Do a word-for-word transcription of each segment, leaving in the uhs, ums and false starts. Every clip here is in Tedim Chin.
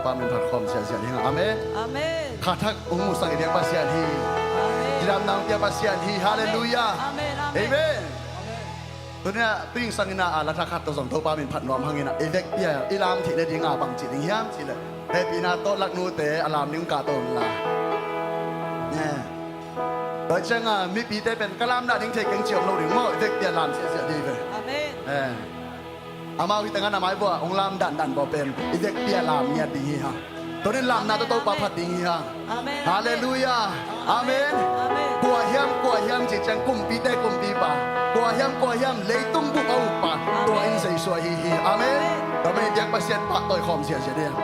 Pa min phat khawm ziahziah ding. Amen. Amen. Kha thak hong musak i biak Pasian hi. Amen. Kidamna hong pia Pasian hi. Halleluiah. Amen. Amen. Amen. Tuni a tu in sang in a, a la thak khat tawh zong Topa min phat nuam hang in a, i vekpi a i lam theih nading a bang ci ding hiam cih leh, hehpihna tawh laknute a lam ding kah to un la. Tua ciang a mipite pen ka lam nading thei keng ci om lo ding maw, i vekpi a lam ziahziah ding hi ve. Amen. Amau hi teng a na mai bua hong lam dandan bua pen i vekpi a lam ngiat ding hi hang. Tuni in lamna tawh Topa phat ding hi hang. Amen. Halleluiah. Amen. Amen. Kua hiam, kua hiam cih ciang kumpite kumpipa, kua hiam, kua hiam leitung bup a ukpa, amen, tua in Jesu ahi hi. Amen. Amen. Tua manin biak Pasian pahtawi khawm ziahziah ding.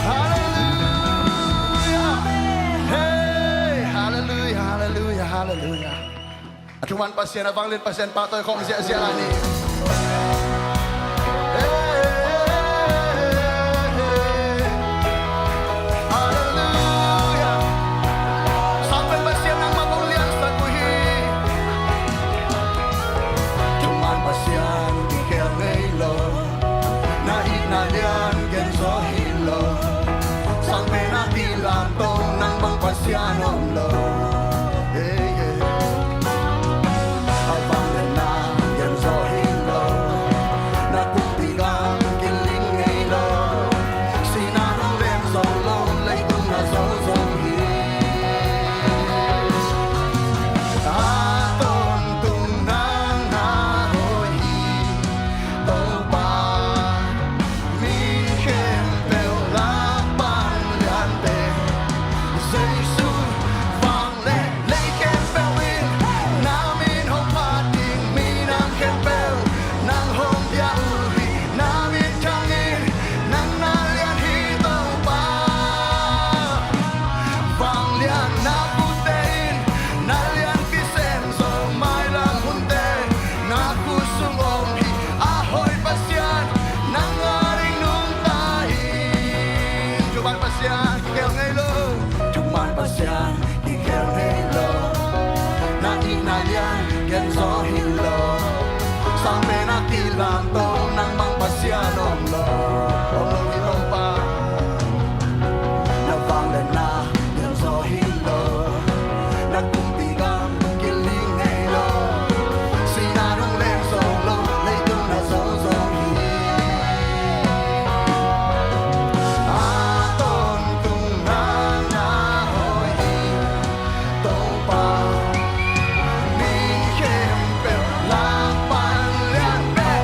Halleluiah. Hei, halleluiah, halleluiah, halleluiah. A thuman Pasian, a vanglian Pasian pahtawi khawm ziahziah lai ni. Hei, hei, hei, hei. Halleluiah. A vangliatna gen zo hi lo, na kumpi gam kiling ngei lo, sihna hong lem zo lo, leitung na zo zong hi. A tawntung nang na hoih hi, Topa. Mi khempeuh lak pan lian pen Jesu vang le lei khempeuh in na min hong phat ding, minam khempeuh nang hong bia uh hi. Na min thang in, nang na lian hi Topa. Vangliatna pute in na lianpi sem zo, mailam hunte na khut sung om hi. A hoih Pasian nang a ding nungta hi. Thuman Pasian kikhel ngei lo, thuman Pasian kikhel ngei lo. Na itna lian gen zo hi lo, sangpen a kilamto nang bang Pasian om lo, om lo hi Topa. Na vangliatna gen zo hi lo, na kumpi gam kiling ngei lo, sihna hong lem zo lo, leitung na zo zong hi. A tawntung nang na hoih hi Topa. Mi khempeuh lak pan lian pen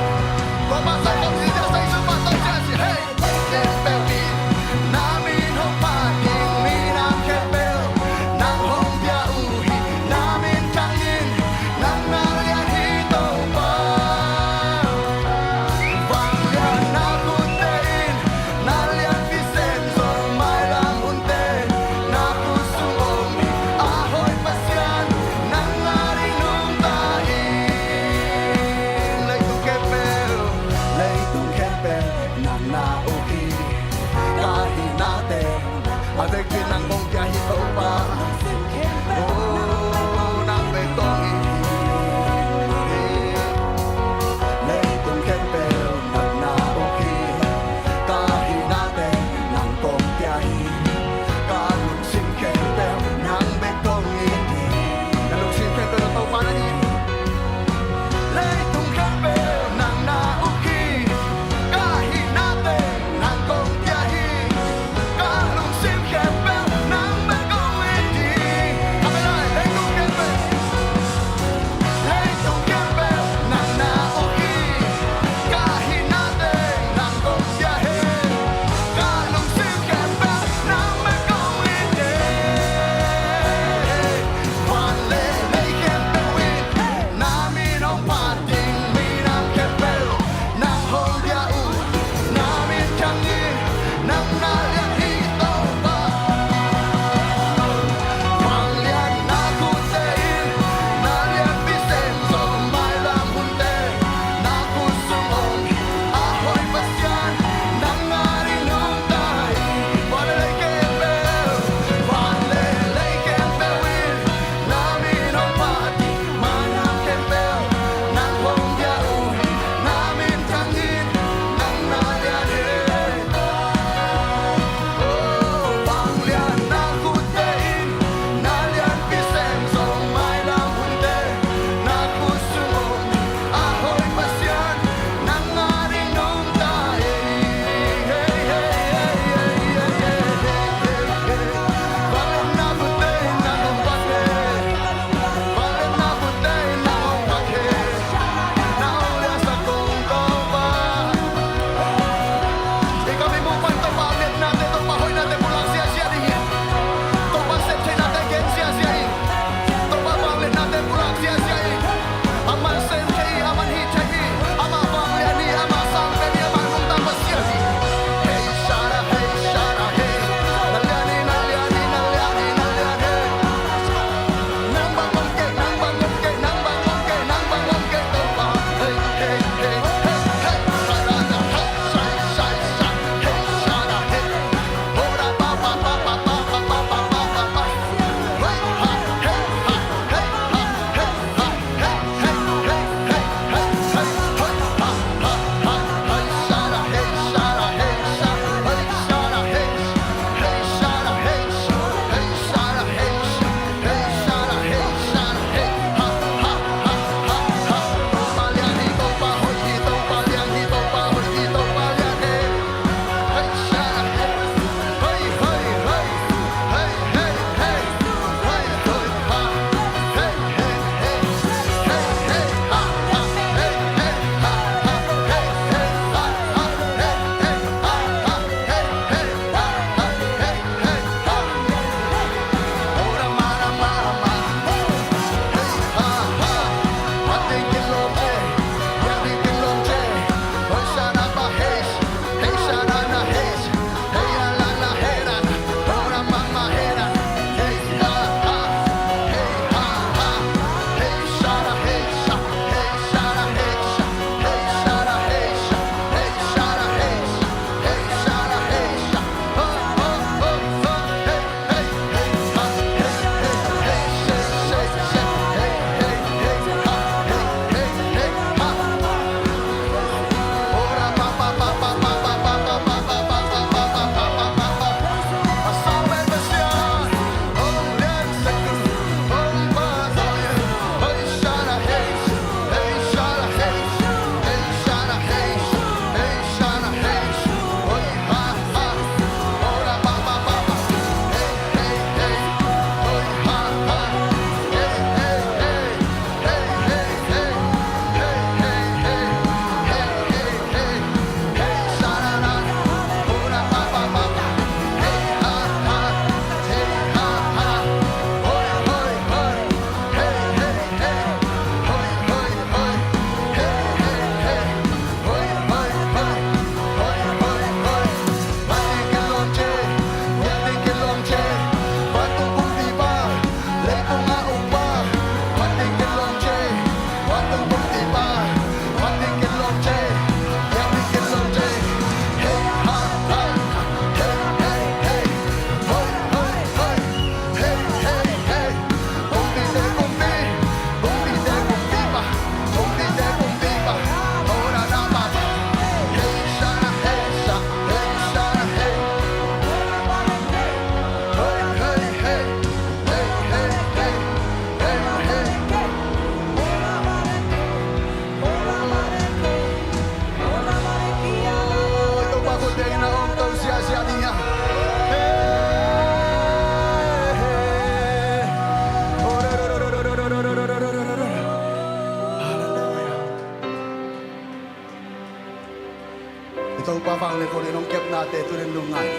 Topa vanglian kong in hong kepnate tuni in lungngai.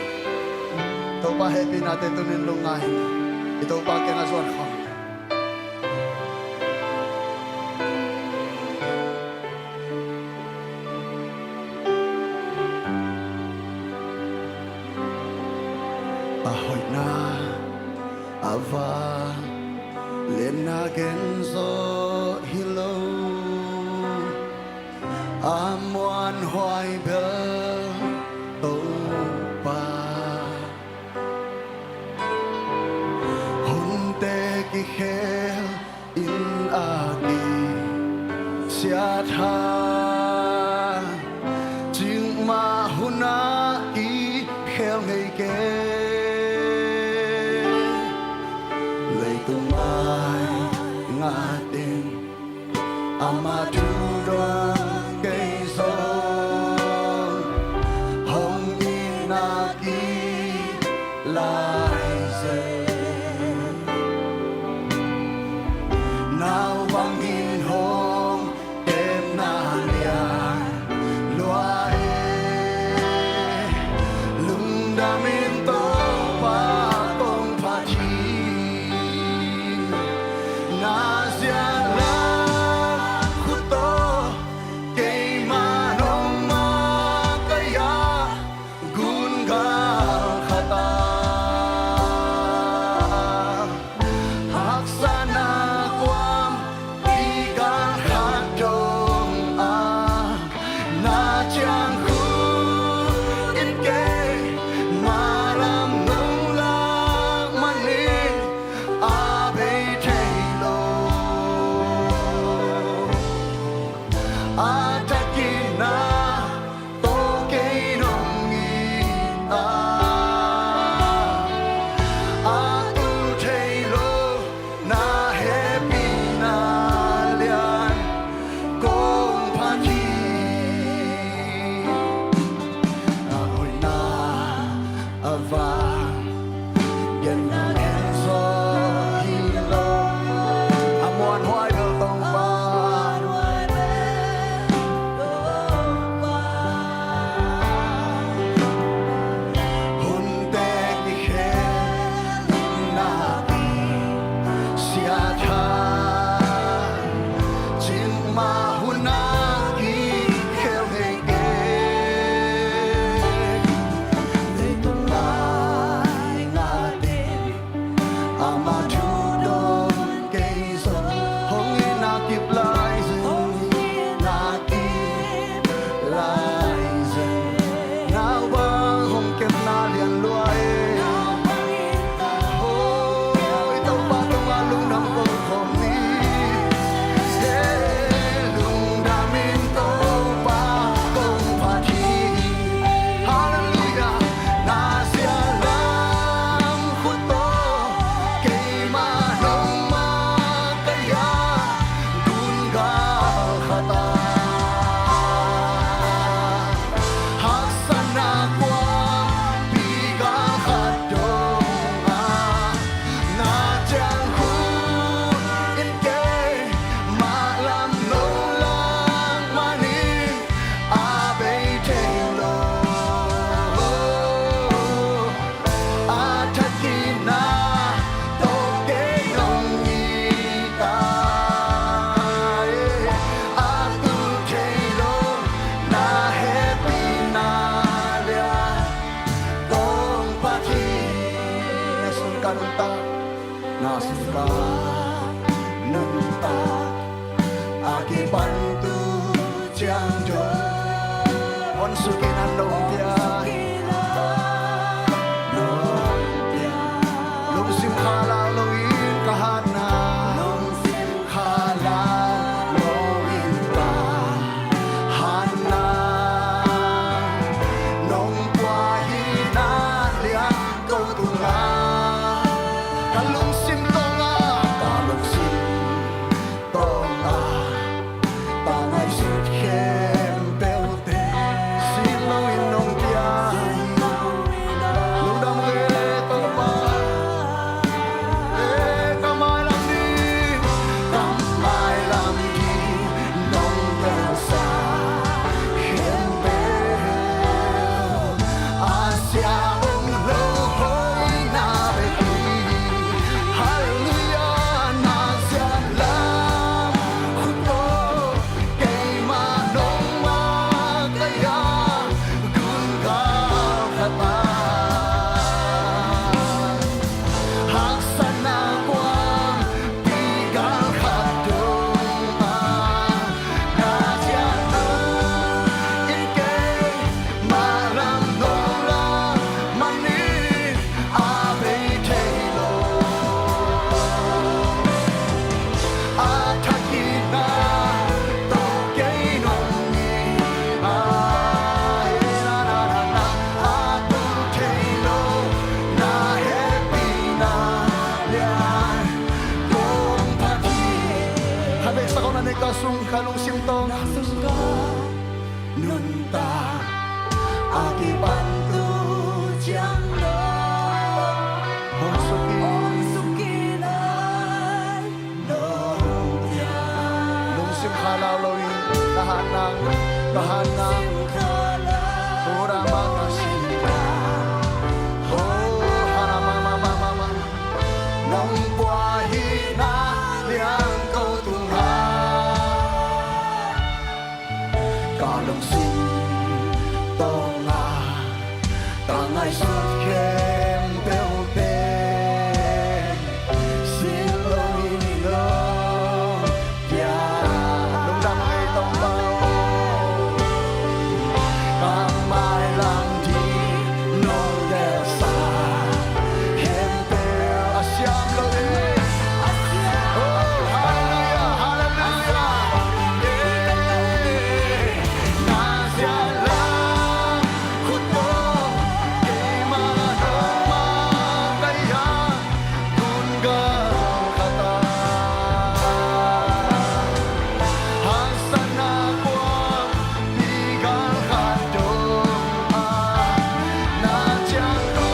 Topa hehpihnate tuni in lungngai. I Topa kiangah zuan khawm. A hoihna, a vangliatna gen zawh hi lo. A muanhuai bel Topa. Hunte kikhel in a kisiat hang, cikmah hun ah kikhel ngei kei. Leitung mai ngat in ama thu dong kei zong hong itna kip lai zen. Naupang in hong kepna lian lua e. Lungdam in Topa kong phat hi. Na ziat lam khut tawh keima nong makaih ah, gun gal khat ah, haksatna kuampi gal khat dong ah, na ciangkhut in keima lam nong lak manin a bei thei lo. A thak in na tawh kei nong it ah, a tul thei lo na hehpihna lian kong phat hi. A hoihna, a vangliatna gen zawh hi lo. A muanhuai bel Topa. Hunte kikhel in a kisiat hang, cikmah hun ah kikhel ngei kei. Leitung mai ngat in ama thu dong kei zong hong itna kip lai zen. Hong itna kip lai zen. Naupang hong kepna lian lua e. Hoi Topa tungah lungdam ko khawm ni. Lungdam in Topa kong phat hi. Halleluiah. Na ziat lam khut tawh keima nong makaih ah, gun gal khat ah, haksatna kuampi gal khat dong ah, na ciangkhut in keima lam nong lak manin a bei thei lo. A thak in na tawh kei nong it ah, a tul thei lo na hehpihna lian kong phat hi. Na sungah nuntak, na sungah nuntak, a kipan tu ciang dong, hong suk in a nong pia, nong pia. Lungsim khalau lo in ka hatna, lungsim khalau lo in ka hatna, nong pua hi na lian ko tungah, ka lungsim tungah, ka lungsim tungah, Ka sung ka lungsim tawh na sung ka nuntak a kipan tu ciang lo hong suk in, hong suk in ai nong pia. Lungsim khalau lo in ka hat nang, ka hat nang. Ora ma ka si. Oh, hana ma ma ma ma ma. Nong pua hi na liang ko tung ha. Ka lungsim tawh nga ka ngaihsut khempeuh pen sin lo in lo pia. Lungdam ei Topa aw. Ka mailam ding nong delsa khempeuh a siam lo in. Oh, hallelujah, hallelujah. Yeah. Na siatlam khut tawh keimah nongmah ka hi a, kun galkhat a haksatna kuampi galkhat dong a, na ciang thu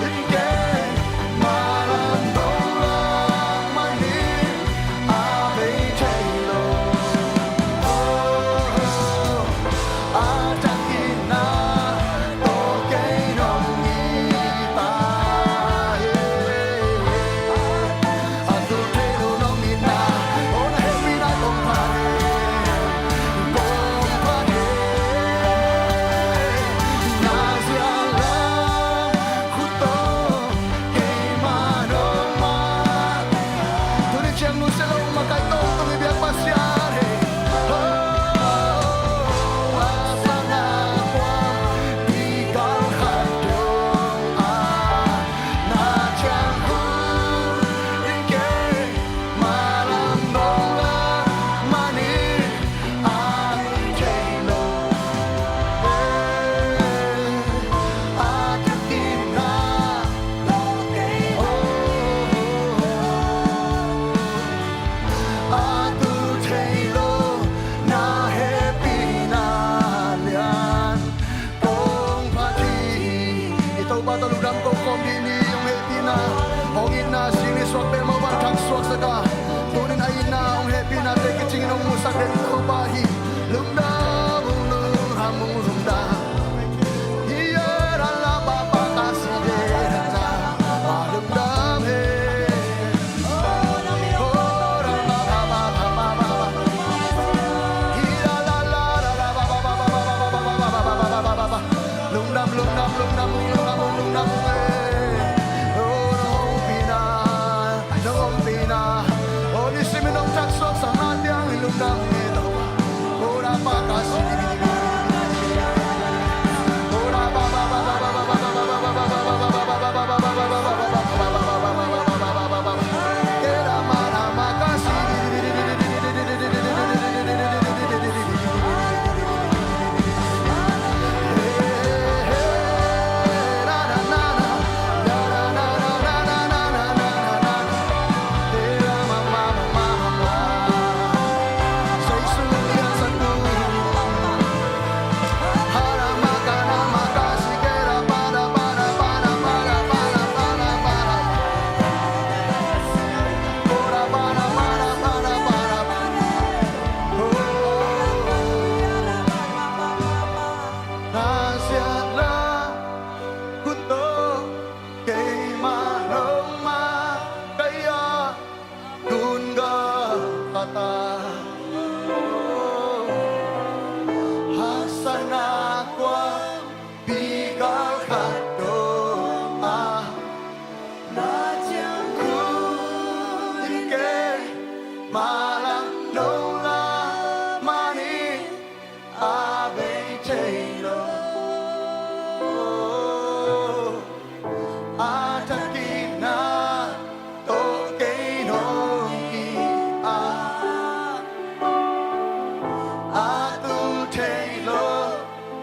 in kei malam dong lak manin a bei thei lo. Oh, a takin na tawh kei nong it ta hi. A tul thei lo nong itna, oh, na hehpihna kong phat hi, kong phat hi. Na siatlam khut tawh keimah nongmah. Tuni ciang nusia lo, makaih tawh tung i biak Pasian hi. Oh, a sana kuampi galkhat dong a, na ciang thu in kei malam dong lak manin a thei lo. Eh, a takin na tawh kei, oh, a tul thei lo na hehpihna lian kong phat hi. I Topa tawh lungdam ko khawm dih ni, hong hehpihna, hong itna, sini suak bel mawh bang thang suaksak a, tunin a itna, hong hehpihnate kicingin hong musak den Topa hi. Lungdam, lungdam, lungdam. Hi, eh, ra la ba ba ka si de ra ta, ba lungdam he. Na siatlam khut tawh keimah nongmah ka hi a, kun galkhat a haksatna kuampi galkhat dong a, na ciang thu in kei malam dong lak manin a bei thei lo. A takin na tawh kei nong it a, a tul thei lo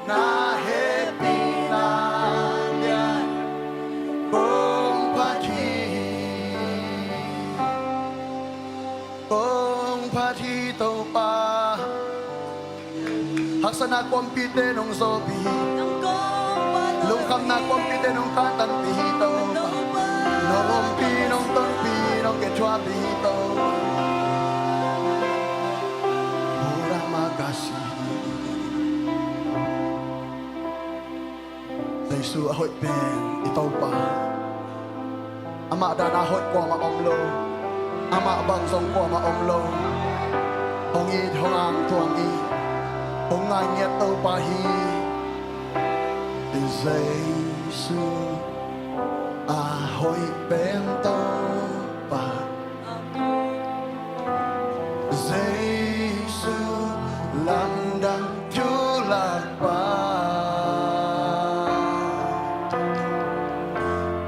na hehpihna lian kong phat hi, kong phat hi. Topa, haksatna kuampite nong zawhpih hi. Lungkhamna kuampite nong kantanpih hi Topa. Nong ompih, nong tonpih, nong kithuahpih hi Topa. Ora makasi. Jesu a hoih pen i Topa. Amah dan a hoih kuamah om lo. Amah bang zong kuamah om lo. Hong it, hong angtuang i, hong ngai ngiat Topa hi. Jesu a hoih pen Topa. Jesu lamdang thulakpa.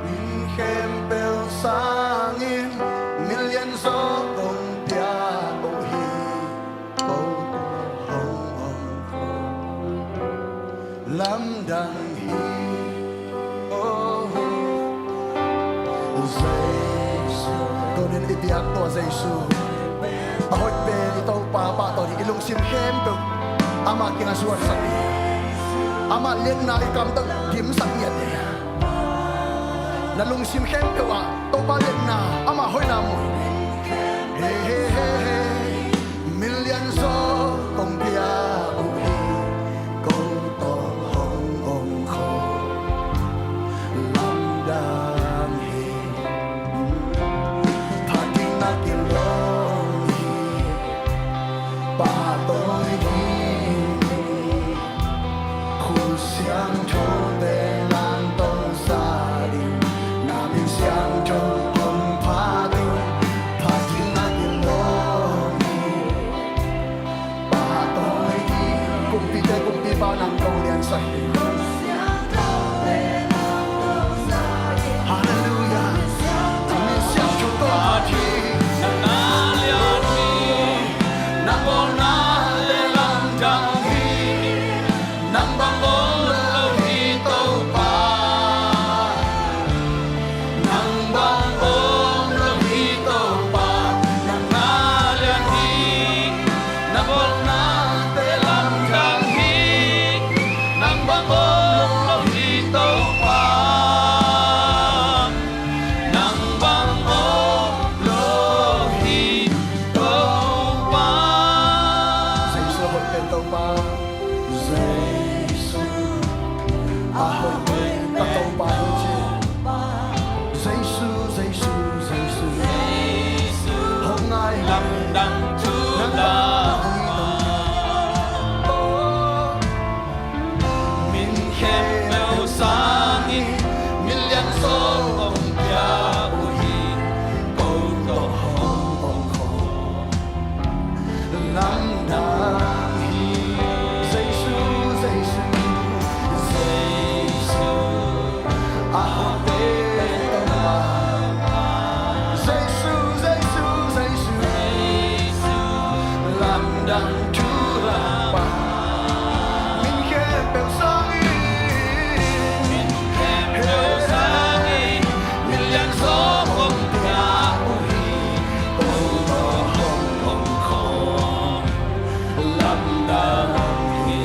Min khempeuh sangin million zaw kong pia uh hi. Ko hong om ko lamdang hi. Oh, Jesu. Tunin i biak tua Jesu a hoih pen i Topa pahtawi ding i lungsim khempeuh amah kiang a zuansak hi. Amah liatna i kam tawh dimsak ngiat hi. Na lungsim khempeuh ah Topa liatna, amah hoihna mu hi. He, he, he, he. Million zaw kong pia uh hi. Ko tawh hong om khawm lamdang hi. Phat ding na kilawm hi. Pahtawi ding hi. Khut siangthote lamto sa in, na min siangtho hong phat in. Phat ding na kilawm hi. Pahtawi ding, kumpite kumpipa nang kong liansak hi. Halleluiah. Min siangtho kong phat hi. Nang bawlnate lamdang hi. Nang bang om lo hi Topa. Nang bang om lo hi Topa, nang na lian hi. Na bawlnate lamdang hi. Nang bang om lo hi Topa. Nang bang om lo hi Topa. Jesu a hoih pen Topa. Jesu a hoih pen ka Topa hi ci. Jesu, Jesu, Jesu. Hong ngai lamdang thulak. Min khempeuh sangin million zaw kong pia uh hi. Ko tawh hong om khawm lamdang hi. Jesu, Jesu, Jesu. A hoih pen Topa. Jesu, Jesu, Jesu. Lamdang thulakpa. Min khempeuh sangin, min khempeuh sangin, million zaw kong pia uh hi. Ko tawh hong om khawm lamdang hi.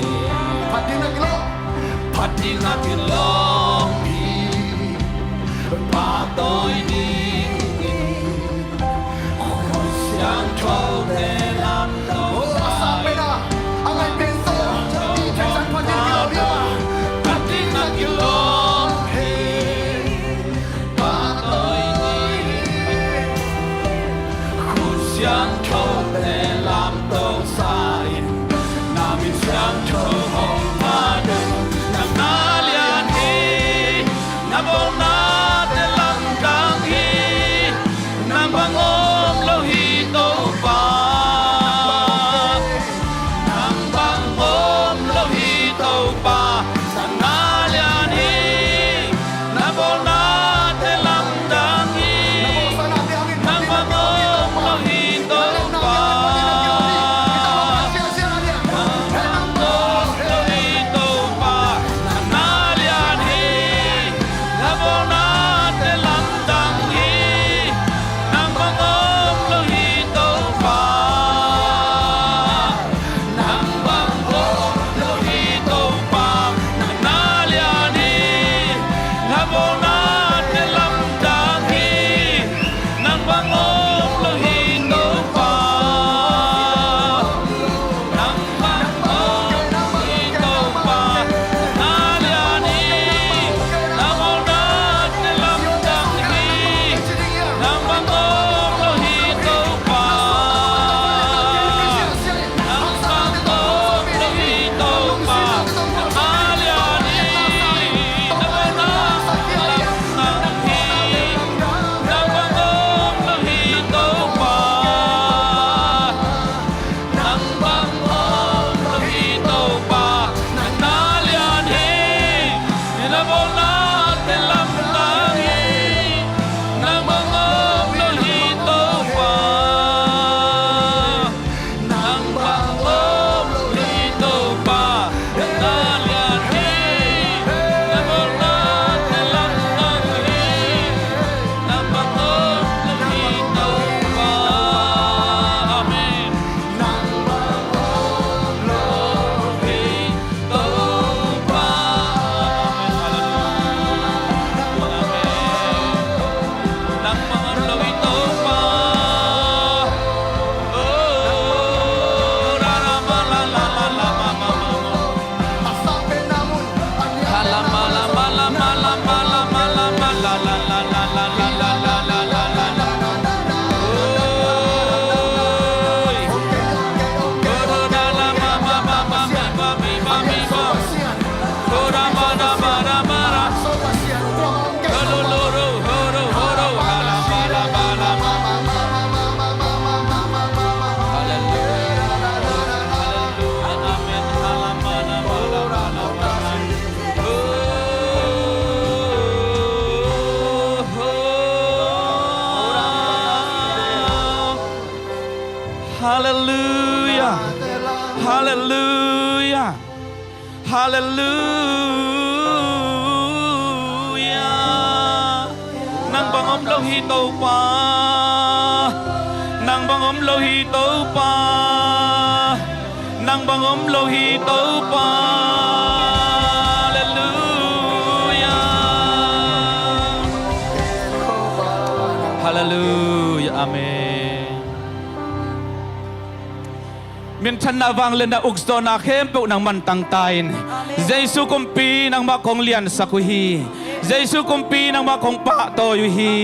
Phat ding na kilawm. Phat ding na kilawm hi. Pahtawi ding hi. Khut siangthote lamto sa in. Oh, a sa pen a, a ngai pen tawh i theihsa in phat ding kilawm hi. Phat ding na kilawm hi. Pahtawi ding hi. Khut siangthote lamto sa in, na min siangtho hong phat in. Nang na lian hi. Na bawlnate lamdang hi. Nang bang om lo hi Topa. Nang bang om lo hi Topa, nang na lian hi. Na bawlnate lamdang hi. Nang bang om lo hi Topa. Halleluiah. Halleluiah. Halleluiah. Nang bang om lo hi Topa. Nang bang om lo hi Topa. Nang bang om lo hi Topa. Halleluiah. Halleluiah. Amen. Minthanna, vangliatna, ukzawhna khempeuh nangman tangta in. Jesu kumpi nangmah kong liansak uh hi. Jesu kumpi nangmah kong pahtawi uh hi.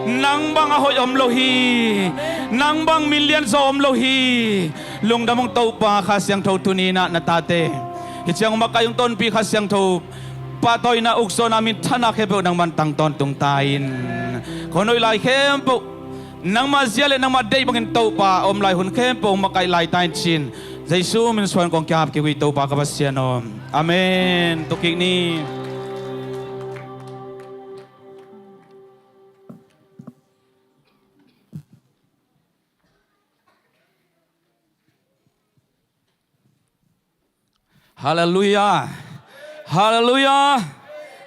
Nang bang a hoih om lo hi. Nang bang min lianzaw om lo hi. Lungdam ung Topa, Kha Siangtho tuni-in ah na tate hi ciang makaih ung. Tonpih Kha Siangtho pahtawina, ukzawhna, minthanna khempeuh nangman tang tawntung ta in. Khuanuih lai khempeuh nangmah zia le nangmah deih bangin Topa a om lai hun khempeuh makaih lai ta in ci-in Jesu min suang kong kiap kik uh hi Topa ka Pasian aw. Amen. Tuk kik ni. Halleluiah. Halleluiah.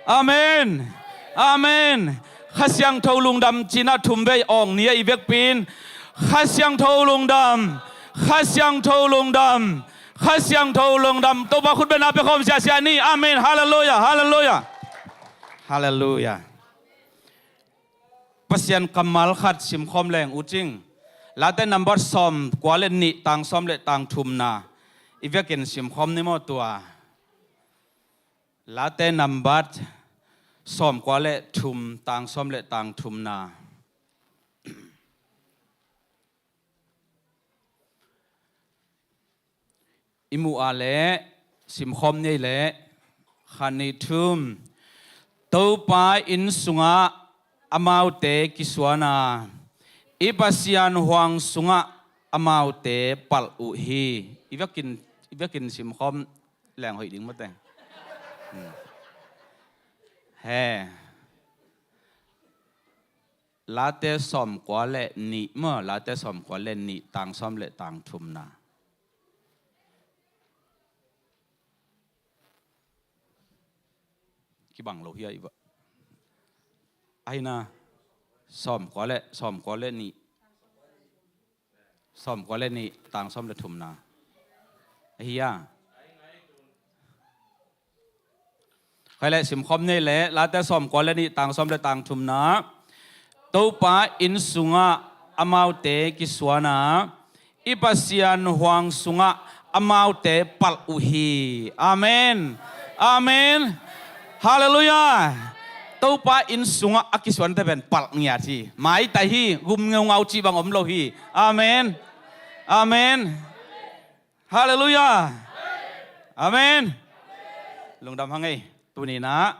Amen. Amen. Kha Siangtho lungdam ci-in ah thum vei awng ni a, i vekpi-in Kha Siangtho lungdam. Kha Siangtho lungdam. Kha Siangtho lungdam. Topa khut bengna pia khawm siasia ni. Amen. Halleluiah. Halleluiah. Halleluiah. Pasian kammal khat simkhawm leng uh cing. Late nambat sawm kua le nih, tang sawm le tang thumna i vekin simkhawm ni maw tua. Late nambat sawm kua le thum, tang sawm le tang thumna. I muh a leh simkhawm ni ei leh, khat, nih, thum. Topa inn sungah amaute kisuan a, i Pasian huang sungah amaute palh uh hi. I vekin, i vekin simkhawm leng hoih ding mate. Hmm. He. Late sawm kua le nih maw, Late sawm kua le nih, tang sawm le tang thumna. Kibang lo hi a i va. Ahi na, sawm kua le, sawm kua le nih. Sawm kua le nih, tang sawm le thumna. Ahi a. Khai le simkhawm ni ei leh, Late sawm kua le nih, tang sawm le tang thumna. Topa inn sungah amaute kisuan a, i Pasian huang sungah amaute palh uh hi. Amen. Amen. Halleluiah. Topa inn sungah a kisuante pen palh ngiat hi. Maitai hi, gum ngeungau cih bang om lo hi. Amen. Amen. Halleluiah. Amen. Lungdam hang ei. Tuni-in ah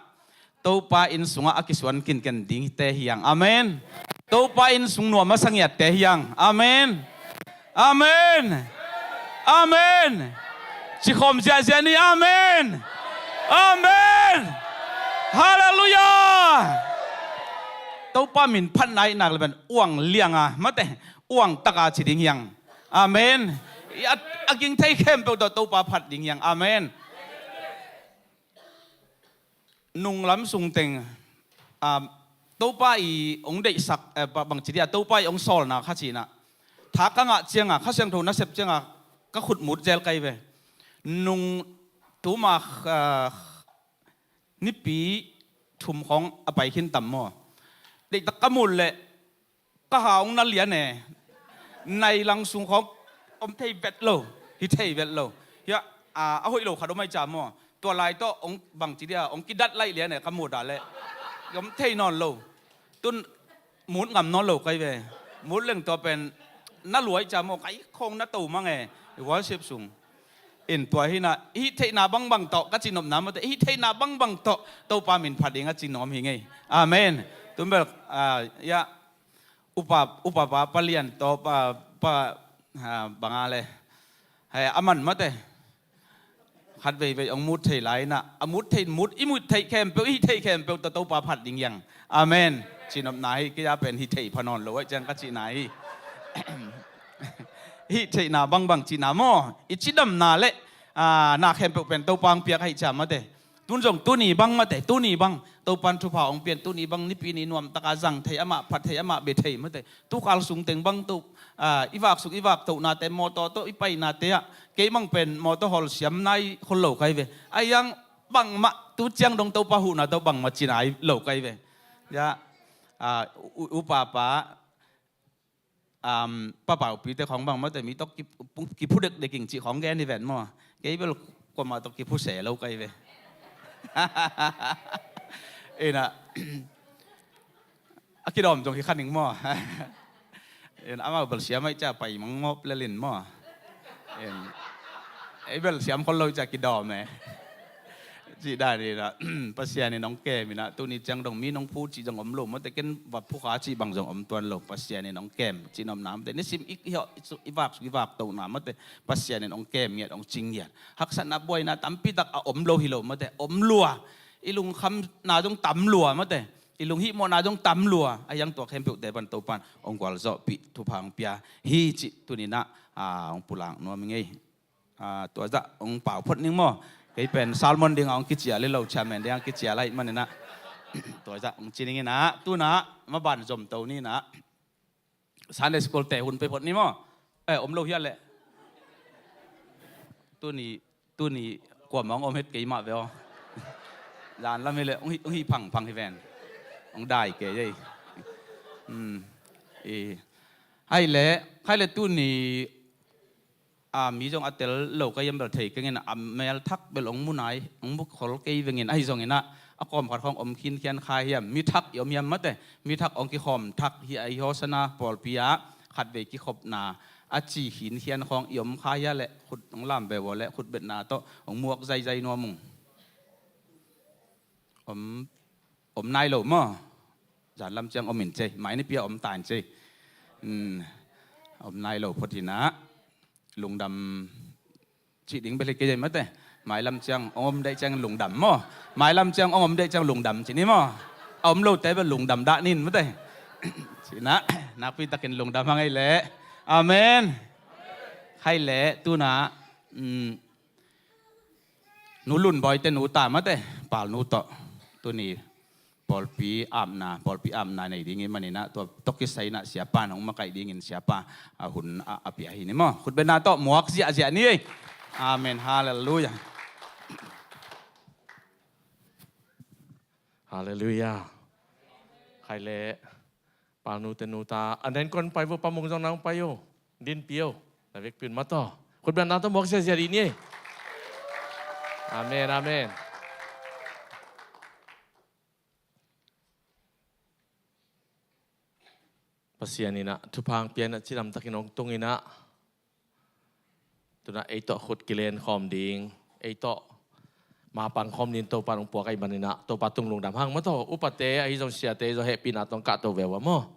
Topa inn sungah a kisuan kinken dingte hi hang. Amen. Topa inn sung nuam a sa ngiatte hi hang. Amen. Amen. Amen. Ci khawm ziahziah ni. Amen. Amen. Halleluiah. Topa min phatna i nak le pen uang lianga mate, uang taka ci ding hi hang. Amen. A, a ging thei khempeuh tawh Topa phat ding hi hang. Amen. Nunglam sung teng, ah, Topa i hong deihsak, eh, ba-, bangci dia, Topa i hong sawlna kha cihna. Tha ka ngah cianga, Kha Siangtho na sep cianga, ka khut mut zel kai ve. Nung tuma, ah, nipi thum khawng a pai khin tam maw. Deihtak ka mut leh ka ha hong na lian e. Nai lang sung khawng om thei vet lo, hi thei vet lo. Hiah, a, a hoih lo khat om ahi ca maw. Tua lai tawh hong bangci dia, hong kidat laih lian e ka mut a leh. Om thei nawn lo. Tun mut ngam nawn lo kai ve. Mut leng tua pen na luai ca maw, kai khawng na to mang e. I worship sung. In tua hi na, i hih theihna bangbang tawh ka ci nopna mawte, i hih theihna bangbang tawh Topa min phat ding a ci nuam hi ngei. Amen. Tun bel, ah, ya, upa, upa pa, pa lian tawh, pa, pa, ah, banga le. Hai, a man mawte. Khat veivei hong mut thei lai na, a mut thei, mut, i mut theih khempeuh, i hih theih khempeuh tawh Topa phat ding hi hang. Amen. Ci nopna hi, kei a pen hih theih pha nawn lo, aih ciang ka cihna hi. Hih theihna bangbang cihna maw, i cidamna le, aa, na khempeuh pen Topa hong piak ahih ciang mate. Tun zong tuni bang mate, tuni bang Topan thupha hong pian, tuni bang nipi ni nuamtaka zang thei, amah phat thei, amah bia thei mate. Tukal sung teng bang to, aa, i vak suk i vak tohnate, mawtaw tawh i painate ah, kei bang pen mawtaw hawl siam nai khol lo kai ve. Ahi hang bangmah tu ciang dong Topa huhna tawh bangmah ci nai lo kai ve. Ya, aa, u, u, upapa, um, papaupite khawng bang mate mi tawh ki, kiphu dekdek ing cih khawng gen hi ven maw. Kei bel kuamah tawh kiphu se lo kai ve. Ina, a kidawm zong hi kha ning maw. Ina, amau bel siam ahih ciang pai mang ngawp lel in maw. Ina, ei bel siam khol lo ahih ciang kidawm e. Cih dan ina, Pasian in hong kem ina, tuni ciang dong mi nong phu cih zong om lo mate, ken va phu kha cih bang zong om tuan lo, Pasian in hong kem cih nopna mate. Nisim i, i, i vak suk i vak tohna mate, Pasian in hong kem ngiat, hong cing ngiat. Haksatna buaina tampi tak a om lo hi lo mate, om lua. I lungkhamna zong tam lua mate, i lunghihmawhna zong tam lua. Ahi hang tua khempeuhte pan Topan hong gualzawhpih, thupha hong pia hi cih tuni ina, aa, hong pulak nuam ing ei. Aa, tua zah hong pau phot ning maw. Kei pen sermon ding a hong kicial hi lo, chairman ding a kicial ahih man ina, tua zah hong ci ning ina, tu ina maban zom to ni ina. Sunday school te hun pia phot ni maw. Eh, om lo hi a leh. Tuni, tuni kuamah hong om het kei mah ve aw. Zan lam hi leh hong hi, hong hi phangphang hi ven. Hong dai kei ei. Hmm. I, hai leh, hai leh tuni, a, mi zong a tel lo ka hiam bel thei keng in, a mel thak bel hong mu nai, hong mu khol kei veng in, ahi zong ina, a kawm khat khawng om khinkhian kha hiam, mi thak i om hiam mate, mi thak hong kikhawm thak hi a, i Hosanna pawlpi ah khatvei kikhopna a ci khinkhian khawng i om kha hi a leh, khut hong lam ve ua leh, khut betna tawh hong muak zaizai nuam ung. Om, om nai lo maw. Zan lam ciang om in cei, mai nipi a om ta in cei. Hmm, om nai lo phot ina. Lungdam cih ding bel hi kei ei mate. Mailam ciang hong om deih ciang lungdam maw. Mailam ciang hong om deih ciang lungdam ci ni maw. A om lote bel lungdam dah ni in mate. Ci ina, nakpi takin lungdam hang ei leh. Amen. Hai leh, tu ina, mm, Nu Lun Bawi te nu ta mate, Pal nu tawh. Tuni pawlpi apna, pawlpi apna nei ding i hih man ina, tua tawh kisai ina siapa in hong makaih dingin siapa a hun a, a pia hi ni maw. Khutbetna tawh muak ziahziah ni ei. Amen. Halleluiah. Halleluiah. Khai leh, Pal nu te nu ta. A nen kon pai vo, Pa Mung zong nang pai o. Din pio. Na vekpi un mataw. Khutbetna tawh muak ziahziah dih ni ei. Amen, amen. Pasian ina thupha hong pia ina, cidam takin hong tung ina. Tu ina ei tawh khut kilen khawm ding, ei tawh mapang khawm ding Topa in hong puak ahih man ina, Topa tung lungdam hang mataw. Upate ahi zong, siate ahi zong hehpihna tawh hong kahto ve ua maw.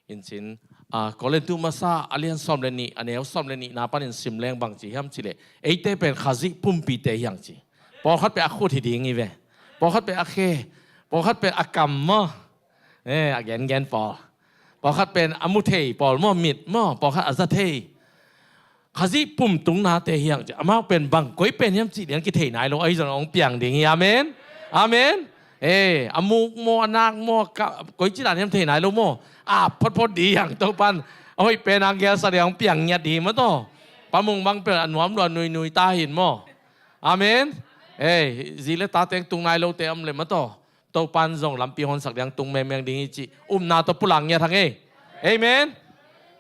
In cin, a, Korintu masa a lian sawm le nih, a neu sawm le nihna panin sim leng bang ci hiam cih leh, eite pen Khazih pumpite hi hang ci. Pawlkhat pen a khut hi ding hi ve. Pawlkhat pen a khe. Pawlkhat pen a kam maw. Eh, a gengen pawl. Pawlkhat pen a mu thei pawl maw, mit maw, pawlkhat a za thei. Khazih pum tungnate hi hang ci. Amau pen bang koi pen hiam cih lian kithei nai lo, ahi zong hong piang ding hi. Amen. Amen. Eh, a muk maw, a nak maw, ka, koi ci dan hiam thei nai lo maw. A photphot dih hi hang Topa in. A hoih pen a gelsa dih hang piang ngiat dih hi mataw. Pa Mung bang pen a nuam lua nuinui ta hi in maw. Amen. Eh, zi le ta teng tung nai lote om le mataw. Topa in zong lampi honsak ding, tung mengmeng ding hi cih upna tawh pulak ngiat hang ei. Amen.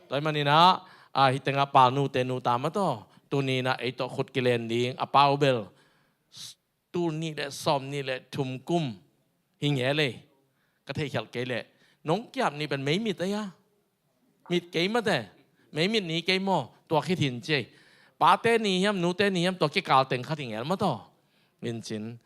Tua ahih man ina, a, hih tengah Pal nu te nu ta mataw. Tuni ina ei tawh khut kilen ding a pau bel tul nih le sawm nih le thum kum hi ngel ei. Ka theihkhialh kei leh nong ki-ap ni pen May mit ei a. Mit kei mate. May mit ni kei maw. Tua khit hi in ci ei. Pate ni hiam, nute ni hiam, tua kikal teng khat hi ngel mataw. In cin,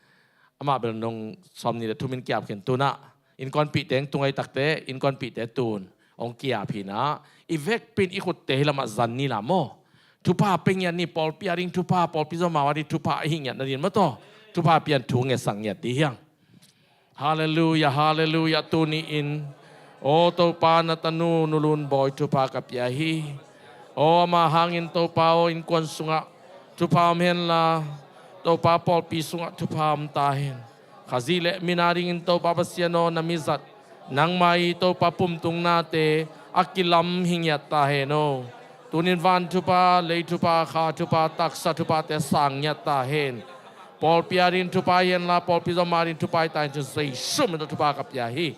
amah bel nong sawm nih le thum in ki-ap khin tu ina. Innkuanpihte hong tung ahih takteh, innkuanpihte tun hong ki-ap hi ina. I vekpi in i khutte hih lamah zan ni la maw. Thupha pia ngiat ni, pawlpi a ding thupha, pawlpi zawmau a ding thupha ahih ngiat nading mataw. Thupha pian thu ngetsak ngiat dih hi hang. Halleluiah, halleluiah, tuni in. Aw Topa, na tanu Nu Lun Bawi thupha ka pia hi. Aw, ama hangin Topa aw, innkuan sungah thupha om henla, Topa pawlpi sungah thupha om ta hen. Khazih le min a dingin Topa Pasian aw, na mizat nangmah i Topa pumtungnate a kilam hi ngiat ta hen aw. Tunin van thupha, lei thupha, kha thupha, taksa thuphate sang ngiat ta hen. Pawlpi a dingin thupha hi henla, pawlpi zong ma dingin thupha hi ta hen ci-in Jesu min tawh thupha ka pia hi.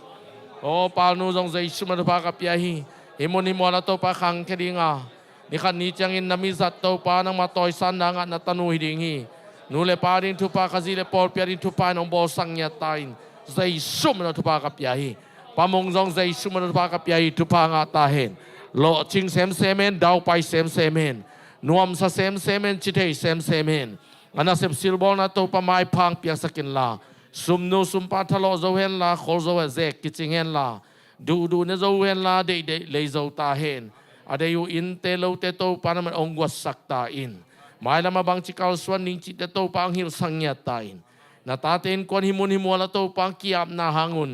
Aw, palnu zong Jesu min tawh thupha ka pia hi. Hih mun hih mual ah Topa khangkhia dinga, ni khat ni ciangin na mizat Topa nangmah tawisang na ngah na tanu hi ding hi. Nu le pa ding thupha, Khazih le pawlpi a ding thupha in hong bawlsak ngiat ta in, Jesu min tawh thupha ka pia hi. Pa Mung zong Jesu min tawh thupha ka pia hi, thupha ngah ta hen. Lawhcing semsem hen, daupai semsem hen. Nuamsa semsem hen, ci thei semsem hen. A nasep silbawlna Topa maipha hong piaksak inla, sumnu sumpa thalawh zo henla, khol zo a zek kicing henla, duhduh ne zo uh henla, deihdeih lei zo ta hen. A deih uh innte lote Topa nangman hong guatsak ta in. Mailam ah bangci kalsuan ding cihte Topa hong hilhsak ngiat ta in. Na tate innkuan hih mun hih mual ah Topa hong ki-apna hang un,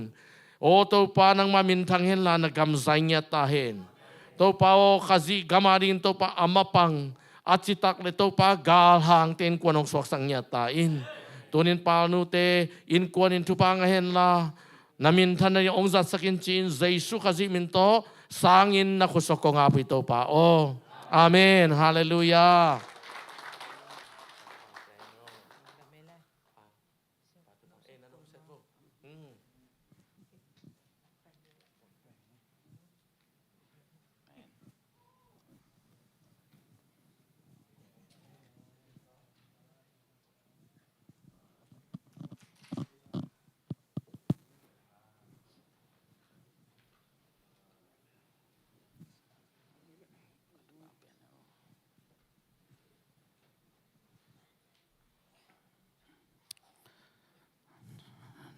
aw Topa, nangmah minthang henla, na gam zai ngiat ta hen. Topa aw, Khazih gam a dingin Topa a mapang a citak le Topa galhangte innkuan hong suaksak ngiat ta in. Tunin palnute innkuan in thupha ngah henla, na minthan nading hong zatsak in ci-in Jesu Khazih min tawh sangin na khut sungah kong ap uh hi Topa aw. Amen. Halleluiah.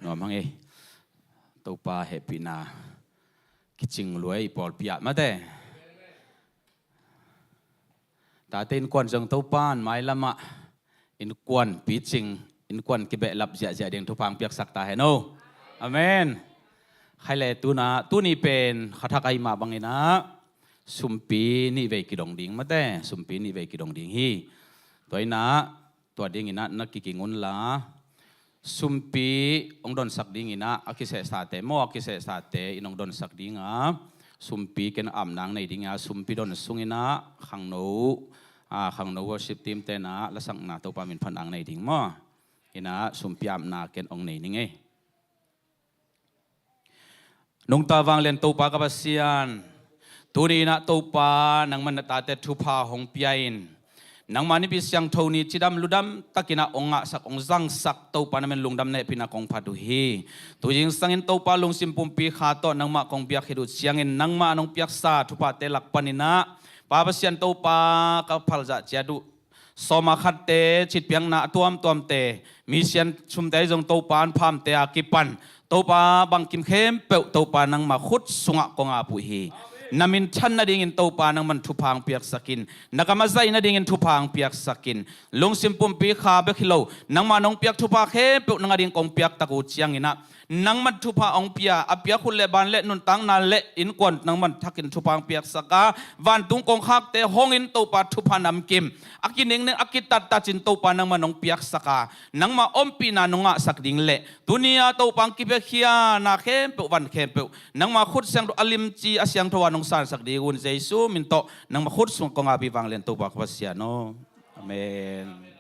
Nuam hang ei. Topa hehpihna kicing lua ei, pawlpi ah mate. Tate innkuan zong Topa in mailam ah innkuan picing, innkuan kibehlap ziahziah ding thupha hong piaksak ta hen aw. Amen. Khai le tuna, tuni pen kha thak ahih mah bangin ah sumpi nih vei kidong ding mate, sumpi nih vei kidong ding hi. Tua in ah, tua dingin ah na kiking unla, sumpi hong donsak dingin ah a kisehsate maw, a kisehsate in hong donsak ding a, sumpi ken apna hong nei ding a, sumpi don sungin ah khangno, a, khangno worship team ten ah lasakna Topa min phatna hong nei ding maw. In ah sumpi apna ken hong nei ning ei. Nungta vanglian Topa ka Pasian, tuni in ah Topa nangman na tate thupha hong pia in, nangma Nipi Siangtho ni cidam ludam takin ah hong ngahsak, hong zangsak Topa nangman lungdam hehpihna kong phat uh hi. Tu zingsangin Topa lungsim pumpi kha tawh nangmah kong biak khit uh ciangin nangmah nong piaksa thuphate lak panin ah Pa Pasian Topa ka phalzah ciat uh sawma khatte, citpiakna a tuamtuamte, mission sumte zong Topa an phamte a kipan Topa bangkim khempeuh Topa nangma khut sungah kong ap uh hi. Na minthan nadingin Topa nangman thupha hong piaksak in, na gam a zai nadingin thupha hong piaksak in. Lungsim pumpi kha bek hi lo, nangma nong piak thupha khempeuh nang ading kong piak tak uh ciangin ah nangman thupha hong pia, a piak hun le ban le nuntakna le innkuan nangman thakin thupha hong piaksak a, vantung kongkhakte hong in Topa thupha namkim, a kiningning a kitattat in Topa nangman hong piaksak a, nangma ompihna nong ngahsak ding le tuni a Topa hong kipiakhia na khempeuh, van khempeuh nangma khut siangtho a limci a siangtho a nong sansak ding un Jesu min tawh nangma khut sungah kong ap hi vanglian Topa ka Pasian aw. Amen.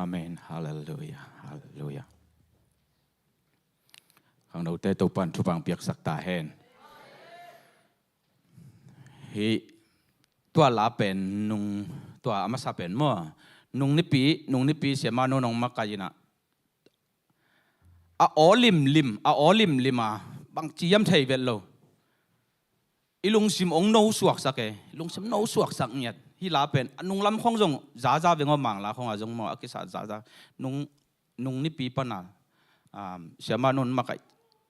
Amen. Halleluia. Halleluia. Khangnote Topan thupha piaksak ta hen. Hih tua la pen nung, tua a masa pen maw, nung nipi, nung nipi siamah nu nong makaih inah, a aw limlim, a aw limlim a, bangci hiam thei vet lo. I lungsim hong no suaksak e, lungsim no suaksak ngiat. Hih la pen a nunglam khong zong zaza veng aw, Mangla khong a zong maw, a kisa zaza. Nung, nung nipi pana, um, siamah nu nong makaih,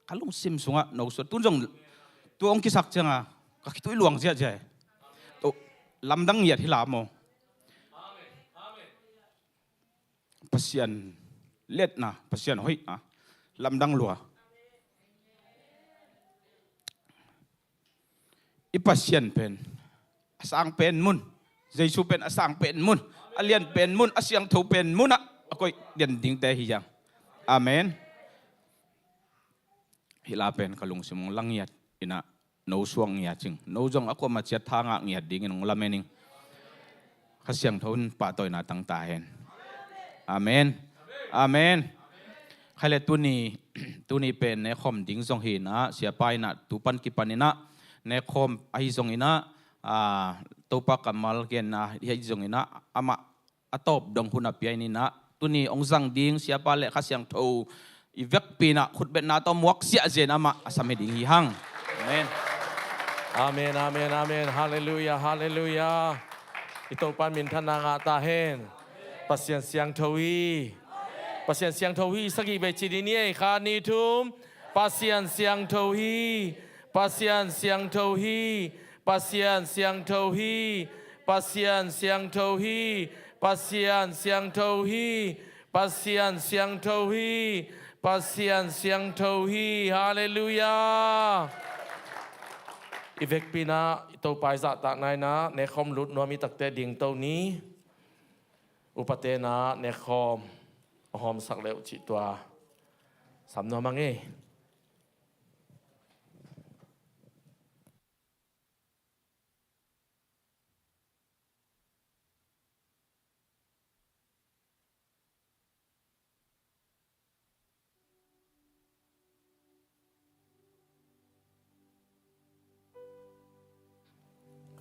ka lungsim sungah no suak. Tun zong tu hong kisak cianga ka khitui luang ziahziah e. Lamdang ngiat hih la maw. Pasian liatna, Pasian hoihna lamdang lua. I Pasian pen a sang pen mun, Jesu pen a sang pen mun, a lian pen mun, a siangtho pen munah a koih den dingte hi hiang. Amen. Hih la pen ka lungsim hong la ngiat inah, no suak ngiat cing. No zong a kuamah ciat tha ngah ngiat dingin hong lamen ing. Kha Siangtho in pahtawina tang ta hen. Amen. Amen. Khai le tuni, tuni pen nekhawm ding zong hi inah, siapa inah tu pan kipan inah nekhawm ahi zong inah, a, Topa kammal genna ahi zong inah, amah a tawp dong hun a pia in inah, tuni hong zang ding siapa le Kha Siangtho i vekpi inah khutbetna tawh muak siahzen amah a sam hi ding hi hang. Amen. Amen, amen, amen. Halleluia, halleluia. I Topa in minthanna ngah ta hen. Pasian siangtho hi. Pasian siangtho hi. Sagih vei ci ni ei, khat, nih, thum. Pasian siangtho hi. Pasian siangtho hi. Pasian siangtho hi. Pasian siangtho hi. Pasian siangtho hi. Pasian siangtho hi. Pasian siangtho hi. Halleluia. I vekpi inah i Topa i zahtakna inah nekhawm lut nuam i takte dingto ni. Upate inah nekhawm a hawmsak le uh cih tua sam nuam a ngei.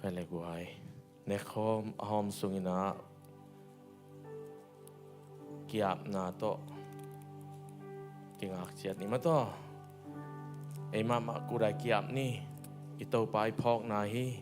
Khai le guai, nekhawm a hawm sung inah kiapna tawh kingak ciat ni mataw. Ei mahmah kudai kiap ni. I Topa i phawkna hi.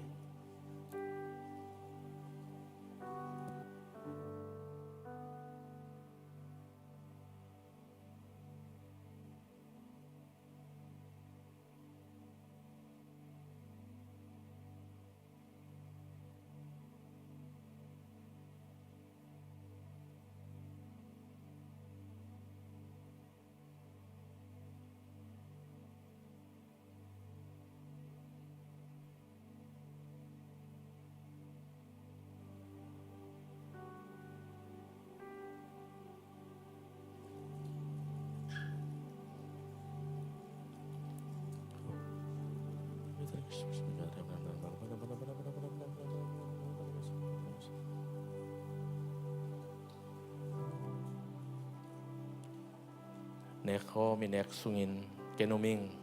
Nekhawm i nek sungin ken um ing.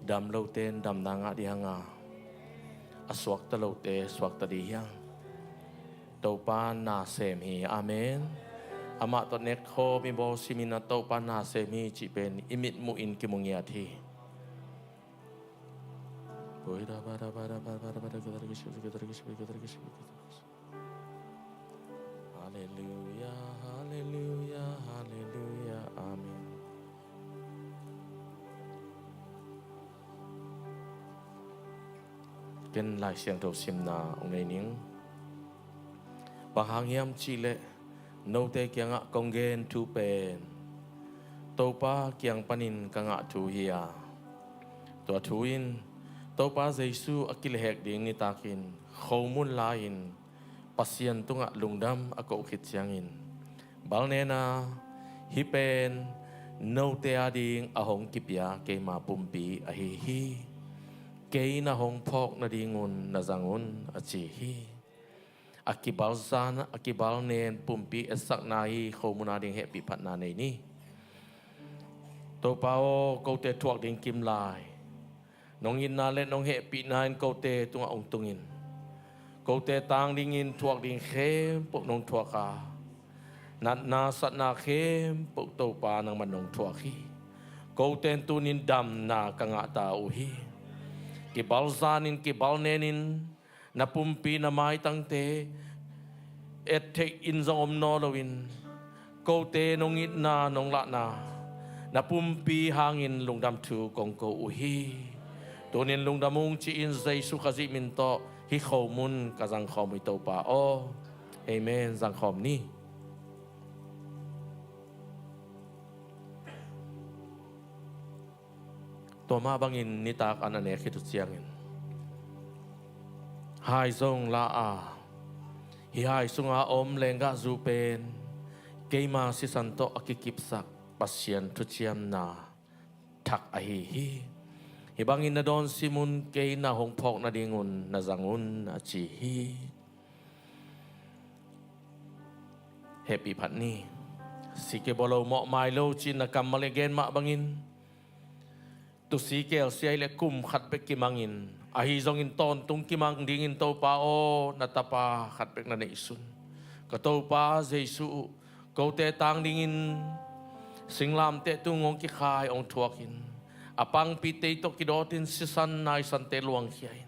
Dam lote in damna ngah dih hang a, a suakta lote suakta dih hiang. Topa nasem hi. Amen. Amah tawh nekhawm i bawlsim inah Topa nasem hi cih pen i mitmuhin kimu ngiat hi. Halleluia, halleluia, halleluia. Amen. Ken Lai Siangtho simna hong nei ning. Bang hang hiam cihleh note kiangah kong gen thu pen Topa kiang panin ka ngah thu hi a, tua thu in Topa Jesu a kilehhek ding nitakin khomun lai-in Pasian tungah lungdam a koh khit ciangin, balnena hih pen note ading a hong kipia keima pumpi ahi hi. Kei na hong phawk nadingun na zang un, a ci hi. a kibalzan, a kibalnen pumpi etsakna hi khomun a ding hehpih phatna nei ni. Topa aw, kote thuak ding kim lai. Nong itna le nong hehpihna in kote tungah hong tungin, kote tang dingin thuak ding khempeuh nong thuak a, natna satna khempeuh Topa nangman nong thuak hi. Kote in tunin damna ka ngahta uh hi. Kibalzanin kibalnenin na pumpi na maitangte ettheih in zong om nawn loin, kote nong itna nong lahna na pumpi hangin lungdam thu kong ko uh hi. Tunin lungdam ung ci-in Jesu Khazih min tawh hih khomun ka zangkhawm uh hi Topa aw. Amen. Zangkhawm ni. Tua mah bangin nitak an a nek khit uh ciangin hai zong la a, hih hai sunga om lenggahzu pen keima sisan tawh a kikipsak Pasian thuciamna thak ahi hi. Hih bangin na dawn sim un, kei na hong phawk nadingun na zang un, a ci hi. Hehpih phat ni. Si kibolo mawhmai lo ci-in na kammal i gen mah bangin, tusi kelsia hi le kum khat bek kimangin, ahi zongin tawntung kimang dingin Topa aw, na tapa khat bek na neihsun. Ka Topa Jesu uh, kote tang dingin singlamteh tung hong kikhai hong thuakin, a pangpite tawh kidawtin sisan naisante luangkhia in,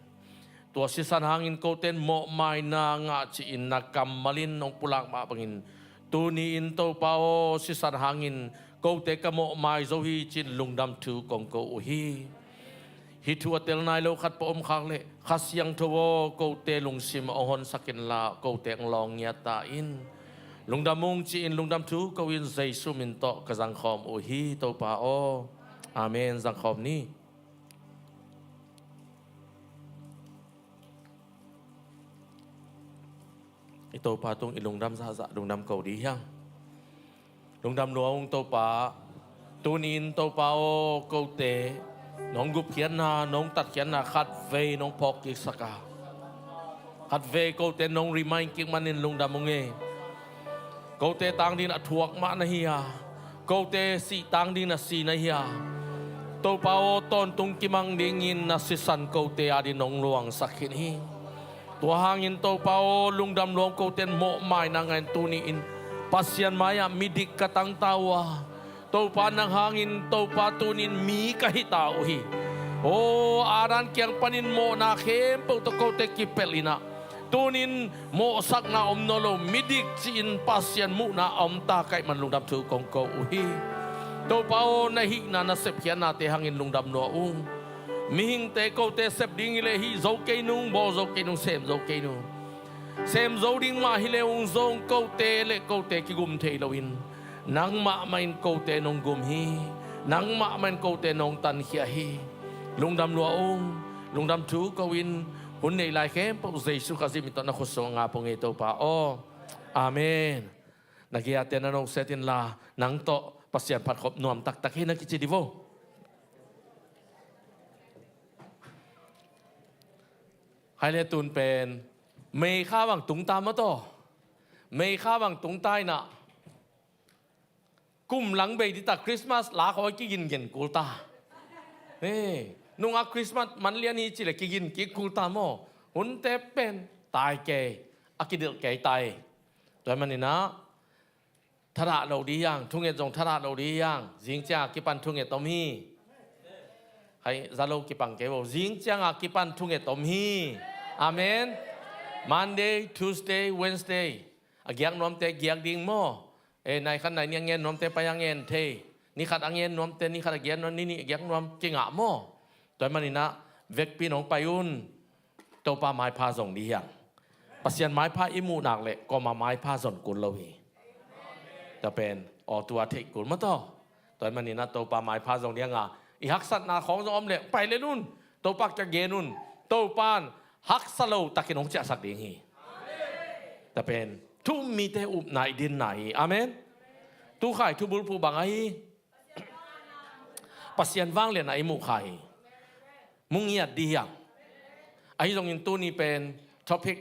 tua sisan hangin kote in mawhmaina ngah ci-in na kammalin hong pulak mah bangin, tuni-in Topa aw, sisan hangin kote ka mawhmai zo hi ci-in lungdam thu kong ko uh hi. Hih thu a tel nai lo khat peuh om khak leh Kha Siangtho aw, kote lungsim hong honsak inla, kote hong lawng ngiat ta in. Lungdam ung ci-in lungdam thu ko-in Jesu min tawh ka zangkhawm uh hi Topa aw. Amen. Zangkhawm ni. I Topa tung i lungdam zahzah lungdam ko dih hiang. Lungdam lua ung Topa. Tuni-in Topa aw, kote nong gupkhiatna, nong tatkhiatna khatvei nong phawk kiksak a, khatvei kote nong remind kik manin lungdam ung e. Kote tang dingin a thuak mah na hi a, kote sih tang dingin a si na hi a, Topa aw, tawntung kimang dingin na sisan kote adingin nong luangsak khin hi. Tua hangin Topa aw, lungdam lua ung, kote in mawhmaina ngah in tuni-in Pasian mai-ah midik ka tangta uh a, Topa nang hangin Topa tuni-in mi ka hita uh hi. Aw, Adam kiang panin mawhna khempeuh tawh kote kipelh in ah, tuni-in mawhsakna om nawn lo midik ci-in Pasian muhna a om ta ka hih man lungdam thu kong ko uh hi. Topa aw, na hihna na sepkhiatnate hangin lungdam lua ung. Mihingte kote sep ding hi leh hih zo kei nung, bawl zo kei nung, sem zo kei nung. Sem zo ding mah hi leh ung zong kote le kote kigum thei loin, nangmah mah in kote nong gum hi. Nangmah mah in kote nong tankhia hi. Lungdam lua ung. Lungdam thu ko-in hun neih lai khempeuh Jesu Khazih min tawh na khut sungah ngap ung e Topa aw. Amen. Na gei-ate na nong set inla, nang tawh Pasian phatkhop nuam taktak hi na kici di vo. Hai le tun pen May kha bang tungta maw taw. May kha bang tungta in ah, kum lang bei dita Christmas la khawi kigin gen kul ta. Nunga Christmas man lian hi ci le kigin kik kul ta maw. Hunte pen tai kei, a kidilh kei tai. Tua manin ah thadah lo di hiang, thunget zong thadah lo di hiang. Zing ciang a kipan thunget om hi. Hai, za lo kipang kei vo. Zing ciang a kipan thunget om hi. Amen. Monday, Tuesday, Wednesday a giak nuamte giak ding maw. E, nai khat nai nih a ngen nuamte pai a ngen thei. Ni khat a ngen nuamte ni khat a giak nuam, ni nih a giak nuam kingah maw. Tua manin ah vekpi in hong pai un. Topa maipha zong di hiang. Pasian maipha i muh nak leh kuamah maipha zon kul lo hi. Tua pen aw tua theih kul maw taw. Tua manin ah Topa maipha zong di hiang a, i haksatna khawng zong om leh pai len un. Topa kiang gen un. Topa in haksa lo takin hong ciahsak ding hi. Tua pen thu-um mite upna i dinna hi. Amen. Tu khai thubul phu bang ahi. Pasian vangliatna i muh kha hi. Mu ngiat di hiang. Ahi zongin tuni pen topic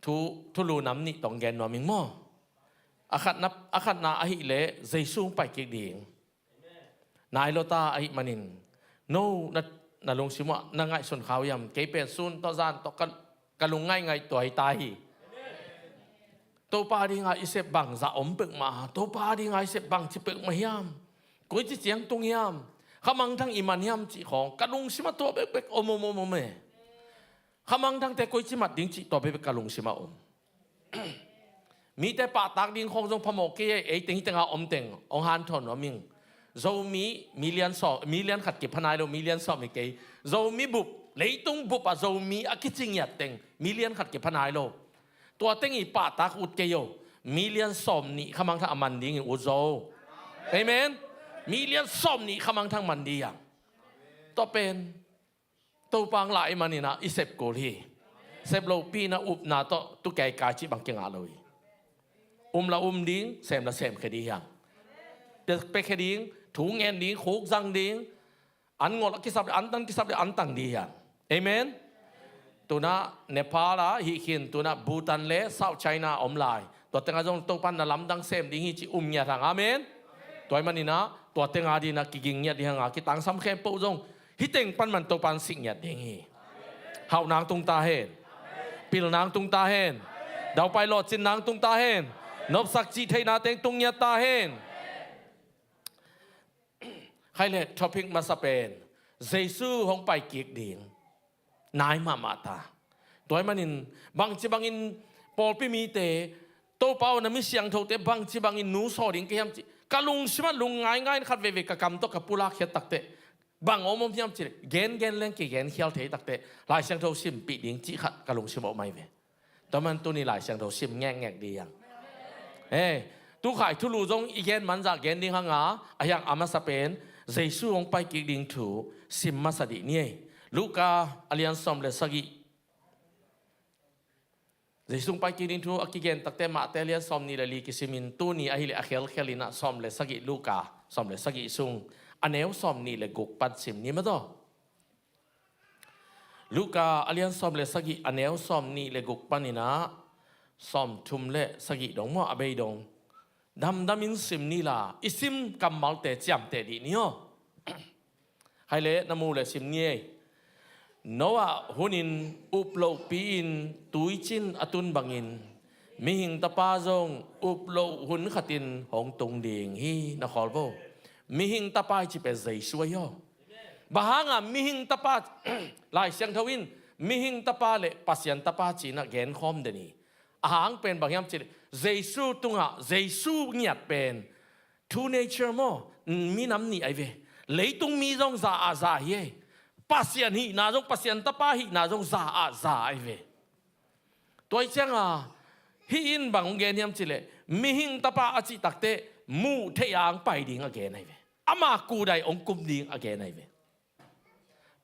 thu, thulu nam nih tawh gen nuam ing maw. A khatna, a khatna ahih leh Jesu hong pai kik ding. Nai lo ta ahih manin, no na, na lungsim ah na ngaihsun kha uh hiam? Kei pen sun tawh zan tawh ka, ka lung ngaingai tuai ta hi. Topa dinga i sep bangzah om peuhmah, Topa dinga i sep bangci peuhmah hiam? Koici ciang tung hiam? Kha mangthang i man hiam cih khawng ka lungsim ah tua bekbek om, om, om, om e. Kha mangthangte koici mat ding cih tua bekbek ka lungsim ah om. Mite pahtak ding khawng zong phamawh kei e, ei teng hi tenga om teng hong hanthawn nuam ing. Zomi million sawm, million khat kipha nai lo, million sawm hi kei. Zomi bup, leitung bup ah Zomi a kici ngiat teng million khat kipha nai lo. Tua teng i pahtak ut kei o. Million sawm nih kha mangthang a man dingin ut zaw. Amen. Million sawm nih kha mangthang man ding a. Tua pen Topa hong la ahih manin ah i sep kul hi. Sep lopi in ah upna tawh tu kei kai cih bang kingah lo hi. Um la um ding, sem la sem khia ding hi hang. Pia, pia khia ding, thu ngen ding, khuk zang ding. An ngol a kisap leh an tan, kisap leh an tang ding hi hang. Amen. Tu-in ah Nepal ah hih khin, tu-in ah Bhutan le South China om lai. Tua tengah zong Topa in na lamdang sem ding hi cih um ngiat hang. Amen. Tua ahih manin ah tua teng a dingin ah kiging ngiat ding hang a, kitangsam khempeuh zong hih teng pan man Topa in sik ngiat ding hi. Hauh nang tung ta hen. Pil nang tung ta hen. Daupai lawhcin nang tung ta hen. Nopsak cih theihna teng tung ngiat ta hen. Khai le topic masa pen Jesu hong pai kik ding. Nai mahmah ta. Tua ahih manin bangci bangin pawlpi mite, Topa aw, na mi siangthote bangci bangin nu saw ding ka hiam cih ka lungsim ah lung ngaingai in khat veivei ka kam tawh ka pulak khiat takteh bang om om hiam cih leh gen gen leng kigen khial thei takteh Lai Siangtho simpih ding cih khat ka lungsim ah om ahi ve. Tua man tuni Lai Siangtho sim ngekngek ding hi hang. He, tu khai thulu zong i gen man zah gen ding hang a, ahi hang a masa pen Jesu hong pai kik ding thu sim masa dih ni ei. Luka a lian sawm le sagih. Jesu hong pai kik ding thu a kigen takteh Mate a lian sawm nih le li kisimin, tuni ahih leh a khelkhel in ah sawm le sagih, Luka sawm le sagih sung a neu sawm nih le guk pan sim ni maw taw. Luka a lian sawm le sagih a neu sawm nih le guk panin ah sawm thum le sagih dong maw, a bei dong. Damdamin sim ni la, i sim kammalte ciamteh dih ni aw. Khai le na mu le sim ni ei. Noah hunin up lohpi-in tuicin a tun bangin Mihing Tapa zong up loh hun khatin hong tung ding hi, na khawl vo. Mihing Tapa i cih pen Jesu ahi aw. Bang hanga Mihing Tapa, Lai Siangtho in Mihing Tapa le Pasian Tapa ci-in ah genkhawm den hi. A hang pen bang hiam cih leh Jesu tungah, Jesu ngiat pen two nature maw, minam nih ahi ve. Leitung mi zong za ah za hi ei. Pasian hihna zong, Pasian Tapa hihna zong za ah za ahi ve. Tua ahih ciangin hih in bang hong gen hiam cih leh Mihing Tapa a cih takteh muh theih a hong pai ding a gen ahi ve. Ama kudai hong kum ding a gen ahi ve.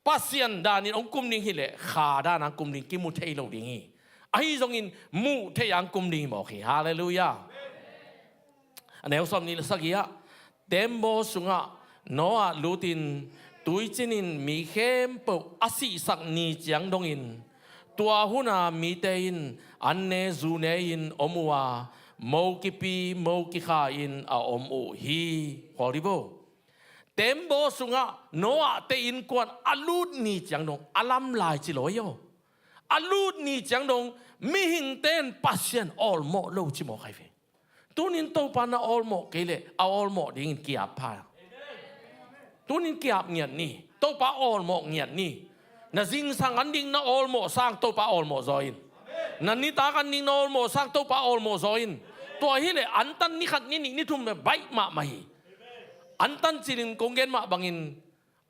Pasian danin hong kum ding hi leh kha danin hong kum ding, kimu thei lo ding hi. Ahi zongin muh theih a hong kum ding hi mawk hi. Halleluiah. A neu sawm nih le sagih ah, tembaw sungah Noah lutin tuicin in mi khempeuh a sihsak ni ciang dongin tua huna mite in an ne zu ne-in om uh a, mo kipi mo kikha-in a om uh hi. Khawl dih vo. Tembaw sungah Noah te innkuan a lut ni ciang dong, a lam lai ci lo ahi aw. A lut ni ciang dong mihingte in Pasian awlmawh lo ci mawk ahi ve. Tunin Topa na awlmawh kei leh a awlmawh dingin ki-ap pha. Tunin ki-ap ngiat ni. Topa awlmawh ngiat ni. Na zingsang an ding na awlmawh sang Topa awlmawh zaw in. Na nitak an ding na awlmawh sang Topa awlmawh zaw in. Tua hi leh antan ni khat ni nih ni thum baih mahmah hi. Antan cilin kong gen mah bangin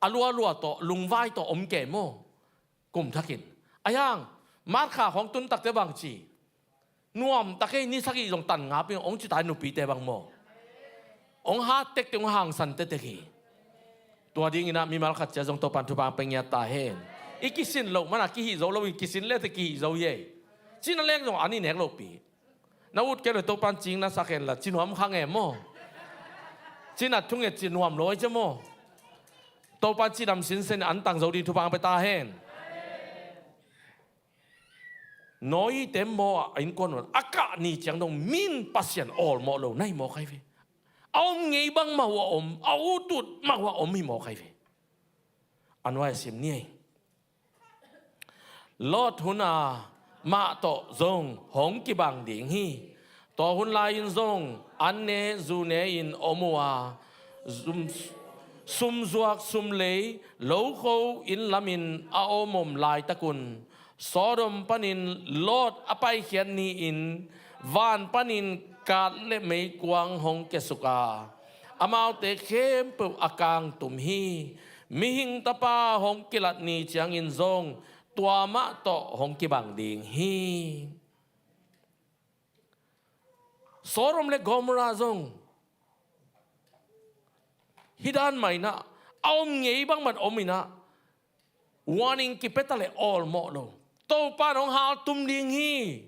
a lualua tawh, lungvai tawh om kei maw. Kum thakin. Ahi hang, March kha khawng tun takteh bang ci. Nuam tak ei, ni sagih zong tan ngap ing, hong ci ta hi nupite bang maw. Hong hat tektek, hong hangsan tektek hi. Tua dingin ah mimal khat ciat zong Topan thupha pia ngiat ta hen. I kisin loh mana kihih zo lo in, kisin le teh kihih zo hi ei. Cina leng zong an i nek lopi. Na ut kei leh Topan cing na sak hen la, ci nuam kha nge maw. Cina thunget ci nuam lo ei cia maw. Topan cidam sinsen an tang zo ding thupha pia ta hen. Noah te maw a innkuan un a kah ni ciang dong min Pasian awlmawh lo na hi mawk ahi ve. A om ngei bang mah uh a om, a ut ut mah uh a om hi mawk ahi ve. A nuai a sim ni ei. Lot hun a mah tawh zong hong kibang ding hi. Tua hun lai-in zong an ne zu ne-in om uh a, zum, sumzuak sumlei lokho inn lamin a om om laitakun Sodom panin Lot a paikhiat ni-in van panin kat le meikuang hong kiasuk a, amaute khempeuh a kangtum hi. Mihing Tapa hong kilat ni ciangin zong tua mah tawh hong kibang ding hi. Sodom le Gomorrah zong hih dan mah in ah, a om ngei bang mah om in ah, warning kipia ta leh awlmawh lo. Topa in hong haltum ding hi.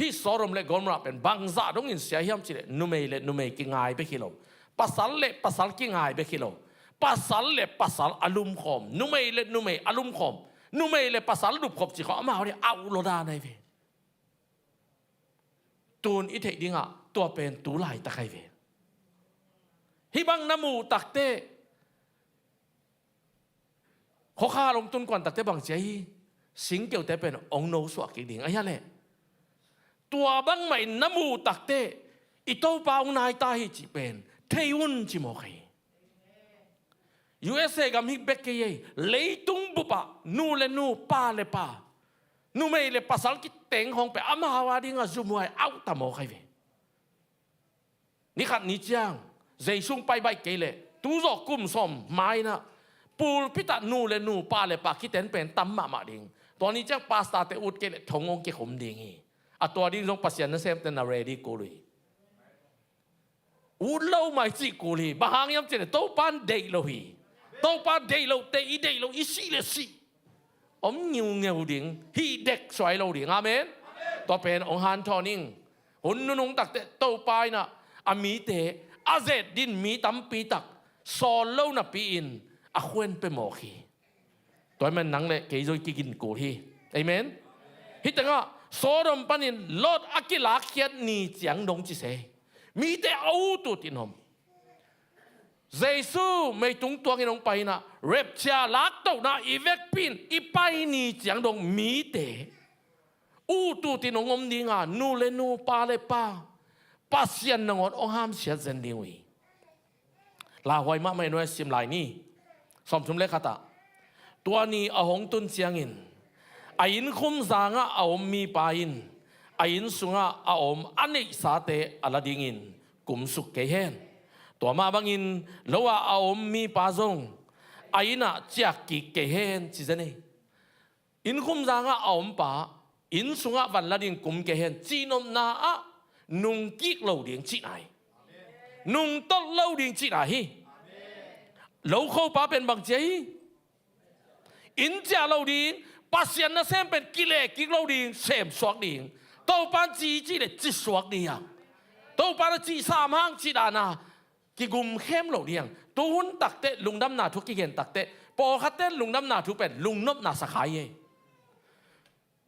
Hih Sodom le Gomorrah pen bangzah dongin sia hiam cih leh numei le numei kingai bek hi lo. Pasal le pasal kingai bek hi lo. Pasal le pasal a lumkhawm, numei le numei a lumkhawm, numei le pasal lupkhop cih khawng amau le a uh lo dan ahi ve. Tun i theih dingah tua pen tu laitak ahi ve. Hih bang na muh takteh, khuakhal hong tun kuan takteh bang ci a hi, singkeute pen hong no suak kik ding ahi a leh. Tua bangmah in na muh takteh i Topa hong nai ta hi cih pen thei un ci mawk ahi. U S A gam hi bek kei ei, leitung bupah nu le nu, pa le pa, numei le pasal kiteng khawng pen amau a dingah zumhuai a uh ta mawk ahi ve. Ni khat ni ciang Jesu hong pai baih kei leh tu zawh kum sawm mai-in ah pulpit ah nu le nu, pa le pa kiten pen tam mahmah ding. Tua ni ciang pastor-te ut kei leh thong hong kikhum ding hi. A tua ding zong Pasian nasemte na ready kul uh hi. Ut lo mai cih kul hi. Bang hang hiam cih leh Topa in deih lo hi. Topa deih lote i deih lo, i sih le sih. Om ngiungeu ding, hih dek suai lo ding. Amen. Tua pen hong hanthawn ing. Hun nunung takteh Topa in ah a mite a zet din mi tampi tak sawl lo napi-in a khuan pia mawk hi. Tua ahih manin nang le kei zong i kigin kul hi. Amen. Hih tengah Sodom panin Lot a kilakkhiat ni ciang dong ci se. Mite a ut ut in om. Jesu meitung tuangin hong pai in ah rapture, laktohna i vekpi in i pai ni ciang dong mite ut ut in hong om ding a, nu le nu, pa le pa, Pasian nangawn hong hamsiat zen ding uh hi. Lauhuai mahmah in nuai sim lai ni. Sawmthum le khat ah, tua ni a hong tun ciangin a innkhum zangah a om mipa in a inn sungah a om a neihsate a la dingin kumsuk kei hen. Tua mah bangin lo-ah a om mipa zong a inn ah ciak kik kei hen ci zen ei. Innkhum zangah a ompa inn sungah van la ding kum kei hen cihnopna ah nungkik lo ding cihna hi. Nungtolh lo ding cihna hi. Lokhopa pen bang ci a hi? Inn ciah lo ding, Pasian nasem pen kileh kik lo ding, semsuak ding. Topa in ci cih leh cisuak ding a, Topa in a cih sam hang cih dan a kigumkhem lo ding. Tuhun takteh lungdamna thu kigen takteh, pawlkhatte in lungdamna thu pen lungnopna sa kha hi.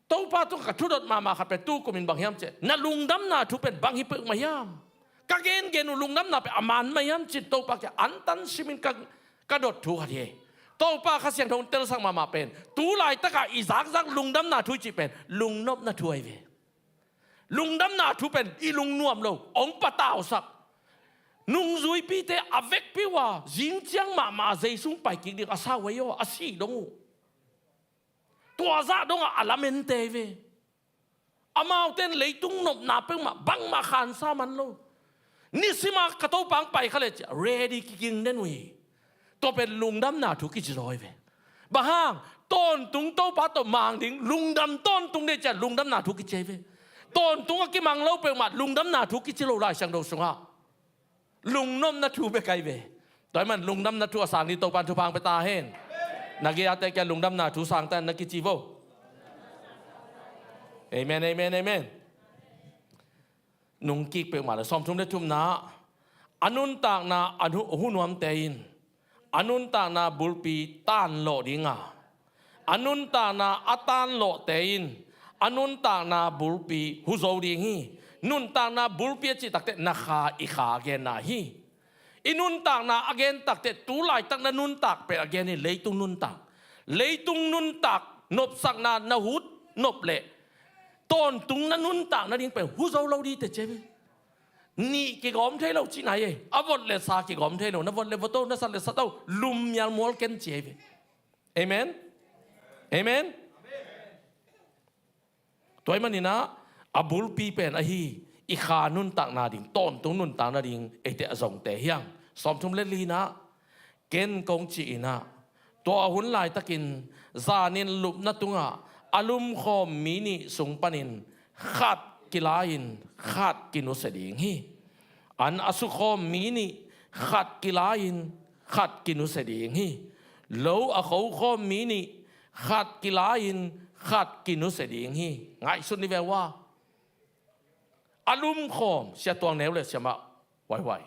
Topa tungah ka thudot mahmah khat pen tukum in bang hiam cih leh, na lungdamna thu pen bang hi peuhmah hiam? Ka gengen uh lungdamna pen a man mah hiam ci-in Topa kiang antan simin ka, ka dot thu khat hi. Topa Kha Siangtho in telsak mahmah pen tu laitakah i zakzak lungdamna thu i cih pen lungnopna thu ahi ve. Lungdamna thu pen i lungnuam lo hong patausak. Nungzuipite a vekpi uh a, zing ciang mahmah Jesu hong pai kik ding a sau ahi aw, a sih dong uh. Tua zah dongah a lamente hi ve. Amaute in leitung nopna peuhmah bangmah khansa man lo. Nisim a ka Topa hong pai kha leh ci-a ready kiging den uh hi. Tua pen lungdamna thu kici zaw hi ve. Bang hang? Tawntung Topa tawh mang ding lungdam tawntung ding ci-a lungdamna thu kici hi ve. Tawntung a kimang lo peuhmah lungdamna thu kici lo Lai Siangtho sungah. Lungnopna thu bek ahi ve. Tua ahih man lungdamna thu a sang ding Topa in thupha hong pia ta hen. Na gei-ate kiang lungdamna thu sang ta hen na kici vo. Amen, amen, amen. Nungkik peuhmah le sawmthum le thumna. A nuntakna a hu-, hunuamte in a nuntakna bulpi tanlawh ding a, a nuntakna a tanlawhte in A nuntakna bulpi hu zo ding hi. Nuntakna bulpi a cih takteh na kha, i kha a genna hi. I nuntakna a gen takteh tu laitak na nuntak pen a gen hi, leitung nuntak. Leitung nuntak nopsakna na hut nop leh tawntung na nuntak nading pen hu zo lo ding teh ci hi. Nih kigawm thei lo cihna hi. A vot le sa kigawm thei lo, na vot le vot o, na sat le sat o, lum mialmual ken ci hi. Amen. Amen. Tua ahih manin ah a bulpi pen ahi, i kha nuntakna ding, tawntung nuntakna ding eite a zongte hi hang. Sawmthum le li-na, ken kong ci-in ah, tua hun laitakin zanin lupna tungah a lumkhawm mi nih sung panin khat kila-in khat kinusia ding hi. An a sukhawm mi nih khat kila-in khat kinusia ding hi. Lo a khokhawm mi nih khat kila-in khat kinusia ding hi. Ngaihsun ni ve ua. A lumkhawm, Sia Tuang Neu le Siamah Huaihuai.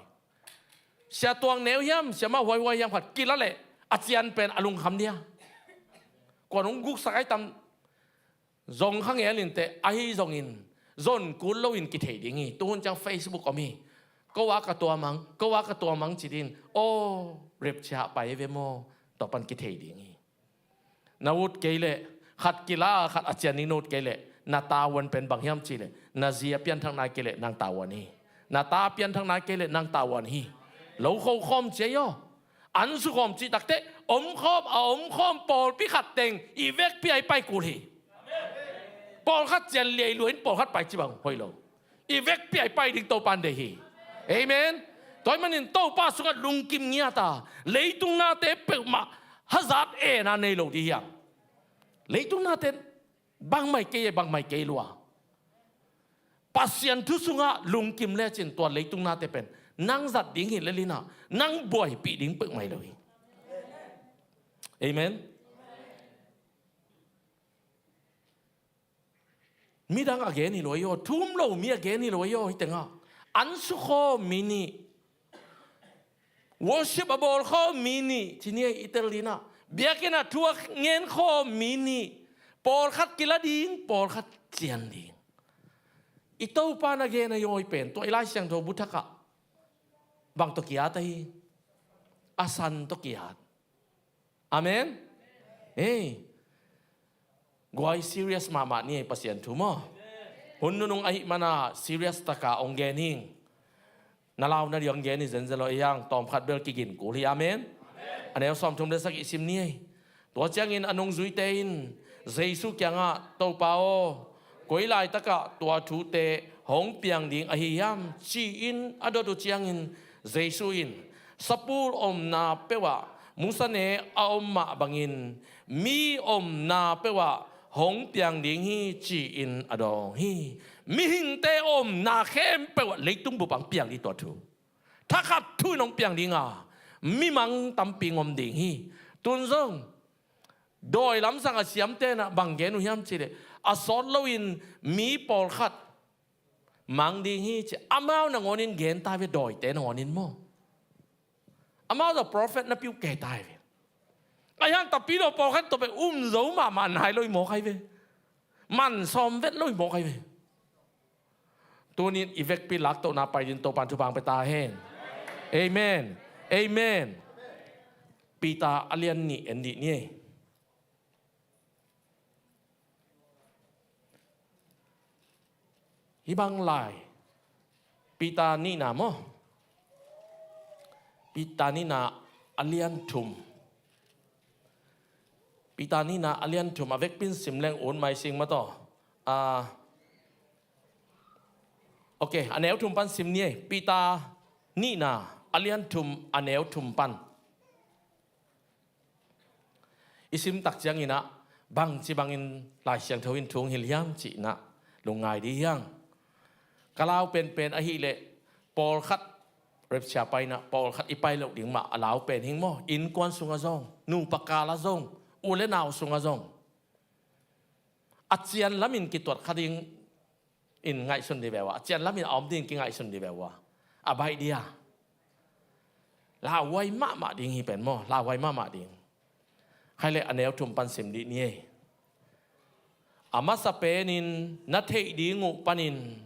Sia Tuang Neu hiam, Siamah Huaihuai hiam khat kila leh a cian pen a lungkham dia. Kuan hong guksak ai tam zong kha ngel inteh, ahi zongin zon kul loin kithei ding hi. Tuhun ciang Facebook om hi. Ko a ka tua mang, ko a ka tua mang ci ding. Aw, repchia pai ve maw? Tua pan kithei ding hi. Na ut kei leh, khat kila, khat a cian ding na ut kei leh, na tavuan pen bang hiam cih leh, na zi a pianthak nai kei leh nang tavuan hi. Na ta a pianthak nai kei leh nang tavuan hi. Lo khokhawm ci ei aw. An sukhawm cih takteh omkhawm, a omkhawm pawlpi khat teng i vekpi-a i pai kul hi. Pawlkhat cian liailua in pawlkhat pai ci bang hoih lo. I vekpi-a i pai ding Topan deih hi. Amen. Tua ahih manin Topa sungah lungkim ngiat a, leitung nate peuhmah hazat ena nei lo ding hi hang. Leitung nate bangmah kei e, bangmah kei lua. Pasian thu sungah lungkim lecin tua leitung nate pen nang zat ding hi lel in ah, nang buaipih ding peuhmah hi lo hi. Amen. Midang a gen hi lo ei aw, thu um lo mi a gen hi lo ei aw, hih tengah. An sukhawm mi nih, worship a bawlkhawm mi nih, ci ni ei, i tel ding ah. Biakinn ah thu a ngenkhawm mi nih, pawlkhat kila ding, pawlkhat cian ding. I Topa na gen a yawi pen, tua i Lai Siangtho bu thak ah bang tawh ki-at ahi? A san tawh ki-at. Amen. Ei, guai, serious mahmah ni ei, Pasian thu maw. Hun nunung ahih mana serious taka hong gen hing. Na lau na diang gen hi zenzen lo ei hang, tawmkhat bel kigin kul hi. Amen. A neu sawmthum le sagih sim ni ei. Tua ciangin a nungzuite in Jesu kiangah, "Topa aw, koi laitakah tua thute hong piang ding ahi hiam?" ci-in a dot uh ciangin Jesu in, "Sapul omna peuhah musa ne a om mah bangin mi omna peuhah hong piang ding hi," ci-in a dawng hi. Mihingte omna khempeuh ah leitung bup ah hong piang ding tua thu. Thakhat thu in hong piang ding a, mimang tampi hong om ding hi. Tun zong dawi lamsang a siamte in ah bang gen uh hiam cih leh, a sawt loin mi pawlkhat mang ding hi ci. Amau nangawn in gen ta ve, dawite nangawn in maw. Amau zong prophet napi uh kei ta ve. Ahi hang tapidaw pawlkhat tawh pen um zo mahmah nai lo hi mawk ai ve. Man sawm vet lo hi mawk ai ve. Tuni-in i vekpi laktohna pai ding Topan thupha hong pia ta hen. Amen. Amen. Peter a lian nih en dih ni ei. Hih bang lai, Peter nihna maw? Peter nihna a lian thum. Peter nihna a lian thum, a vekpi in sim leng ut mai sing mah tawh. Ah, ok, a neu thum pan sim ni ei. Peter nihna a lian thum, a neu thum pan. I sim tak ciangin ah, bangci bangin Lai Siangtho in thu hong hilh hiam cih in ah lungngai dih hiang. Ka lau penpen ahih leh, pawlkhat rapture paina, pawlkhat i pai loh ding mah a lau pen hing maw. Innkuan sungah zong, nupa kal ah zong, u le nau sungah zong, a cian lamin kituat kha ding in ngaihsun dih ve ua, a cian lamin a om ding kingaihsun dih ve ua. A baih dih a, lauhuai mahmah ding hi pen maw, lauhuai mahmah ding. Khaile, a neu thum pan sim dih ni ei. A masa penin na theih ding uh panin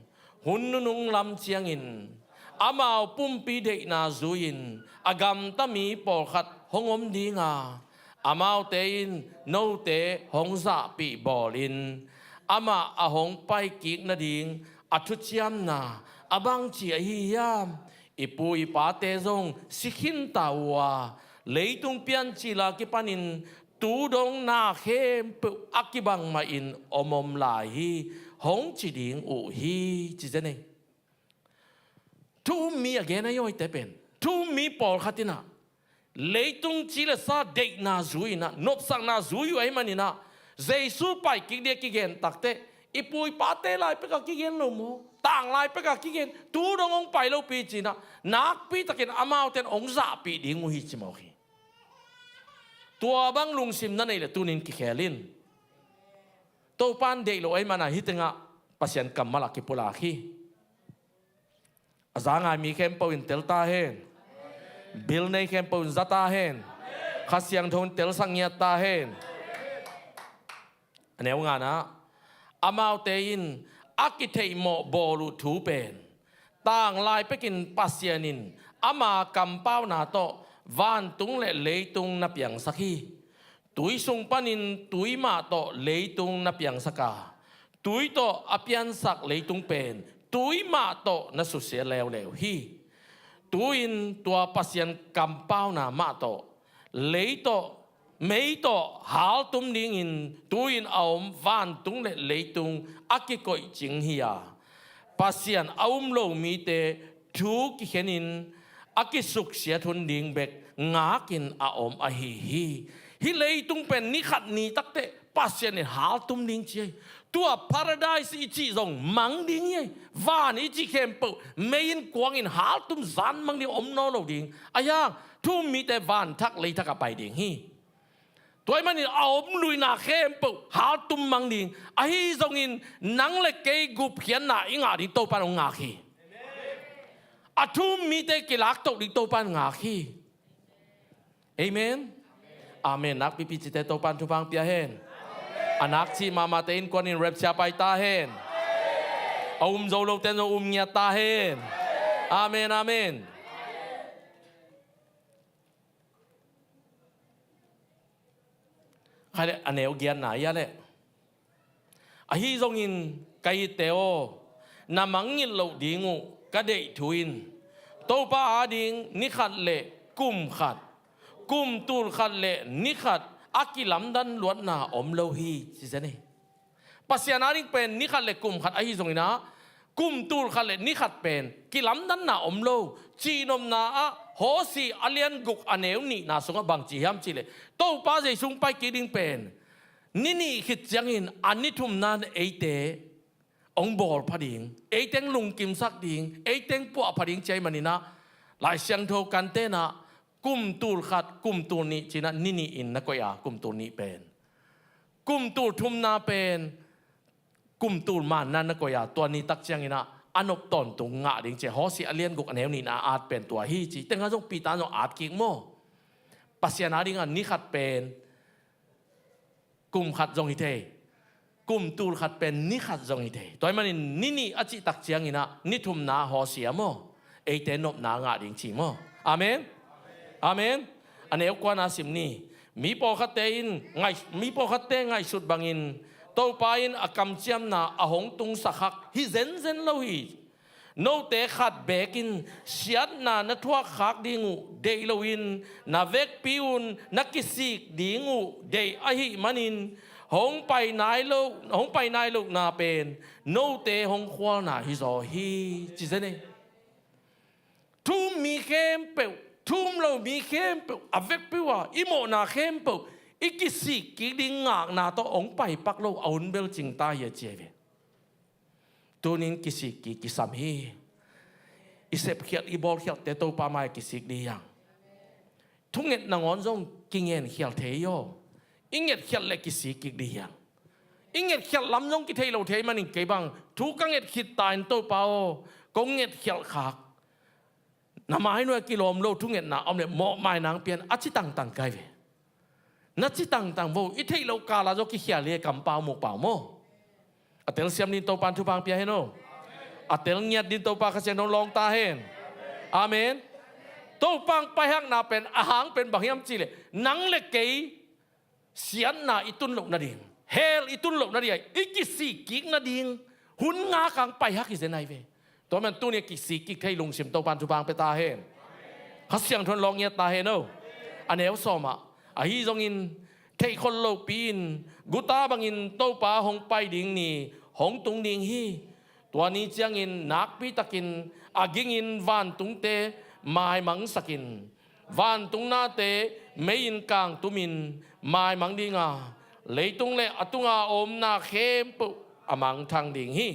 hun nunung lam ciangin amau pumpi deihna zui-in a gamta mi pawlkhat hong om dinga, amaute in note hong zahpih bawlin amah a hong paikik nading a thuciamna a bangci ahi hiam? I pu i pate zong si khinta uh a, leitung piancil a kipanin tu dong na khempeuh a kibang mahin om om lai hi, hong ci ding uh hi, ci zen ei. Thu um mi a gen a yawite pen thu um mi pawlkhat in ah leitung ci le sa deihna zui in ah, nopsakna zui uh ahih manin ah, Jesu paikik ding a kigen takteh i pu i pate lai pek a kigen lo maw? Tang lai pek a kigen, tu dong hong pai lopi ci in ah, nakpi takin amaute in hong zahpih ding uh hi ci mawk hi. Tua bang lungsim na neih leh tunin kikhel in. Topa'n deih lo ahih manin ah hih tengah Pasian kammal ah kipulak hi. A za ngai mi khempeuh in tel ta hen. Bil nei khempeuh in za ta hen. Kha Siangtho in telsak ngiat ta hen. A neu ngana ah, amaute in a kitheihmawh bawl uh thu pen tang lai pekin Pasian in ama kampauna tawh vantung le leitung na piangsak hi. Tui sung panin tui mah tawh leitung na piangsak a, tui tawh a piansak leitung pen tui mah tawh na susia leuleu hi. Tu-in tua Pasian kampauna mah tawh lei tawh, mei tawh haltum dingin tu-in a om vantung le leitung a kikoihcing hi a, Pasian a um lo mite thu kikhenin a kisuksiat hun ding bek ngakin a om ahi hi. Hih leitung pen ni khat ni takteh Pasian in haltum ding ci ahi. Tua paradise i cih zong mang ding hi ahi. Van i cih khempeuh mei in kuangin haltum zan mang ding, om nawn lo ding. Ahi hang thu um mite van thak lei thak ah pai ding hi. Tua ahih manin a om luina khempeuh haltum mang ding. Ahi zongin nang le kei gupkhiatna i ngah ding Topa'n hong ngak hi. A thu um mite kilaktoh ding Topa'n ngak hi. Amen. Amen. Nakpipi cite Topa'n thupha pia hen. A nak cih mahmahte innkuan in rapture pai ta hen. A um zo lote in zong um ngiat ta hen. Amen, amen. Khai le a neu giatna ia le. Ahi zongin ka itte aw, na mangngilh loh ding uh ka deih thu in Topa ading ni khat le kum khat, kum tul khat le ni khat a kilamdan luatna om lo hi, ci zen hi. Pasian ading pen ni khat le kum khat ahi zongin ah, kum tul khat le ni khat pen kilamdanna om lo. Cihnopna ah Hosea a lian guk a neu nihna sungah bang ci hiam cih leh, Topa Jesu hong paikik ding pen ni nih khit ciangin a ni thumna in eite hong bawlpha ding, eite hong lungkimsak ding, eite hong puahpha ding ci ahih manin ah, Lai Siangtho kante'n ah kum tul khat, kum tul nih ci-in ah ni nih in na koih a, kum tul nih pen, kum tul thumna pen kum tul manna na koih a, tua ni tak ciangin ah a nop tawntung ngah ding ci a, Hosea a lian guk a neu nihna a at pen tua hi ci. Tengah zong Peter in zong at kik maw? Pasian ading a ni khat pen kum khat zong hi thei, kum tul khat pen ni khat zong hi thei. Tua ahih manin ni nih a cih tak ciangin ah ni thumna Hosea maw? Eite nopna ngah ding ci maw? Amen. Amen. A neu kuana sim ni. Mi pawlkhatte in ngai, mi pawlkhatte ngaihsut bangin Topa in a kamciamna a hong tungsak khak hi zenzen lo hi. Note khat beek in siatna na thuak khak ding uh deih loin, na vekpi un na kisik ding uh deih ahih manin, hong pai nai lo, hong pai nai lohna pen note hong khualna hizaw hi, ci zen hi. Thu um mi khempeuh, thu um lo mi khempeuh, a vekpi uh a i mawhna khempeuh i kisik kik ding ngakna tawh hong pai pak lo a, hun bel cing ta hi a ci hi ve. Tunin kisik kik kisam hi. I sepkhialh, i bawlkhialhte Topa mai-ah kisik ding hi hang. Thunget nangawn zong kingenkhialh thei hi aw. I ngetkhialh leh kisik kik ding hi hang. I ngetkhialh lam zong kithei lo thei manin kei bang thu ka nget khit ta in Topa aw, kong ngetkhialh khak. Na mai nuai-ah kilawm lo thungetna om leh mawhmai nang pian, a ci tangtang kai ve. Na ci tangtang vo, i theih loh kal ah zong kikhial hi, kampau mukpau maw? A telsiam ding Topan thupha pia hen aw. A telngiat ding Topa Kha Siangtho in lawng ta hen. Amen. Topa hong paihakna pen a hang pen bang hiam cihleh, nang le kei siatna i tun loh nading, hell i tun loh nading, i kisik kik nading hun ngak a hong paihak hi zen ahi ve. Tua man tuni a kisik kik thei lungsim Topan thupha pia ta hen. Kha Siangtho in lawng ngiat ta hen aw. A neu sawm ah, ahi zongin theihkholh lopi-in guta bangin Topa hong pai ding ni hong tung ding hi. Tua ni ciangin nakpitakin a gingin vantungte maimangsakin, vantung nate mei-in kangtumin maimang ding a, leitung le a tunga a omna khempeuh a mangthang ding hi.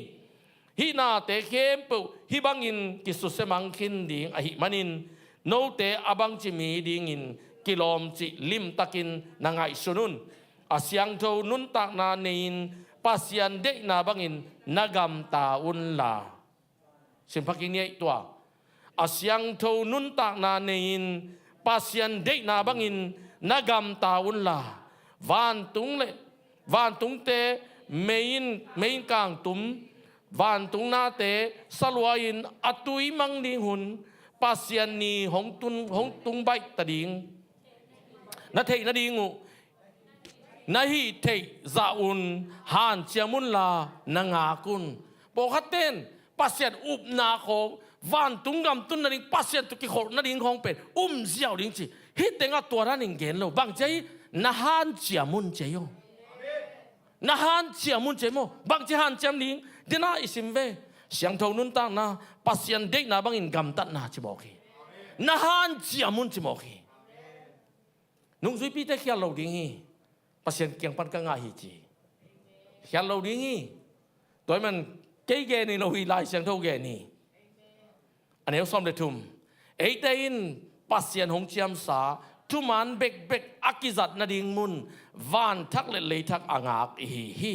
Hih nate khempeuh hih bangin kisusia mang khin ding ahih manin, note a bangci mi dingin kilawmcih limtakin na ngaihsun un. A siangtho nuntakna nei-in Pasian deihna bangin na gamta unla. Simphaking ni ei tua. A siangtho nuntakna nei-in Pasian deihna bangin na gamta unla. Vantung le vantungte mei-in, mei-in kangtum, vantung nate saluain a tui mang ding hun, Pasian ni hong tun, hong tung baih ta ding na theih nading uh, na hih theih zah un hanciam unla na ngak un. Pawlkhatte in Pasian upna khawng, vantung gam tun nading, Pasian tawh kikholh nading khawng pen um ziau ding ci. Hih tengah tua dan in gen lo. Bangci ahi, na hanciam un ci ahi aw. Na hanciam un ci ahi maw. Bangci hanciam ding? Dena i sim ve. Siangtho nuntakna, Pasian deihna bangin gamtatna ci mawk hi. Na hanciam un ci mawk hi. Nungzuipite khial lo ding hi. Pasian kiang pan ka ngah hi ci. Khial lo ding hi. Tua ahih man kei gen hi lo hi, Lai Siangtho gen hi. A neu sawm le thum. Eite in Pasian hong ciamsa thuman bekbek a kizat nading mun, vanthak le leithak a ngak i hi hi.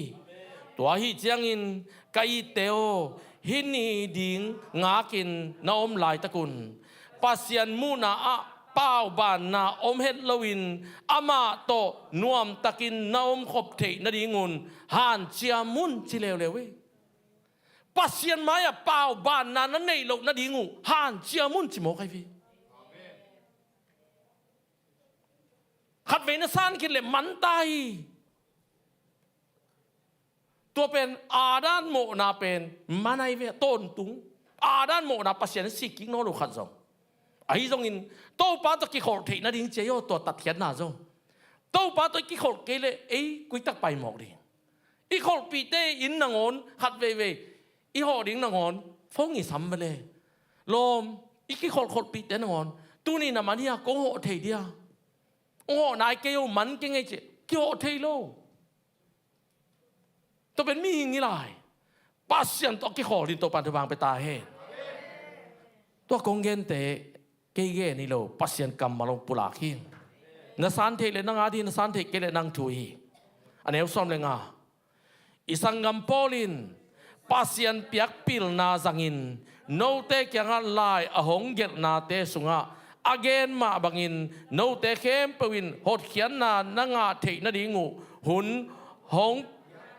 Tua ahih ciangin ka itte aw, hih ni ding ngakin na om laitak un, Pasian muhna ah paubanna om het loin amah tawh nuamtakin na omkhop theih nadingun hanciam un ci leuleu hi. Pasian mai-ah paubanna na neih loh nading uh hanciam un ci mawk ahi hi. Khatvei na san khin leh man ta hi. Tua pen Adam mawhna pen man ahi ve, tawntung. Adam mawhna Pasian in sik kik nawn lo khat zong. Ahi zongin Topa tawh kikholh theih nading ci ahi aw, tua tatkhiatna zong. Topa tawh i kikholh kei leh ei kuitak pai mawk ding. I kholhpihte in nangawn khat veivei i hawh ding nangawn phone i sam ve le. Lawm, i kikholh kholhpihte nangawn, tuni na man hia, kong hawh thei dia? Hong hawh nai kei o, man kei ngei ci, kihawh thei lo. Tua pen mihing hi lai. Pasian tawh kikholh in Topan thupha pia ta hen. Tua kong gente kei gen hi lo, Pasian kammal hong pulak hi. Na san theih leh nang a ding, na san theih kei leh nang thu hi. A neu sawm le nga. I sanggam Paul in Pasian piak pilna zangin note kiangah lai a hong gelhnate sungah a gen mah bangin note khempeuh in hotkhiatna na ngah theih nading uh hun hong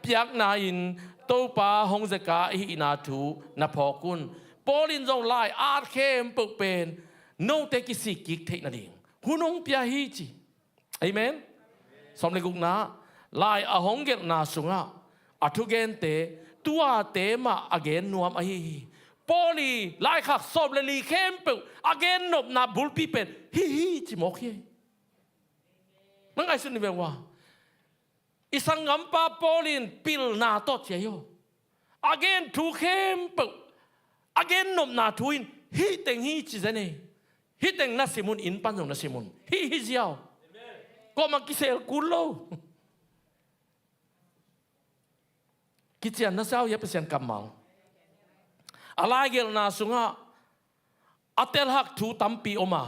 piakna-in Topa hong zeka ahihna thu na phawk un. Paul in zong lai at khempeuh pen note kisik kik theih nading hun hong pia hi ci. Amen. Sawm le gukna, lai a hong gelhna sungah a thugente tuate mah a gen nuam ahi hi. Paul i laikhak sawm le li khempeuh a gen nopna bulpi pen hih hi ci mawk hi. Nang ngaihsun ni ve ua. I sanggampa Paul in pilna tawh ci ahi aw. A gen thu khempeuh, a gen nopna thu in hih teng hi ci zen hi. Hih teng na sim un, inn pan zong na sim un. Hih hi ziau. Kuamah kisel kul lo. Kician na sau hia Pasian kammal. A laigelhna sungah a telhak thu tampi om a,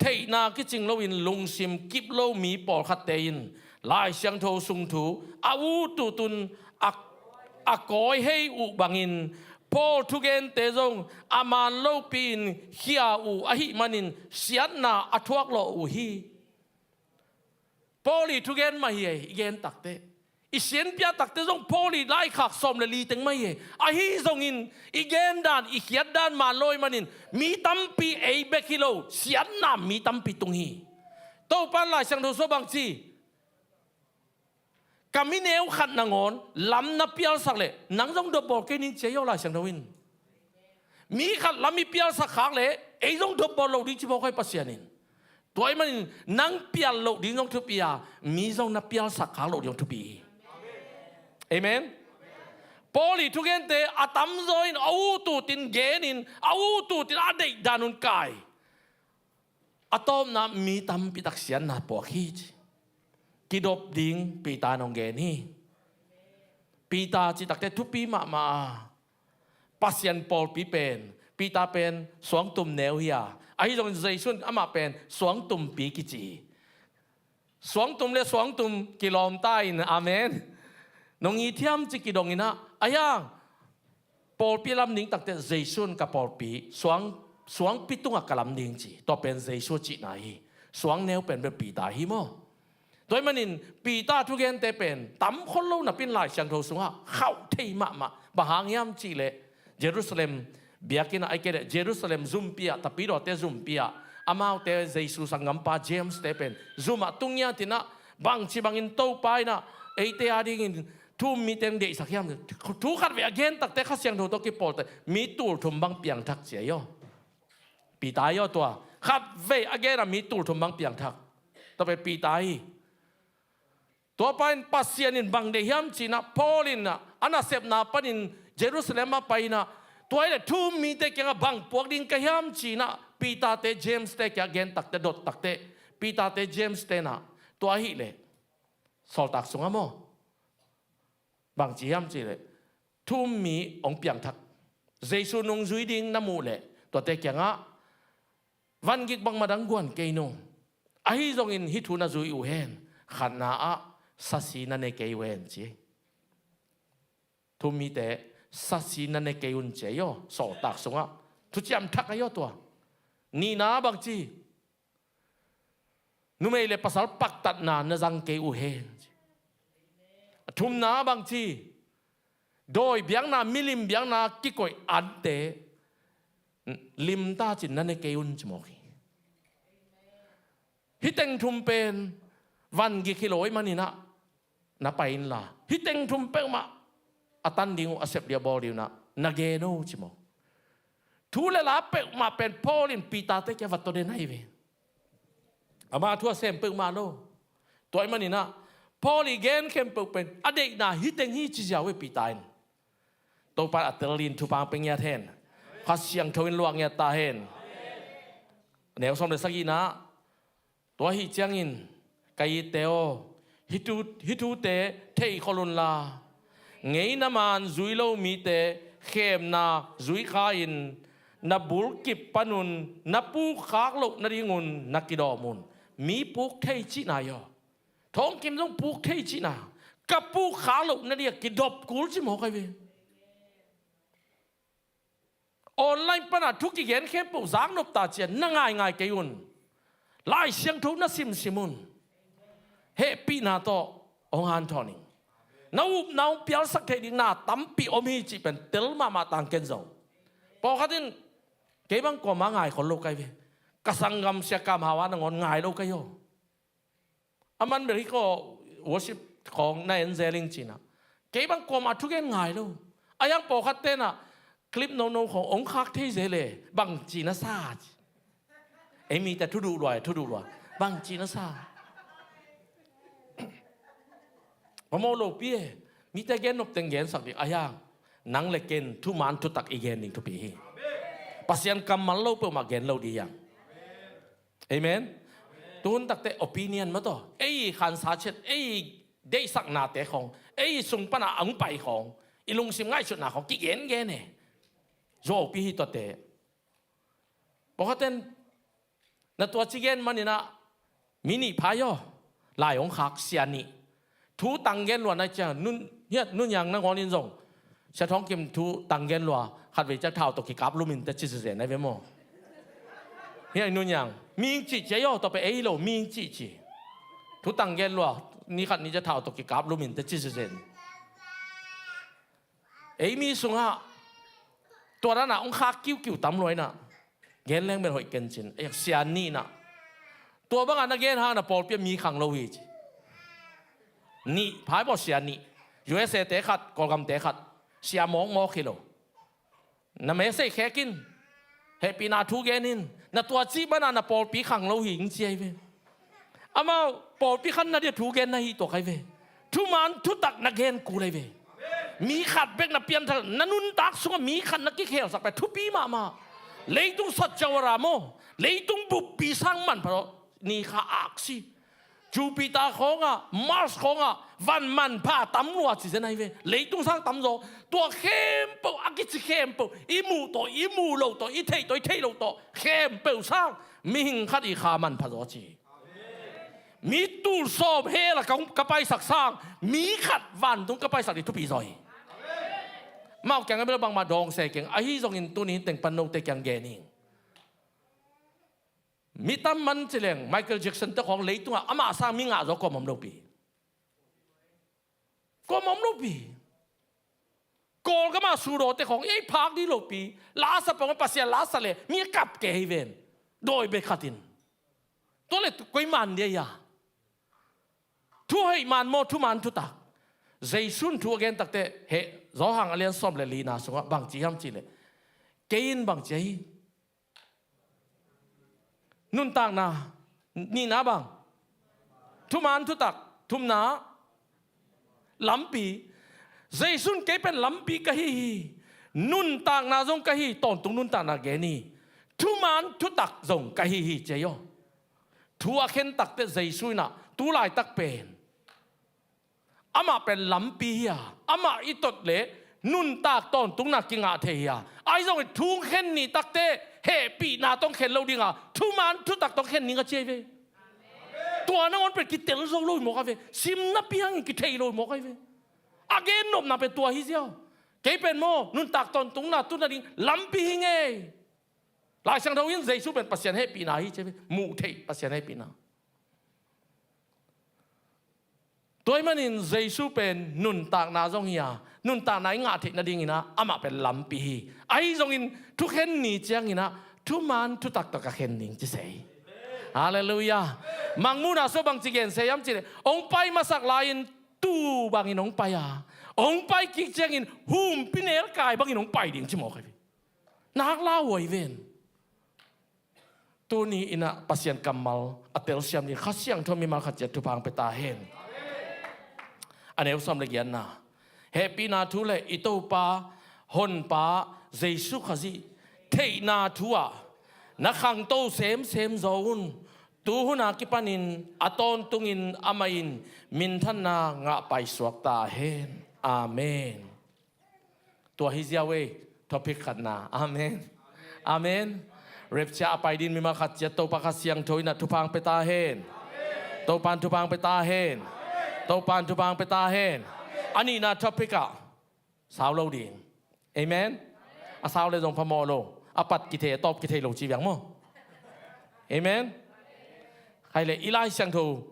theihna kicing loin lungsim kip lo mi pawlkhatte in Lai Siangtho sung thu a ut ut un a, a kawi hei uh bangin Paul thugente zong a man lopi-in khia uh ahih manin siatna a thuak lawh uh hi. Paul i thugen mah hi ei, i gen takteh. I sianpia takte zong Paul i laikhak sawm le li teng mah hi e. Ahi zongin i gendan, i khiatdan man lo ahih manin mi tampi, ei bek hi lo, siatna mi tampi tung hi. Topan Lai Siangtho sung ah bang ci? Ka mi neu khat nangawn lam na pialsak leh nang zong dopbawl kei ning ci ahi aw Lai Siangtho in. Mi khat lam i pialsak khak leh ei zong dopbawl loh ding ci mawk hi Pasian in. Tua ahih manin nang pial loh ding zong thupi a, mi zong na pialsak khak loh ding zong thupi hi. Amen. Paul i thugente a tamzaw in a ut utin genin, a ut utin a deihdan un kai. A tawpna mi tampi tak siatna puak hi ci. Kidop ding Peter in hong gen hi. Peter cih takte thupi mahmah a, Pasian pawlpi pen, Peter pen suangtum neu hi a, ahi zongin Jesu in amah pen suangtumpi kici hi. Suangtum le suangtum kilawm ta in, amen. Nong it hiam ci kidong in ah, ahi hang pawlpi lam ding takte Jesu in ka pawlpi, suang, suangpi tungah ka lam ding ci. Tua pen Jesu cihna hi. Suang neu pen bel Peter hi maw. Tua ahih manin Peter thugente pen tam khol lo napi in Lai Siangtho sungah khauh thei mahmah. Bang hang hiam cih leh Jerusalem biakinn ah, ahih kei leh Jerusalem zumpi ah, tapidawte zumpi ah, amaute Jesu sanggampa James te pen zum ah tung ngiat in ah, bangci bangin Topa in ah eite adingin thu um mite hong deihsak hiam? Thu khatvei a gen takte Kha Siangtho tawh kipawl teh mi tulthum bang piangthak ci ahi aw. Peter ahi aw tua. Khatvei a gen a mi tulthum bang piangthak. Tua pen Peter hi. Tua pa in Pasian in bang deih hiam ci in ah, Paul in ah a nasepna panin Jerusalem ah pai in ah, tua ahih leh thu um mite kiangah bang puak ding ka hiam ci in ah, Peter te James te kiangah gen takte, dot takte, Peter te James te in ah, tua ahih leh Sawltak sungah maw, bang ci hiam cih leh thu um mi hong piangthak, Jesu nungzui ding na muh leh tuate kiangah, vangik bangmah dang guan kei nung, ahi zongin hih thu na zui uh hen, khatna ah sasi na ne kei uh hen ci. Thu um mite sasi na ne kei un ci ahi aw, Sawltak sungah. Thuciam thak ahi aw tua. Nihna bang ci? Numei le pasal paktatna na zang kei uh hen. A thumna bang ci? Dawi biakna, milim biakna kikoih ante limta cin na ne kei un ci mawk hi. Hih teng thum pen vangik hi lo ahih manin ah na pai inla, hih teng thum peuhmah a tan ding uh, a sep ding uh, a bawl ding uh na, na gen o ci mawk. Thu le la peuhmah pen Paul in Peter te kiang va tawden ahi ve. Ama thu a sem peuhmah lo. Tua ahih manin ah Paul i gen khempeuh pen a deihna hih teng hi ci ziau ve Peter in. Topa in a tel dingin thupha pia ngiat hen. Kha Siangtho in luah ngiat ta hen. Neu sawm le sagihna. Tua ahih ciangin ka itte aw, hih thu, hih thute theikhol unla, ngeina man zui lo mite khemna zui kha-in na bulkip panun na pukkhak loh nadingun na kidawm un. Mi puk thei cihna ahi aw. Thawngkim zong puk thei cihna. Ka pukkhak loh nading a kidop kul ci mawk ahi ve. Online pana thu kigen khempeuh zaknop ta ci-a na ngaingai kei un. Lai Siangtho na simsim un. Hehpihna tawh hong hanthawn ing. Na upna hong pialsak theih ding na tampi om hi cih pen tel mahmah tang ken zong. Pawlkhat in kei bang kuamah ngai khol lo ka hi ve. Ka sanggam Sia Kam Hau a nangawn ngai lo ka hi aw. A man bel hih kaw worship khawng na en zel ing ci-in ah, kei bang kuamah thugen ngai lo. A hiang pawlkhat ten ah clip nono khawng hong khak thei zel e, bangci na sa ci. Ei mite thu duh lua e, thu duh lua. Bangci na sa. Phamawh lopi e. Mite gen nop teng gensak ding. A hiang nang le ken thuman thutak i gen ding thupi hi. Pasian kammal lo peuhmah gen lo ding hiang. Amen. Tuhun takte opinion mah tawh, ei khansa ciat, ei deihsaknate khawng, ei sung pana a hong pai khawng, i lungsim ngaihsutna khawng kigengen e. Zuaupi hi tuate. Pawlkhatten na tua ci gen manin ah mi nih phai aw. Lai hong khak sia nih. Thu tang gen lua nai cia, nun, hiah, nun hiang nangawn in zong Sia Thawng Kim thu tang gen lua, khatvei cia thau tawh kikap lum in teh ci zezen nai ve maw. Hiah, nun hiang mi ing cih ci aw, tua pen ei hi lo, mi ing cih ci. Thu tang gen lua, ni khat ni ciang thau tawh kikap lum in teh ci zenzen. Ei mi sungah tua dan a hong khak kiukiu tam lua in ah, gen leng bel hoih ken cin. Ei, sia nih in ah, tua bang a na gen hang na pawlpi ah mi khang lo hi ci. Nih, phai bawl sia nih. U S A te khat, Kawlgam te khat. Sia mawkmawk hi lo. Na message khek in, hehpihna thu gen in, na tua cih bang a na pawlpi khang lo hi ing ci ahi ve. Amau pawlpi khanna dia thu genna hi tuak ahi ve. Thuman thutak na gen kul ahi ve. Mi khat bek na pianthak, na nuntak sungah mi khat na kikhelsak pen thupi mahmah. Leitung satciau a ra maw, leitung buppi sang manpha zaw, ni kha aksi. Jupiter khawngah, Mars khawngah van manpha tam lua ci zen ahi ve. Leitung sang tam zaw. Tua khempeuh, a kici khempeuh, i muh tawh, i muh loh tawh, i theih tawh, i theih loh tawh, khempeuh sang mihing khat i kha manpha zaw ci. Mi tul sawm hell ah ka, ka paisak sang mi khat vantung ka paisak ding thupi zaw hi. Amau kiang a bel bangmah dawng se keng. Ahi zongin tuni teng pan note kiang gen ing. Mi tam man ci leng Michael Jackson te khawng leitungah amah sang mi ngah zaw kuamah om lopi. Kuamah om lopi. Kawlgam a sudaw te khawng ei phak dih lopi. Lasa pawng Pasian lasa le mi a kap kei hi ven. Dawi bek khat in. Tua le koi man dia hi a. Thu hoih man maw, thuman thutak. Jesu'n thu a gen takte, heh, Johan a lian sawm le lina sungah bang ci hiam cih leh, kei in bang ci ahi. Nuntakna, nihna bang. Thuman thutak, thumna, lampi. Jesu'n kei pen lampi ka hi hi. Nuntakna zong ka hi, tawntung nuntakna gen hi. Thuman thutak zong ka hi hi ci aw. Thu a khen takte Jesu in ah, tu laitak pen amah pen lampi hi a, amah i tot leh nuntak tawntungna kingah thei hi a. Ahi zongin thu khen ni takte hehpihna tawh khen lo ding a, thuman thutak tawh khen ning a ci ahi ve. Tua nangawn pen kitel zo lo hi mawk ahi ve. Simna piangin kithei lo hi mawk ahi ve. A gen nopna pen tua hi ziau. Kei pen maw, nuntak tawntungna tun nading lampi hi ing ei. Lai Siangtho in Jesu pen Pasian hehpihna hi ci ahi ve. Muh theih Pasian hehpihna. Tua ahih manin Jesu pen nuntakna zong hi a, nuntakna i ngah theih nadingin ah amah pen lampi hi. Ahi zongin thukhen ni ciangin ah thuman thutak tawh ka khen ding ci se hi. Halleluiah. Mangmuhna sua bangci gen se hiam cih leh, hong pai masak lai-in tu bangin hong pai a, hong pai kik ciangin humpinelkai bangin hong pai ding ci mawk ahi ve. Nak lauhuai ven. Tuni in ah Pasian kammal a telsiam ding Kha Siangtho mimal khat ciat thupha hong pia ta hen. A neu sawm le giatna. Hehpihna thu le i Topa Honpa Jesu Khazih theihna thu ah na khangto semsem zaw un. Tu hun a kipanin a tawntungin amah in minthanna ngah paisuak ta hen. Amen. Tua hi ziau ei, topic khatna. Amen. Amen. Rapture a pai ding mimal khat ciat Topa Kha Siangtho in ah thupha hong pia ta hen. Topa'n thupha hong pia ta hen. Topa'n thupha hong pia ta hen. A nihna topic ah sau lo ding. Amen. A sau le zong phamawh lo. A pat kithei, a tawp kithei lo ci viang maw. Amen. Khai le i Lai Siangtho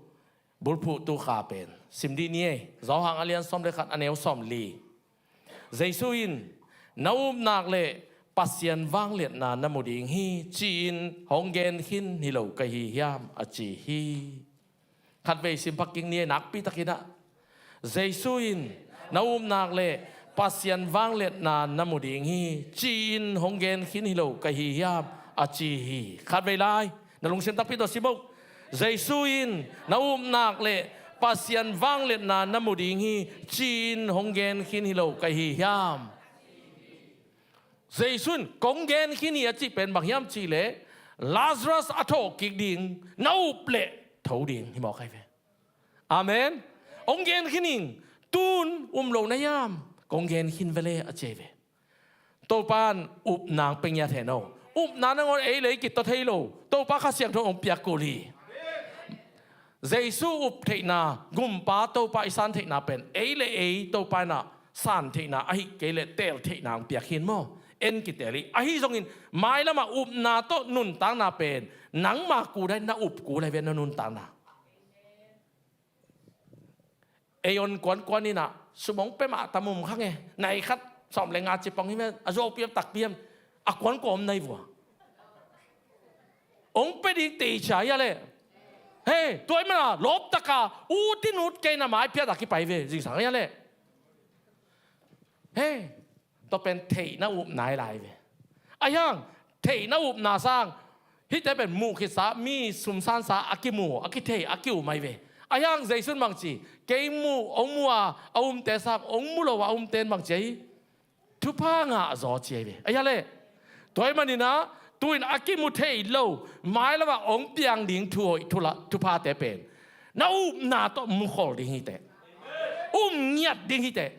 bulphuhtu kha pen sim dih ni ei. Johan a lian sawm le khat a neu sawm li. Jesu in, "Na upna leh Pasian vangliatna na mu ding hi, ci-in hong gen khin hi lo ka hi hiam?" a ci hi. Khatvei sim phak kik ni ei, nakpi takin ah. Jesu in, "Na upna leh Pasian vangliatna na mu ding hi, ci-in hong gen khin hi lo ka hi hiam?" a ci hi. Khatvei lai. Na lungsim takpi tawh sim uh. Jesu in, "Na upna leh Pasian vangliatna na mu ding hi, ci-in hong gen khin hi lo ka hi hiam?" Jesu in, "Kong gen khin hi," a cih pen bang hiam cih leh, Lazarus a thawh kik ding, na up leh tho ding hi mawk ahi ve. Amen. Hong gen khin ing, tun um lo na hiam, kong gen khin ve le a ci ahi ve. Topa'n upna hong pia ngiat hen aw. Upna nangawn ei le ei kitot thei lo. Topa Kha Siangtho hong piak kul hi. Jesu up theihna, Gumpa Topa i san theihna pen ei le ei Topa in ah san theihna, ahih kei leh teel theihna hong piak hi maw. En kiteel hi. Ahi zongin mailam ah upna tawh nuntakna pen nangma kul ahi, na up kul ahi ve, na nuntakna. Ei on kuankuan inah sum hong pia mah tam um kha nge. Nai khat sawm le nga ci pong hi men, a zuaupi am takpi am, a kuankua om nai vua. Hong pia ding tei cia hia leh. Hei, tua ahih mana lawptaka ut in ut kei na mai phiat a kipai ve zingsang hia leh. Hei, tua pen theihna upna hi lai ve. Ahi hang theihna upna sang hihte pen muh khitsa, mi sumsansa a kimu, a kithei, a kium ahi ve. Ahi hang Jesu'n bang ci, kei muh, hong mu a a umte sang hong mu lo a a umte in bang ci ahi? Thupha ngah zaw ci ahi ve. Ahi a leh. Tua ahih maninah tu-in a kimu thei lo, mailam ah hong piang ding thuhoih, thula, thuphate pen na upna tawh mukhol ding hi teh. Um ngiat ding hi teh.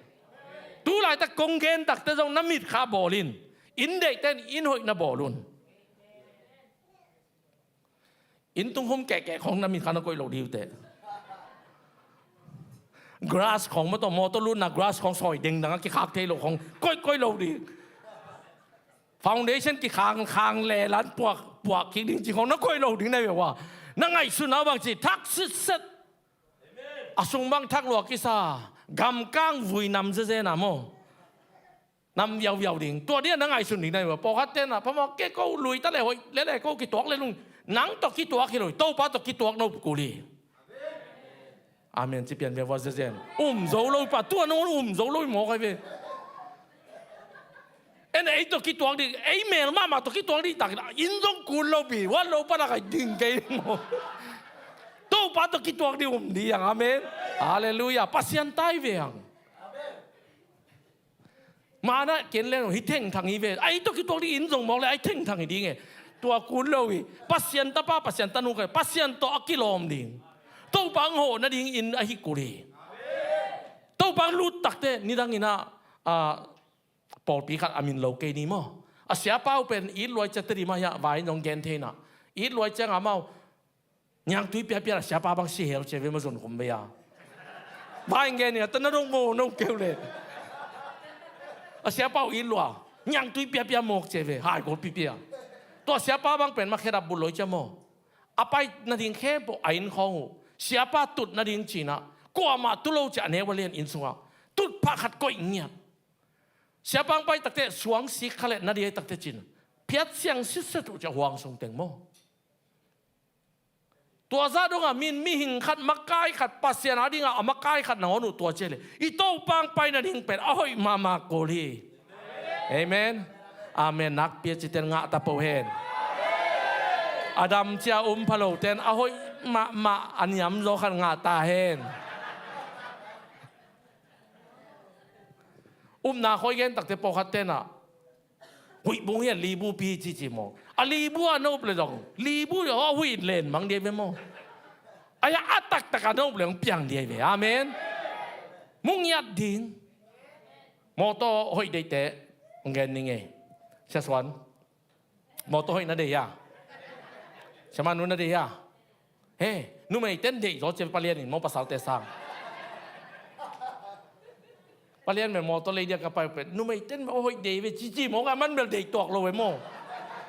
Tu laitak kong gen takte zong na mitkha bawl in. Inn deihte in inn hoihna bawl un. Inn tung khum kehkeh khong na mitkha na koih lo ding uh teh. Grass khong maw tawh, mawtaw lutna grass khong sawi dengdang a kikhak thei lo khong koih, koih lo ding. Foundation kikhang khang le lan puak, puak kik ding ci khong na koih lo ding na hi ve ua. Na ngaihsutna bang ci, thak sitset. A sung bang thak lua kisa, gamkang vui nam zezen a maw. Nam viauviau ding. Tua dia na ngaihsun ding na hi ua. Pawlkhat tenah phamawh kei, ko lui ta le hoih lele, ko kituak le lung. Nang tawh kituak hi lo hi. Topa tawh kituak no kul hi. Amen ci pian ve ua zezen. Um zo lo hi pa, tua nangawn um zo lo hi mawk ahi ve. En ei tawh kituak ding, ei mel mahmah tawh kituak ding tak in zong kul lo pi, wan lo panak ai ding kei ding maw. Topa tawh kituak ding um ding ang. Amen. Halleluiah. Pasian tai ve ang. Mana ken leng hi thengthang hi ve. Ai tawh kituak ding in zong mawk le ai thengthang hi ding e. Tua kul lo hi. Pasian tapa, Pasian tanu kha, Pasian tawh a kilawm ding. Topa ang hawh nading in ahi kul hi. Topa ang lut takte nidang inah, a, pawlpi khat a min lo kei ni maw. A siapa uh pen it luai ciat tedi mah hiah vai in zong gen thei inah. It luai ciang amau Niangtui piapia a siapa bang si hel cia ve maw, zon khum ve a. Vai ngen nia, ta na dong maw, nong keu le. A siapa uh it lua. Niangtui piapia mawk cia ve, hai gol pipia. Tua siapa bang pen ma khedap bulh loi cia maw. A pai nading khempeuh a inn khawng uh. Siapa tut nading cinah. Kuamah tu lo cia a neu a lian inn sungah. Tut phah khat koih ngiat. Siapa ang pai takte suang sik kha le na di ai takte cin. Phiat siang sitset uh cia huang sung teng maw. Tua zah dongah min mihing khat, makai khat, Pasian a dingah a makai khat nangawn uh tua cia le. I Topa ang pai nading pen a hoih mahmah kul hi. Amen. Amen. Nakpi a citen ngah ta po hen. A dam cia um phalo ten a hoih mahmah a niam zaw khat ngah ta hen. Upna khawi gen takte pawlkhat tenah huih bung hi a libu pi cici maw. A libu a na up le zong libu a huih in len mang dia ve maw. Ai a taktak a na up le hong piang dia ve. Amen. Mu ngiat ding. Mawtaw hoih deihte hong gen ning ei. Sia Suan. Mawtaw hoih na deih a. Siamah nu na deih a. He, numeiten deih zaw cia palian in maw pasalte sang. Palian mel mawtaw lei dia ka pai pet. Numeiten mel hoih deih ve cici maw ka man mel deih tuak lo ve maw.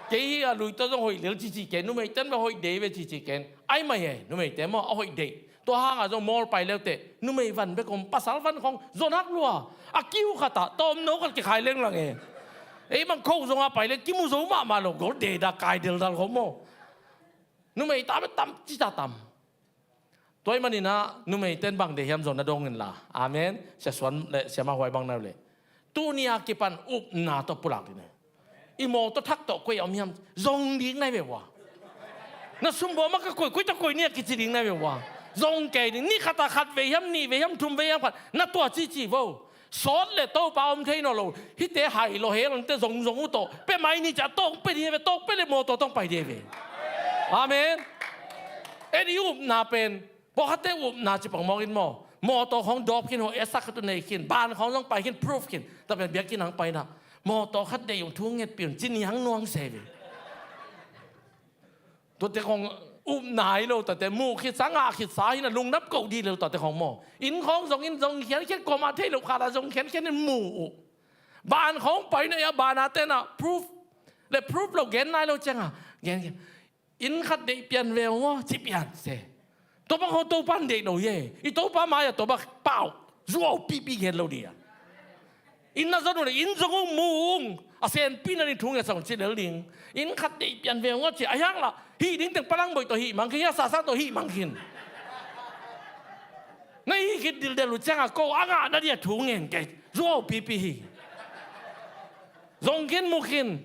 Kei hi a lui tawh zong hoih lel cici kei. Numeiten mel hoih deih ve cici ken. Ai mai he, numeite maw a hoih deih. Tua hangah zong mawl pai leuteh numei van bek om, pasal van khong zon hak lua. A kiu khatah tawm no khat kikhai lenglang e. Ei bang kho zongah pai leng kimu zo mahmah lo, gol deda kai deldal khong maw. Numei ta bek tam ci ta tam. Tua ahih maninah numeiten bang deih hiam zong na dong inla. Amen. Sia Suan le Sia Mah Huai bang na uh leh. Tuni a kipan upna tawh pulak ding na. I mawtaw thak tawh koi a om hiam? Zong ding nai ve ua. Na sumbaw mah ka koi, koi tawh koi ni a kici ding nai ve ua. Zong kei ding, ni khat a khat vei hiam, nih vei hiam, thum vei hiam khat na tua cici vo. Sawt le Topa om thei naw lo. Hihte hai lo hel ante zong zong uh tawh pia mai ni cia tawh pia ding ve, tawh pia le mawtaw tawh pai ding ve. Amen. En i upna pen Pawlkhatte upna ci pang mawk in maw. Mawtaw khawng dawp khin, hawh esak khat uh nei khin, ban khawng zong pai khin, proof khin. Tua pen biakinn hang paina mawtaw khat deih ung, thu ngetpih un ci ni hang nuang se ve. Tuate khawng upna hi lo, tuate muh khitsa, ngah khitsa hi na, lungnap koh dih lo tuate khawng maw. Inn khawng zong in zong khiankhian, kuamah thei loh khat a zong khiankhian in muh uh. Ban khawng paina ia, ban a tenah proof le proof lo gen nai lo cianga gen, gen. Inn khat deih pian ve uh maw, ci pian se. Tua bang hong Topa in deih lo hi. I Topa mai-ah tua bang pau zuau pipi gen lo ding a. Inn na zon uh le inn zong uh mu ung. A senpi na ding thu ngetsak un ci lel ding. Inn khat deih pian ve ung a ci a hiang lah hih ding teng palang boih tawh hih mang khin, hih a sasang tawh hih mang khin. Na hih khit dildel uh ciangah ko a ngah na ding a thu ngen kei. Zuau pipi hi. Zong khin mu khin.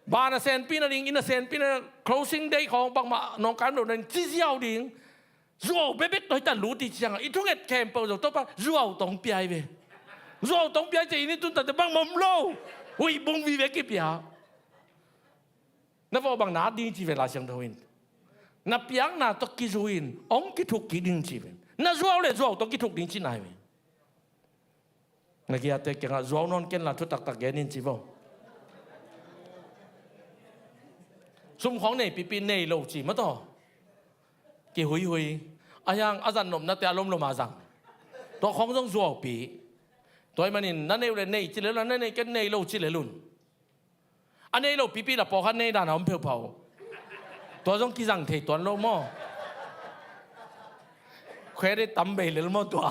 Van a senpi na ding, inn a senpi na, closing day khawng bangmah nawngkai om lo na ding ci ziau ding. Zuau bekbek tawh hita lut i ciangah i thunget khempeuh zong Topa zuau tawh hong pia hi ve. Zuau tawh hong pia hi ciah inn i tun takte bangmah om lo. Huih bung vive kipia. Na vawh bang na ding ci ve Lai Siangtho in. Na piakna tawh kizui in hong kithuk kik ding ci ve. Na zuau le zuau tawh kithuk ding ci nai ve. Na kiate kiangah zuau nawn ken la thu taktak gen in ci vo. Sum khawng nei pipi nei lo ci mataw. Kihuihui. A hiang a zat nopnate a lomlom a zang. Tua khawng zong zuaupi. Tua ahih manin na nei uh le nei ci lel un, na nei ken nei lo ci lel un. A nei lo pipi la pawlkhat nei dan a om pheuphau. Tua zong kizang thei tuan lo maw? Credit tam bei lel maw tua?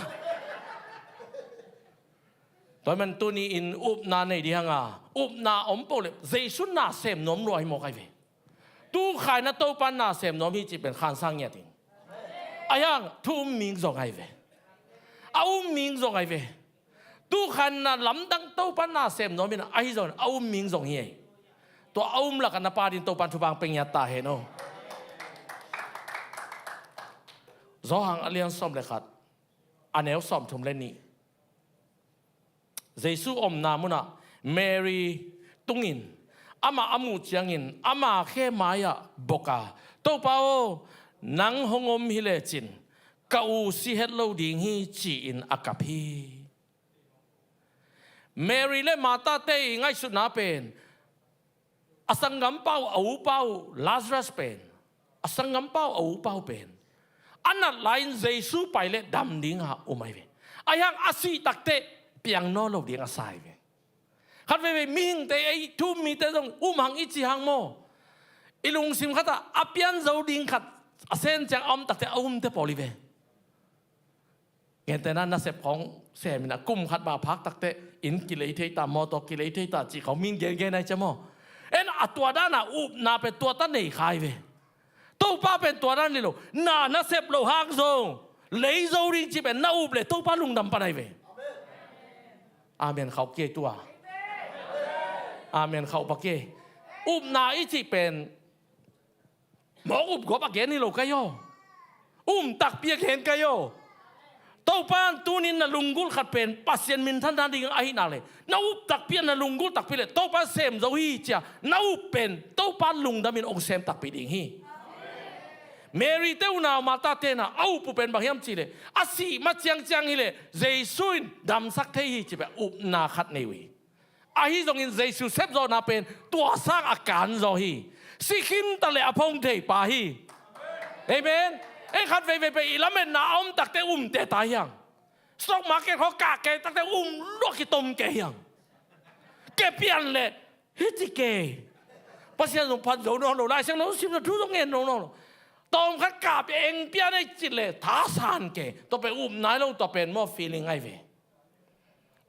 Tua ahih man tuni in upna nei ding hang a, upna om peuh le Jesu na sem nuam lua hi mawk ahi ve. Tu khaina Topa na sem nuam hi cih pen khansang ngiat in. A hiang thu um ming zong ahi ve. A um ming zong ahi ve. Tu khan na lamdang Topa na sem nuam in ahi zong a um ming zong hi ei. Tua a um lakah na pa ding Topa thupha pia ngiat ta hen aw. Johan a lian sawm le khat, a neu sawm thum le nih. Jesu omna munah Mary tungin amah a muh ciangin ama khe mai-ah bok a, Topa aw, nang hong om hi lecin ka u si het lo ding hi ci-in a kap hi. Mary le Martha-te i ngaihsutna pen a sanggampa uh, a upa uh Lazarus pen, a sanggampa uh, a upa uh pen a nat lai-in Jesu pai le dam dinga um ahi ve. A hiang a sih takteh piang nawn lo ding a sa ahi ve. Khat veivei mihingte, ei thu um mite zong um hang i ci hang maw? I lungsim khatah a pian zo ding khat a sen ciang a om takteh a umte pawl hi ve. Gentehna nasep khawng semin a kum khat mah phak takteh inn kilei thei ta, mawtaw kilei thei ta cih khawng min gengen ahi cia maw? En a tua dana upna pen tua ta nei kha hi ve. Topa pen tua dan hi lo, na nasep loh hang zong lei zo ding cih pen na up le Topa lungdam pan ahi ve. Amen khauh kei tua. Amen khauh pa kei. Upna i cih pen mawk upgawp a gen hi lo kei aw. Um takpi a gen kei aw. Topa in tunin na lunggulh khat pen Pasian minthan dan ding ahih nak le, na up takpi a, na lunggulh takpi le Topa sem zo hi cia na up pen Topa lungdamin hong sem takpi ding hi. Mary-te unau Martha-te na a up uh pen bang hiam cihleh, a sih ma ciangciang hileh Jesu in damsak thei hi cih pen upna khat nei uh hi. Ahi zongin Jesu sepzawhna pen tua sang a kan zaw hi. Si khinta le a phong thei pa hi. Amen. Ei khat veivei pen i lametna a om takte um teta hiang. Stock market khaw kah kei takte um luak kitom kei hiang. Ke pian le hici kei. Pasian zong phat zo nawn lo, Lai Siangtho sim lo, thu zong ngen nawn lo. Tawm khat kah pi eng pian ei cih le thasan kei. Tua pen upna hi lo, tua pen maw feeling ahi ve.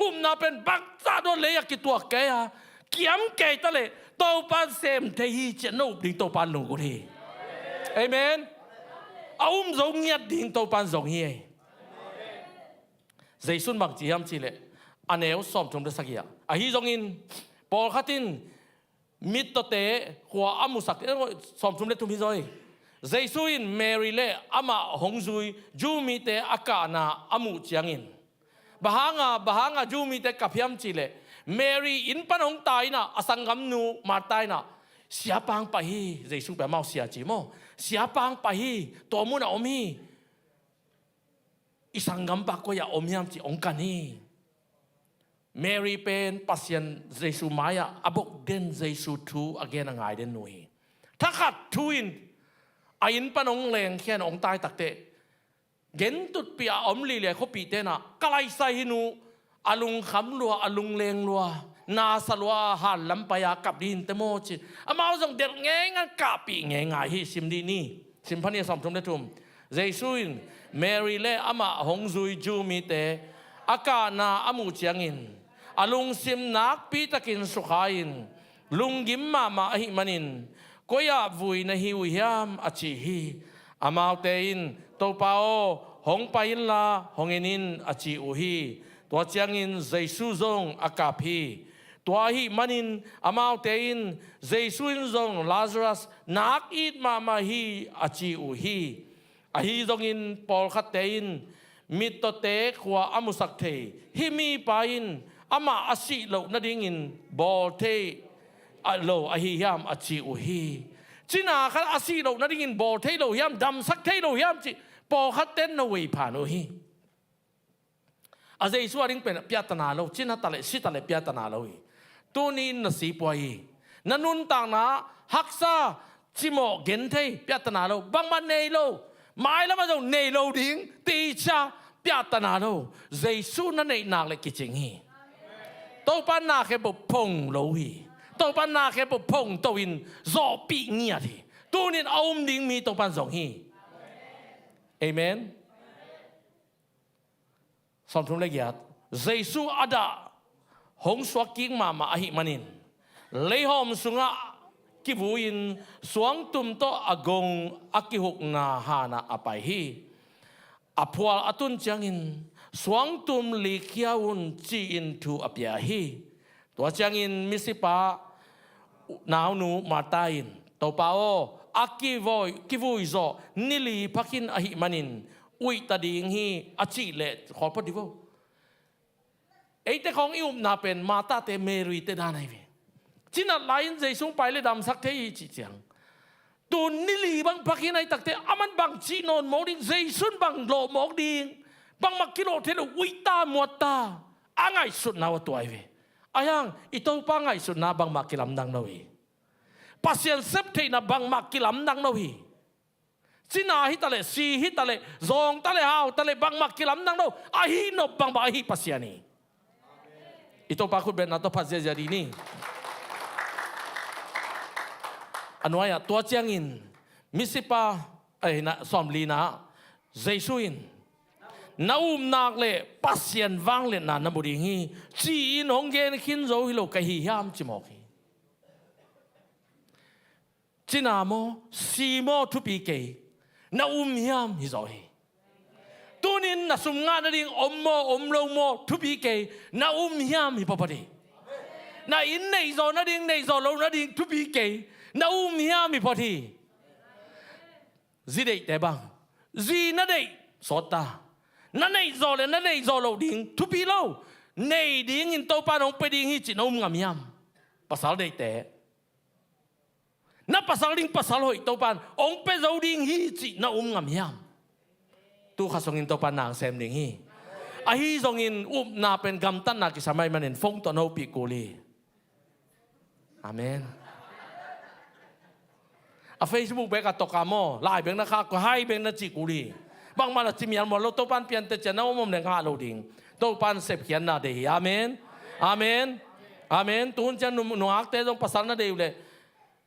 Upna pen bangzah dot lei a kituak kei a, kiam kei ta le Topa in sem thei hi ciah na up ding Topa in lunggulh hi. Amen. A um zo ngiat ding Topa in zong hi ei. Jesu in bang ci hiam cihleh, a neu sawmthum le sagih ah, ahi zongin pawlkhat in mittawte khua a musak, eh, sawmthum le thum hi zaw hi. Jesu in Mary le amah hong zui Jew mite a kahna a muh ciangin, bang hanga, bang hanga Jew mite kap hiam cihleh, Mary inn pan hong tai inah a sanggamnu Martha inah, siapa hong pai hi, Jesu pen amau sia ci maw, siapa hong pai hi, tua munah om hi. I sanggampa koi-ah om hiam cih hong kan hi. Mary pen Pasian Jesu mai-ah a bok den, Jesu thu a gen a ngai den nu hi. Thakhat thu in a inn pan hong lengkhia in hong tai takteh, gentutpih a om liliai khuapihte inah, ka laisai hi nu, a lungkham lua, a lungleng lua, nasa lua, hanlam pai-a kap dih inteh maw ci. Amau zong delh ngeingai, kahpih ngeingai hi. Sim dih ni. Sim pha ni, a sawmthum le thum. Jesu in Mary le amah hong zui Jew mite a kahna a muh ciangin a lungsim nakpitakin sukha-in, lunggim mahmah ahih manin, "Koi-ah vui na hi uh hiam?" a ci hi. Amaute in, "Topa aw, hong pai inla hong en in," a ci uh hi. Tua ciangin Jesu zong a kap hi. Tua ahih manin amaute in, "Jesu in zong Lazarus nak it mahmah hi," a ci uh hi. Ahi zongin pawlkhatte in, "Mittawte khua a musak thei hih mipa in amah a sih loh nadingin bawl thei lo ahi hiam?" a ci uh hi. Cina khat a sih loh nadingin bawl thei lo hiam, damsak thei lo hiam cih pawlkhatte in na vei phan uh hi. A Jesu a ding pen piatana lo, cina taleh si taleh piatana lo hi. Tuni in na si pua hi. Na nuntakna haksa, cimawh, genthei piatana lo, bangmah nei lo, mailamah zong nei lo ding, ticia piatana lo. Jesu na neih nak le kicing hi. Topa na khempeuh phong lo hi. Topa na khempeuh phong to-in zawhpih ngiat hi. Tunin a um ding mi Topa in zong hi. Amen. Sawmthum le giat. Jesu a dah hong suak kik mahmah ahih manin, leihawm sungah kivui-in suangtum tawh a gong a kihukna hanah a pai hi. A phual a tun ciangin, "Suangtum likhia un," ci-in thu a pia hi. Tua ciangin misipa naunu Martha in, "Topa aw, a kivui, kivui zawh ni li phakhin ahih manin uih ta ding hi," a cih leh khawl phot dih vo. Eite khawng i upna pen Martha-te, Mary-te dan ahi ve. Cinat lai-in Jesu hong pai le damsak thei hi cih ciang, tun ni li bang phakhin ahi takte, aman bang cih nawn mawk ding, Jesu in bang lawh mawk ding, bangmah kilawh thei lo, uih ta, muat ta, a ngaihsutna uh a tua ahi ve. Ahi hang i Topa ngaihsutna bangmah kilamdang lo hi. Pasian septheihna bangmah kilamdang lo hi. Cina hi taleh, si hi taleh, zawng taleh, hau taleh, bangmah kilamdang lo. Ahi nop bangmah ahi Pasian hi. I Topa khutbetna tawh phat ziahziah dih ni. A nuai-ah, tua ciangin misipa, eh, na, sawmlina, Jesu in, "Na upna le Pasian vangliatna na mu ding hi," ci-in hong gen khin zo hi lo ka hi hiam ci mawk hi. Cina maw, si maw, thupi kei, na um hiam hi zaw hi. Tunin na sum ngah nading om maw, om lo maw, thupi kei, na um hiam hi phaphat hi. Na inn neihzawh nading, neihzawh lo nading, thupi kei, na um hiam hi phot hi. Zi deihte bang, zi na deih sawt ta. Na neihzawh le na neihzawh loh ding thupi lo. Nei dingin Topa in hong pia ding hi cih na um ngam hiam? Pasal deihte, na pasal ding pasal hoih Topa in hong pia zo ding hi cih na um ngam hiam? Tu kha sungin Topa in na sem ding hi. Ahi zongin upna pen gamtatna kisam ahih manin phone tawh na hopih kul hi. Amen. A Facebook bek a tawk a maw, lai bek na khak, hai bek na cih kul hi. Bangmah na ci mial mual lo, Topa in pian teh ciang na om om le ngah lo ding. Topa in sepkhiatna deih hi. Amen. Amen. Amen. Tuhun ciang nu, nungakte zong pasal na deih uh leh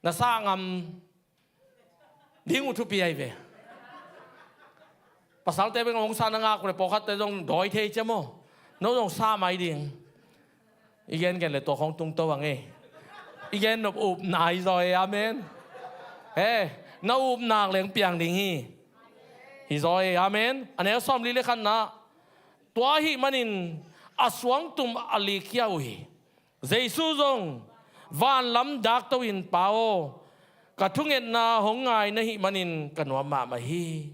na sah ngam ding uh thupi ahi ve. Pasalte bek hong sa na ngak uh leh pawlkhatte zong dawi thei ciam aw. No zong sa mai ding. I gen gen le tua khawng tungto ang e. I gen nop upna hi zaw e, amen. He, na upna leng piang ding hi. Hi zaw e, amen. A neu sawmli le khatna. Tua ahih manin a suangtum a likhia uh hi. Jesu zong vanlam dakto in, "Pa aw, ka thungetna hong ngai na hih manin ka nuam mahmah hi.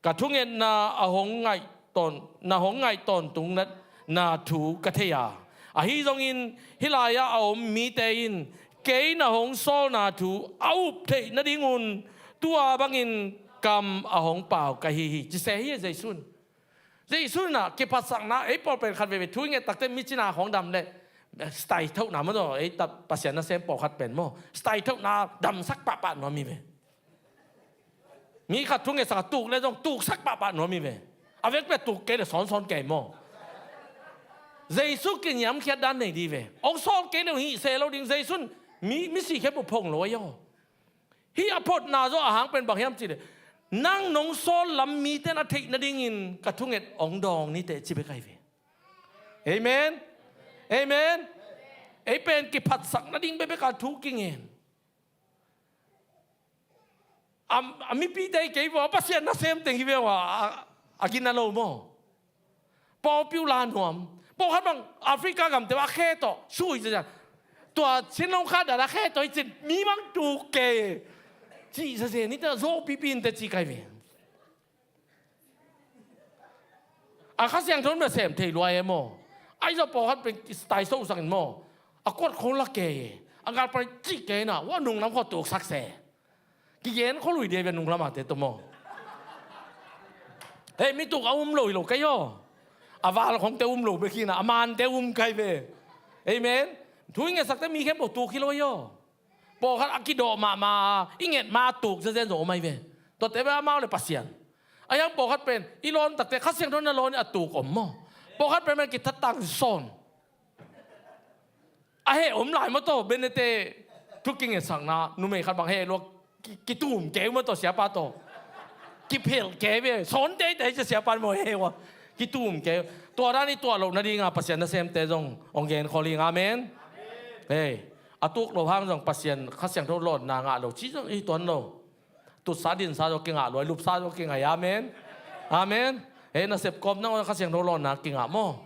Ka thungetna a hong ngaih tawn, na hong ngaih tawntung na, na thu ka thei a, ahi zongin hih lai-ah a om mite in kei na hong sawlna thu a up theih nadingun tua bangin kam a hong pau ka hi hi," ci se hi Jesu in. Jesu in ah kiphatsakna, ei pawl pen khat veve thu i nget takte mi cina khawng dam le, style thohna maw, ei ta Pasian nasem pawlkhat pen maw, style thohna damsak pahpah nuam hi ve. Mi khat thu ngetsak a tuk le zong tuksak pahpah nuam hi ve. A vek pia tuk kei le sawnsawn kei maw. Jesu kiniamkhiat dan nei dih ve. Hong sawl kei le hong hih se lo ding. Jesu in mi, misi khempeuh phong lo ahi aw. Hih a photna zaw a hang pen bang hiam cih leh, Nang nong sawl lam mite in a theih nadingin ka thunget hong dawng ni teh ci bek ahi ve. Amen. Amen. Ei pen kiphatsak nading bekbek a thu kingen. A, a mipite kei vua, Pasian nasem teng hi ve vua, a, a gina lo maw. Pawlpi uh la nuam. Pawlkhat bang Africa gamte a khe tawh sui cia. Tua Chin Long Khat dan a khe tawh i cin mi bang tuk kei. Cih sia sia ni teh zo pipi in teh ci kai ve. A Kha Siangtho in bia sem thei lua e maw. Ai zaw pawlkhat pen style so sang in maw. A kuat kho la kei. A ngal pai cih kei na. Wa nung lam kho tuk sak se. Kigen kho lui dia bia nung lam a te to maw. Hei, mi tuk a um lo hi lo kei aw. A val khong te um lo bek hi na. A man te um kai ve. Amen. Thu i ngetsak te mi khempeuh tuk hi lo aw. Pawlkhat a kidawh mahmah, i nget ma tuk zenzen zong om ahi ve. Tuate bia amau le Pasian. A hiang pawlkhat pen, i lawn takte Kha Siangtho na lawn a tuk om maw. Pawlkhat pen pen kithat tang sawn. A heh om lai maw tawh, Benete thu kingetsakna, numei khat bang heh luak, ki, kitum keu maw tawh siapa tawh. Kiphel keu ve, sawn teitei cia siapa maw heh ua. Kitum keu. Tua dan i tuah loh nadinga Pasian nasemte zong hong gen khol ing. Amen. Hei. A tuk lo hang zong Pasian Kha Siangtho lawnna ngah lo ci zong i tuan lo. Tutsa dinsa zong kingah lo, lupsa zong kingah hi. Amen. Amen. Hei, nasep kawm nang Kha Siangtho lawnna kingah maw.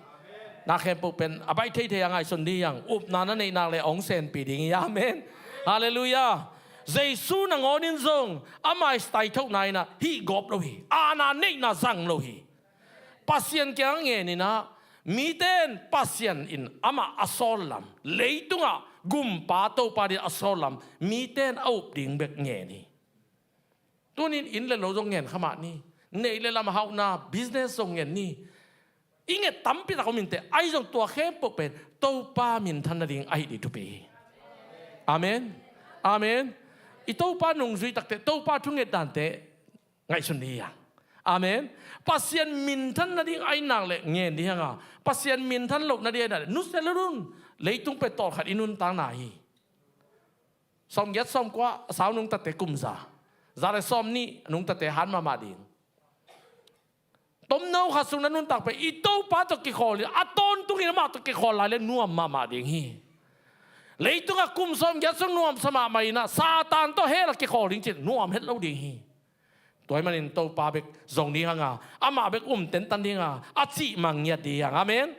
Na khempeuh pen a baih theithei a ngaihsun ding hi hang, upna na neih nak le hong senpi ding hi. Amen. Halleluiah. Jesu nangawn in zong ama i style thohna in ah hih gawp lo hi. Aana neihna zang lo hi. Pasian kiang ngen in ah, mite in Pasian in amah a sawl lam, leitungah gumpa Topa din a sawl lam mite in a up ding bek ngen hi. Tunin inn le lo zong ngen kha mah ni. Neih le lam a hauhna, business zong ngen ni. I nget tampi tak om in teh, ahi zong tua khempeuh pen Topa minthan nading ahi ding thupi hi. Amen. Amen. I Topa nungzui tak teh, Topa thunget dan teh ngaihsun ding hi hang. Amen. Pasian minthan nading ahi nak leh ngen ding hi hang a, Pasian minthan loh nading ahi nak leh nusia lo un. Leitung pen tawlkhat i nuntakna hi. Sawmgiat sawmkua a sau nungtate kum za, za le sawmnih a nungtate han mahmah ding. Tomno khat sung na nuntak pen i Topa tawh kikhawl in, a tawntungin amah tawh kikhawl lai leh nuam mahmah ding hi. Leitungah kum sawmgiat sung nuamsa mahmah in ah, Satan tawh hell ah kikhawl ding cih nuam het lo ding hi. Tua ahih manin Topa bek zong ding hang a, amah bek um tentan ding a, a cih mang ngiat ding hang. Amen.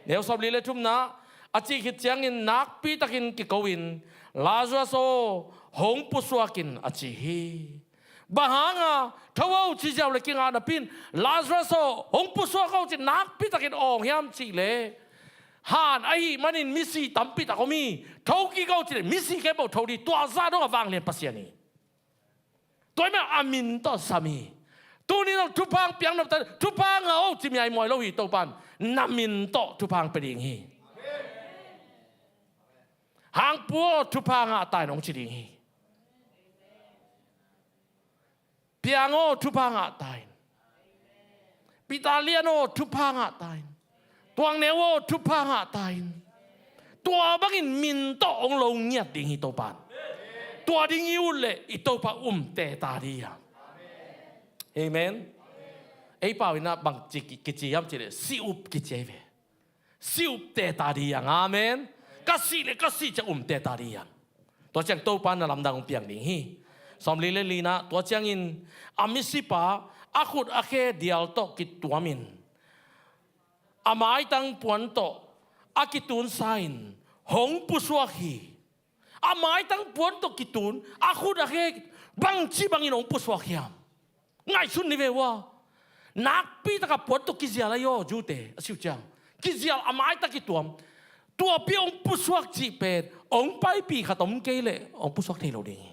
Neu sawmli le thumna, a cih khit ciangin nakpi takin kiko in, Lazarus aw, hong pusuak in, a ci hi. Bang hang a, tho o ci ziau le kingah napi in, Lazarus aw, hong pusuak o ci nakpi takin awng hiam cih leh, han ahih manin misi tampi tak om hi. Tho kik o ci leh misi khempeuh tho ding, tua zah dong a vanglian Pasian hi. Tua ahih manin a min tawh sam hi. Tuni in thupha piak nop ta, thupha ngah o ci mi a hi muai lo hi Topan. Na min tawh thupha pia ding hi. Hangpu aw, thupha ngah ta in, hong ci ding hi. Piang aw, thupha ngah ta in. Peter Lian aw, thupha ngah ta in. Tuang Neu aw, thupha ngah ta in. Tua bangin min tawh hong lo ngiat ding hi Topan. Tua ding i ut leh i Topa um teta ding hi hang. Amen. Ei pau in ah bang ci, ki, kici hiam cih leh si up kici ahi ve. Si up teta ding hi hang. Amen. Ka sih leh ka sih ciang um teta ding hi hang. Tua ciang Topa na lamdang hong piang ding hi. Sawmli le lina, tua ciangin a misipa a khut a khe dial tawh kituamin, a maitang puan tawh a kitunsa in hong pusuak hi. A maitang puan tawh kitun, a khut a khe, bangci bangin hong pusuak hiam? Ngaihsun ni ve ua. Nakpi taka puan tawh kizial ahi aw, Jew-te a si uh ciang. Kizial a maitak kituam. Tua pi hong pusuak cih pen hong paipih khat om kei leh hong pusuak thei lo ding hi.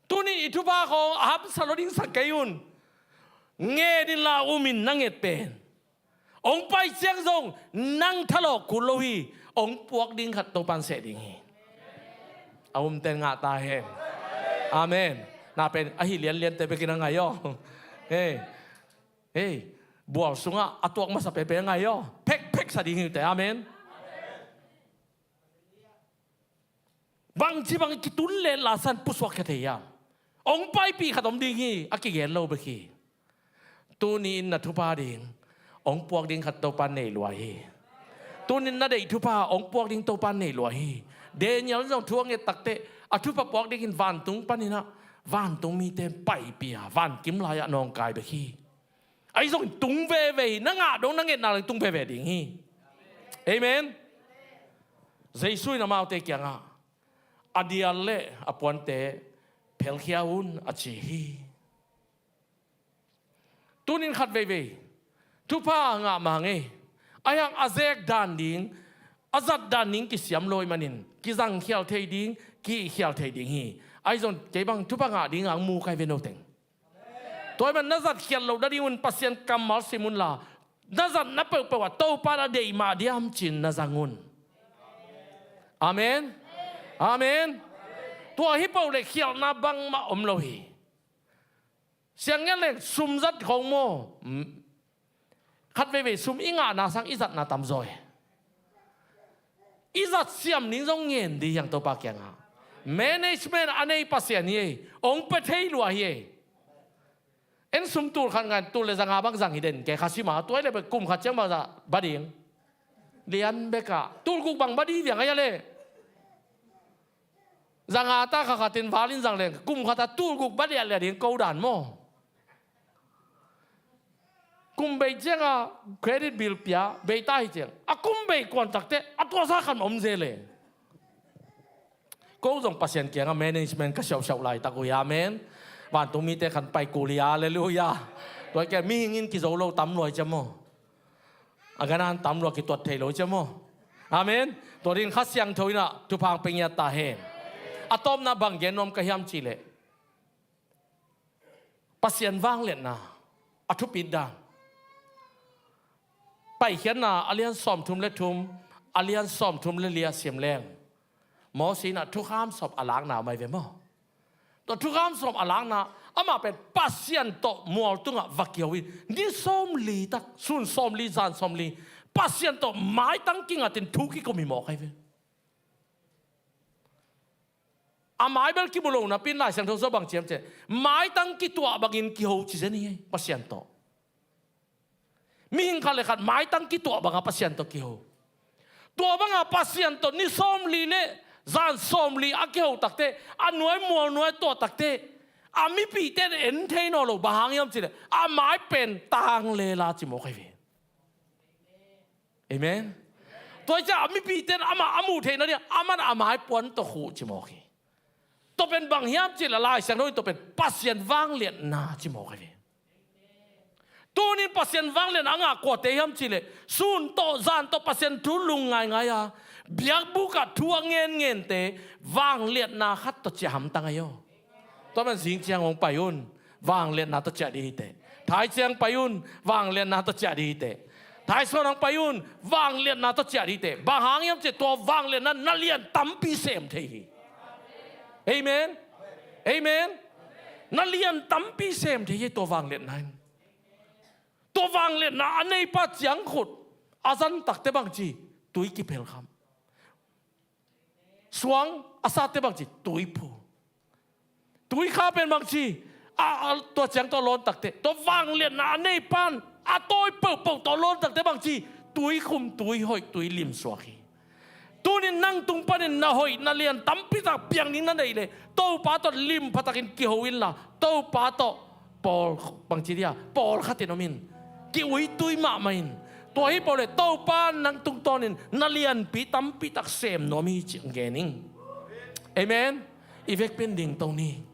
Tuni i thupha khawng a hamsa lo ding sa kei un. Ngen inla um in, na nget pen hong pai ciang zong nang thalawh kul lo hi. Hong puak ding khat Topan seh ding hi. A umten ngah ta hen. Amen. Na pen ahi lianliante bekin a ngai aw. Hei. Hei. Bual sungah a tuak masa penpen a ngai aw. Phekphek sa ding hi uh teh. Amen. Bangci bangin kitun leh Lazarus pusuak khia thei hiam? Hong paipih khat om ding hi, a kigen lo bek hi. Tuni-in na thupha ding hong puak ding khat Topa neih lua hi. Tuni-in na deih thupha hong puak ding Topa neih lua hi. Daniel zong thu a nget takteh a thupha puak dingin vantung panin ah vantung mite paipih a vankim lai-ah nawngkai bek hi. Ahi zongin tung veve hi, na ngah dong na ngetna leng tung veve ding hi. Amen. Jesu in amaute kiangah a dial le a puante phelkhia un a ci hi. Tunin khat veivei thupha ngah mang ei. Ahi hang a zek dan ding, a zat dan ding kisiam lo ahih manin kizangkhial thei ding, kihkhial thei ding hi. Ahi zong kei bang thupha ngah ding ang mu kai ve no teng. Tua ahih man na zatkhial loh nadingun Pasian kammal sim unla, na zatna peuhpeuh ah Topa na deih mah diam ci-in na zang un. Amen. Amen. Tua hi peuh le khialhna bangmah om lo hi. Siang ngen leng sum zat khong maw? Khat veivei sum i ngahna sang i zatna tamzaw hi. I zat siam ning zong ngen dih hiang Topa kiangah. Management a nei Pasian hi ei. Hong pia thei lua hi ei. En sum tul khat ngan tul le zanga bang zang hi den ke kha sima tuai le kum khat ciang bang zah ba ding. Lian bekah tul guk bang ba dih viang ahi a le. Zanga ta kha khatin valin zang leng kum khata tul guk ba liahliah ding ko dan maw? Kum bei cianga credit bill pia bei ta hi ciang a kum bei kuan takte a tuasa khan om ze le. Ko zong Pasian kiangah management ka siauhsiauh laitak uh hi, amen. Vantung mite khan pai kul hi, halleluiah. Tua hi kei mihing in kizo lo tam lua hi ciam maw? A ganan tam lua kituat thei lo hi ciam maw? Amen. Tua dingin Kha Siangtho in ah thupha hong pia ngiat ta hen. A tawpna bang gen nuam ka hiam cihleh Pasian vangliatna a thupit dan. Paikhiatna a lian sawmthum le thum, a lian sawmthum le li a sim leng Moses in ah thukham sawm a lakna a mai ve maw? Tua thukham sawm a lakna amah pen Pasian tawh mual tungah va kiho in ni sawmli tak, sun sawmli, zan sawmli Pasian tawh maitang kingatin thu kikum hi mawk ahi ve. A mai bel kimu lo napi in Lai Siangtho sua bang ciam ciah maitang kituah bangin kiho ci zen hi Pasian tawh. Mihing khat le khat maitang kituah banga Pasian tawh kiho. Tua banga Pasian tawh ni sawmli le zan sawmli a kiho takte, a nuai mual nuai tuah takte, a mipihte in en thei nawn lo, bang hang hiam cihleh a mai pen tang lela ci mawk ahi ve. Amen. Tua hi ciah a mipihte in amah a muh theih nading aman a mai puan tawh khuh ci mawk hi. Tua pen bang hiam cihleh Lai Siangtho in tua pen Pasian vangliatna ci mawk ahi ve. Tunin Pasian vangliatna a ngah kuate hiam cihleh sun tawh zan tawh Pasian thu lung ngaingai a biakbukah thu a ngenngente vangliatna khat tawh ciah hamtang ahi aw. Tua man zing ciang hong pai un, vangliatna tawh ciah dih hi teh. Thai ciang pai un, vangliatna tawh ciah dih hi teh. Thai sawn hong pai un, vangliatna tawh ciah dih hi teh. Bang hang hiam cihleh tua vangliatna na lian tampi sem thei hi. Amen. Amen. Na lian tampi sem thei hi tua vangliatna in. Tua vangliatna a neipa ciangkhut a zan takte bangci tui kiphelkham. Suang a sate bangci tui phu. Tui kha pen bangci a, a tua ciang tawh lawn takte tua vangliatna a neipan a tawi peuhpeuh tawh lawn takte bangci tui khum, tui hoih, tui limsuak hi. Tunin nang tung panin na hoih na lian tampi tak piang ding na neih leh Topa tawh lim phatakin kiho inla Topa tawh pawl bangci dia pawl khatin om in ki-uitui mahmah in. Tua hi pawh leh Topa nang tungtawnin na lianpi tampi tak sem nuam hi ci-in gen ing. Amen. I vekpi in dingto ni.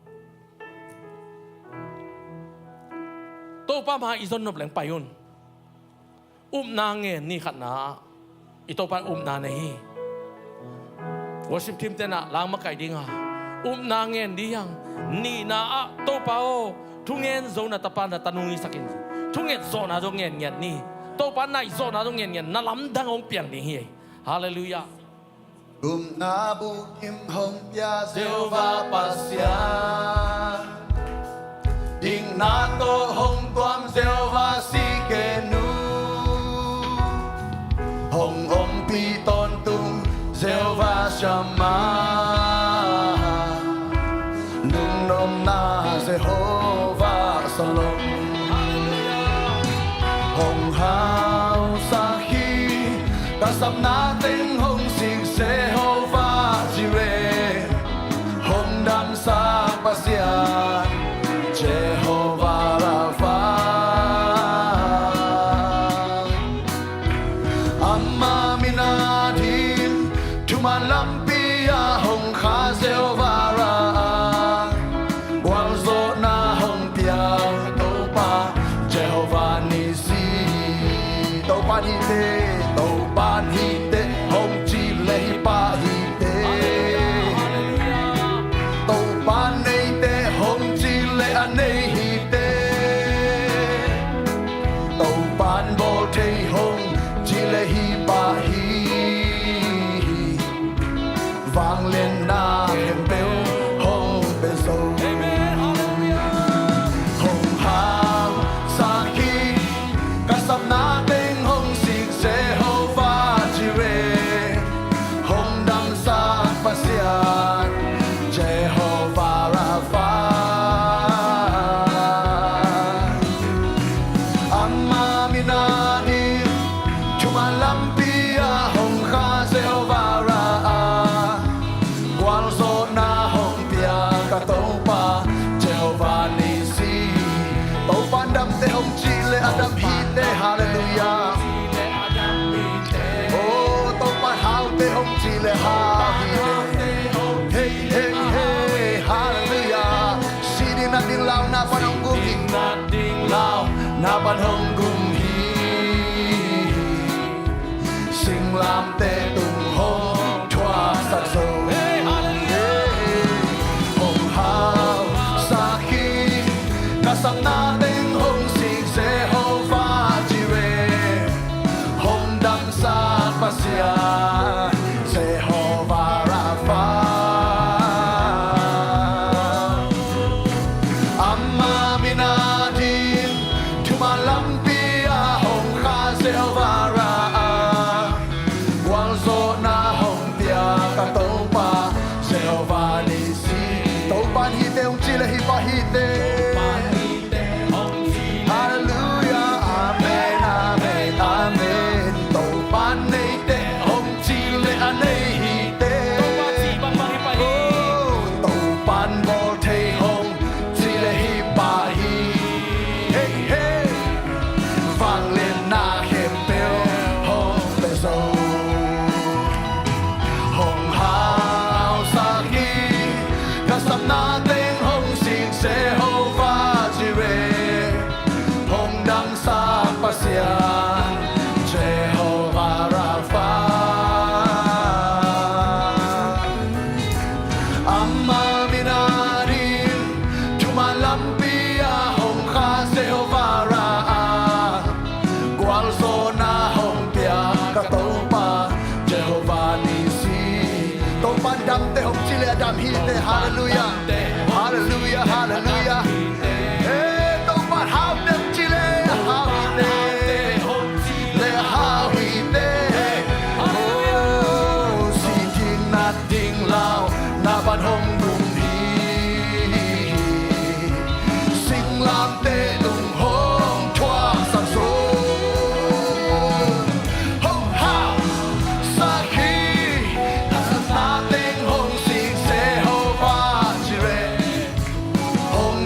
Topa ma i zon nop leng pai un. Upna ngen ni khatna ah i Topa in upna nei hi. Worship team tenah langmakaih dinga upna ngen dih hiang. Nihna ah Topa aw, thungen zo na tapa na tanung hisakin thunget zawhna zong ngenngiat ni. Topa naih zawhna zong ngenngiat na lamdang hong piang ding hi. Halleluiah. Upna bukim hong pia Jehovah Pasian, dikna tawh hong tuam Jehovah Tsidkenu, hong ompih tawntung Jehovah Shammah, lungnuam na Sapna teng hong sik Jehovah Jireh, hong damsak Pasian Jehovah Rapha. Ama min a ding thuman lampi ah hong kha Jehovah Rapha, gualzawhna hong pia Topa Jehovah Nissi. Topa in hi te, Topa in hi te hong cih leh hi pah hi te. Topa in nei te hong cih leh a nei hi te. Topa in bawl thei hong cih leh hi pah hi. Vangliatna khempeuh hong pia zo. Hong hausak hi, ka sapna teng hong sik Jehovah Jireh, hong damsak Pasian Jehovah Rapha. Ama min a ding thuman lampi ah hong kha Jehovah Rapha, gualzawhna hong pia ka Topa Jehovah Nissi. Topa in damte hong cih leh a dam hi te. Halleluiah. Oh, Topa in haute hong cih leh hau hi te. Hei, hei, hei. Halleluiah. Si ding nat ding lau na pan hong gum hi. Lau na pan hong gum hi. Singlamteh tung hong thuaksak zo. Hong hausak hi, ka sapna teng hong sik Jehovah Jireh, hong damsak Pasian Jehovah Rapha. Ama min a ding thuman lampi ah hong kha Jehovah Rapha, gualzawhna hong pia ka Topa Jehovah Nissi. Topa in hi te hong cih leh hi pah hi te. Halleluiah. Amen, amen, amen. Topa in nei te hong cih leh a nei hi te. Oh, Topa in bawl thei hong cih leh hi pah hi. Hei, hei. Vangliatna khempeuh hong pia zo. Hong hausak hi, ka sapna teng hong sik Jehovah Jireh, hong damsak Pasian Jehovah Rapha. Ama min a ding thuman lampi ah hong kha Jehovah Rapha, gualzawhna hong pia ka Topa Jehovah Nissi. Topa in damte hong cih leh a dam hi te. Halleluiah. Halleluiah, halleluiah. Hey, Topa in haute hong cih leh a hau hi te. Leh a hau hi te. Oh, si ding nat ding lau na pan hong gum hi. Singlamteh tung hong thuaksak zo. Hong hausak hi, ka sapna teng hong sik Jehovah Jireh, hong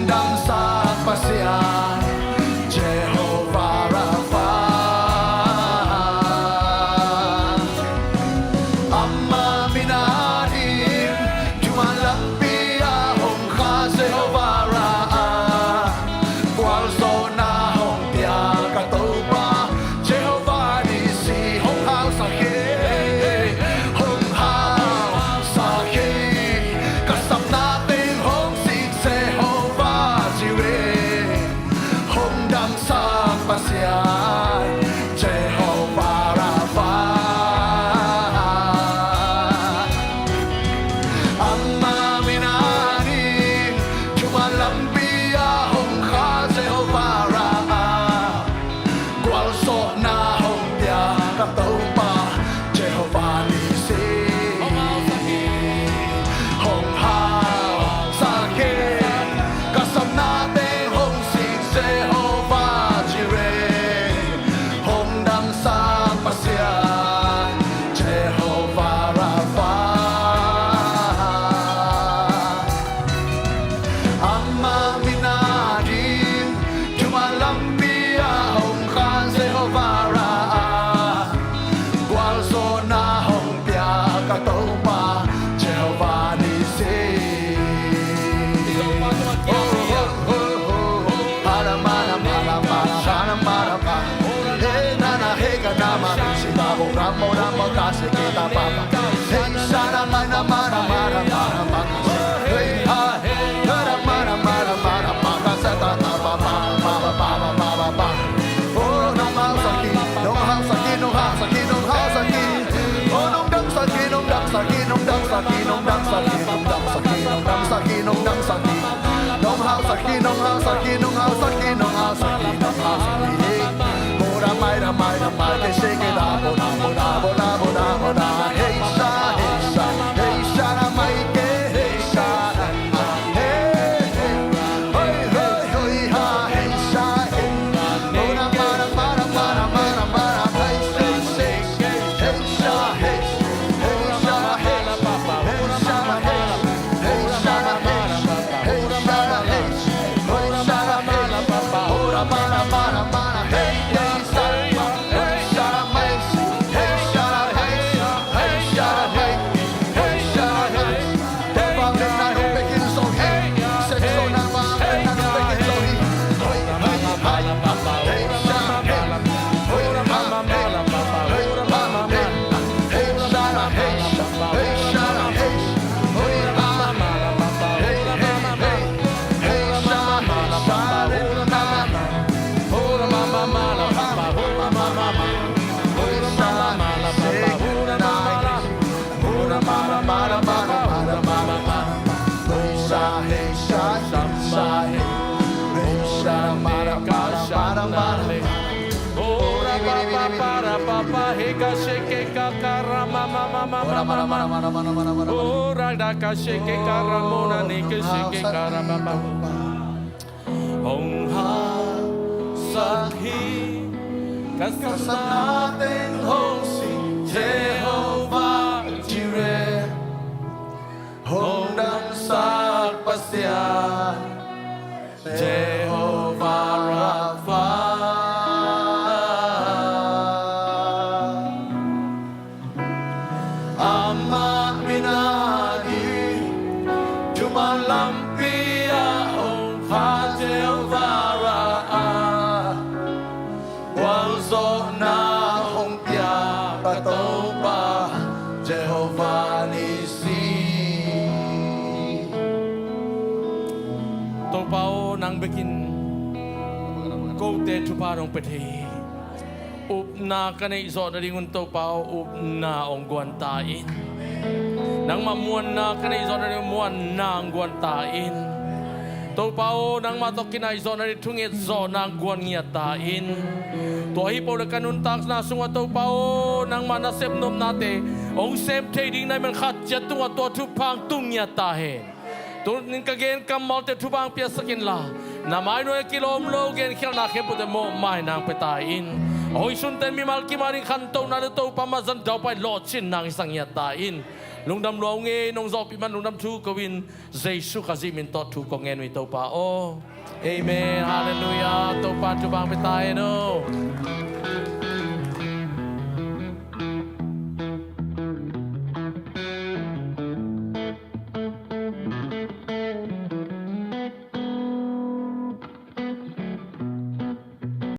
Hong hausak hi ka sapna teng hong sing Jehovah Jireh, hong damsak Pasian Jehovah Rapha. Amah min a ding thuman lampi ah hong pha Jehovah Rapha, gualzawhna hong pia ka Topa Jehovah Nissi. Topa aw, nang bekin kote thupha nong pia thei hi. Upna ka neih zawh nadingun Topa aw, upna hong guan ta in. Nangmah muanna ka neih zawh nadingun muanna hong guan ta in. Topa aw, nangmah tawh kinai zawh nading thunget zawhna hong guan ngiat ta in. Tua hi peuh le ka nuntakna sungah Topa aw, nangmah nasep nopnate hong sem thei ding na hih man khat ciat tungah tua thupha hong tung ngiat ta hen. Tuni-in ka gen kammalte thupha hong piaksak inla, na mai nuai-ah kilawm lo genkhialhna khempeuhte mawhmaina hong pia ta in. A hoih sunte mimal kim ading khantohna le Topa mah zan daupai lawhcinna hong hisak ngiat ta in. Lungdam lua ung ei, nong zawhpih man lungdam thu ko-in, Jesuh Khazih min tawh thu kong ngen uh hi Topa aw. Amen. Halleluiah. Topa thupha hong pia ta hen aw.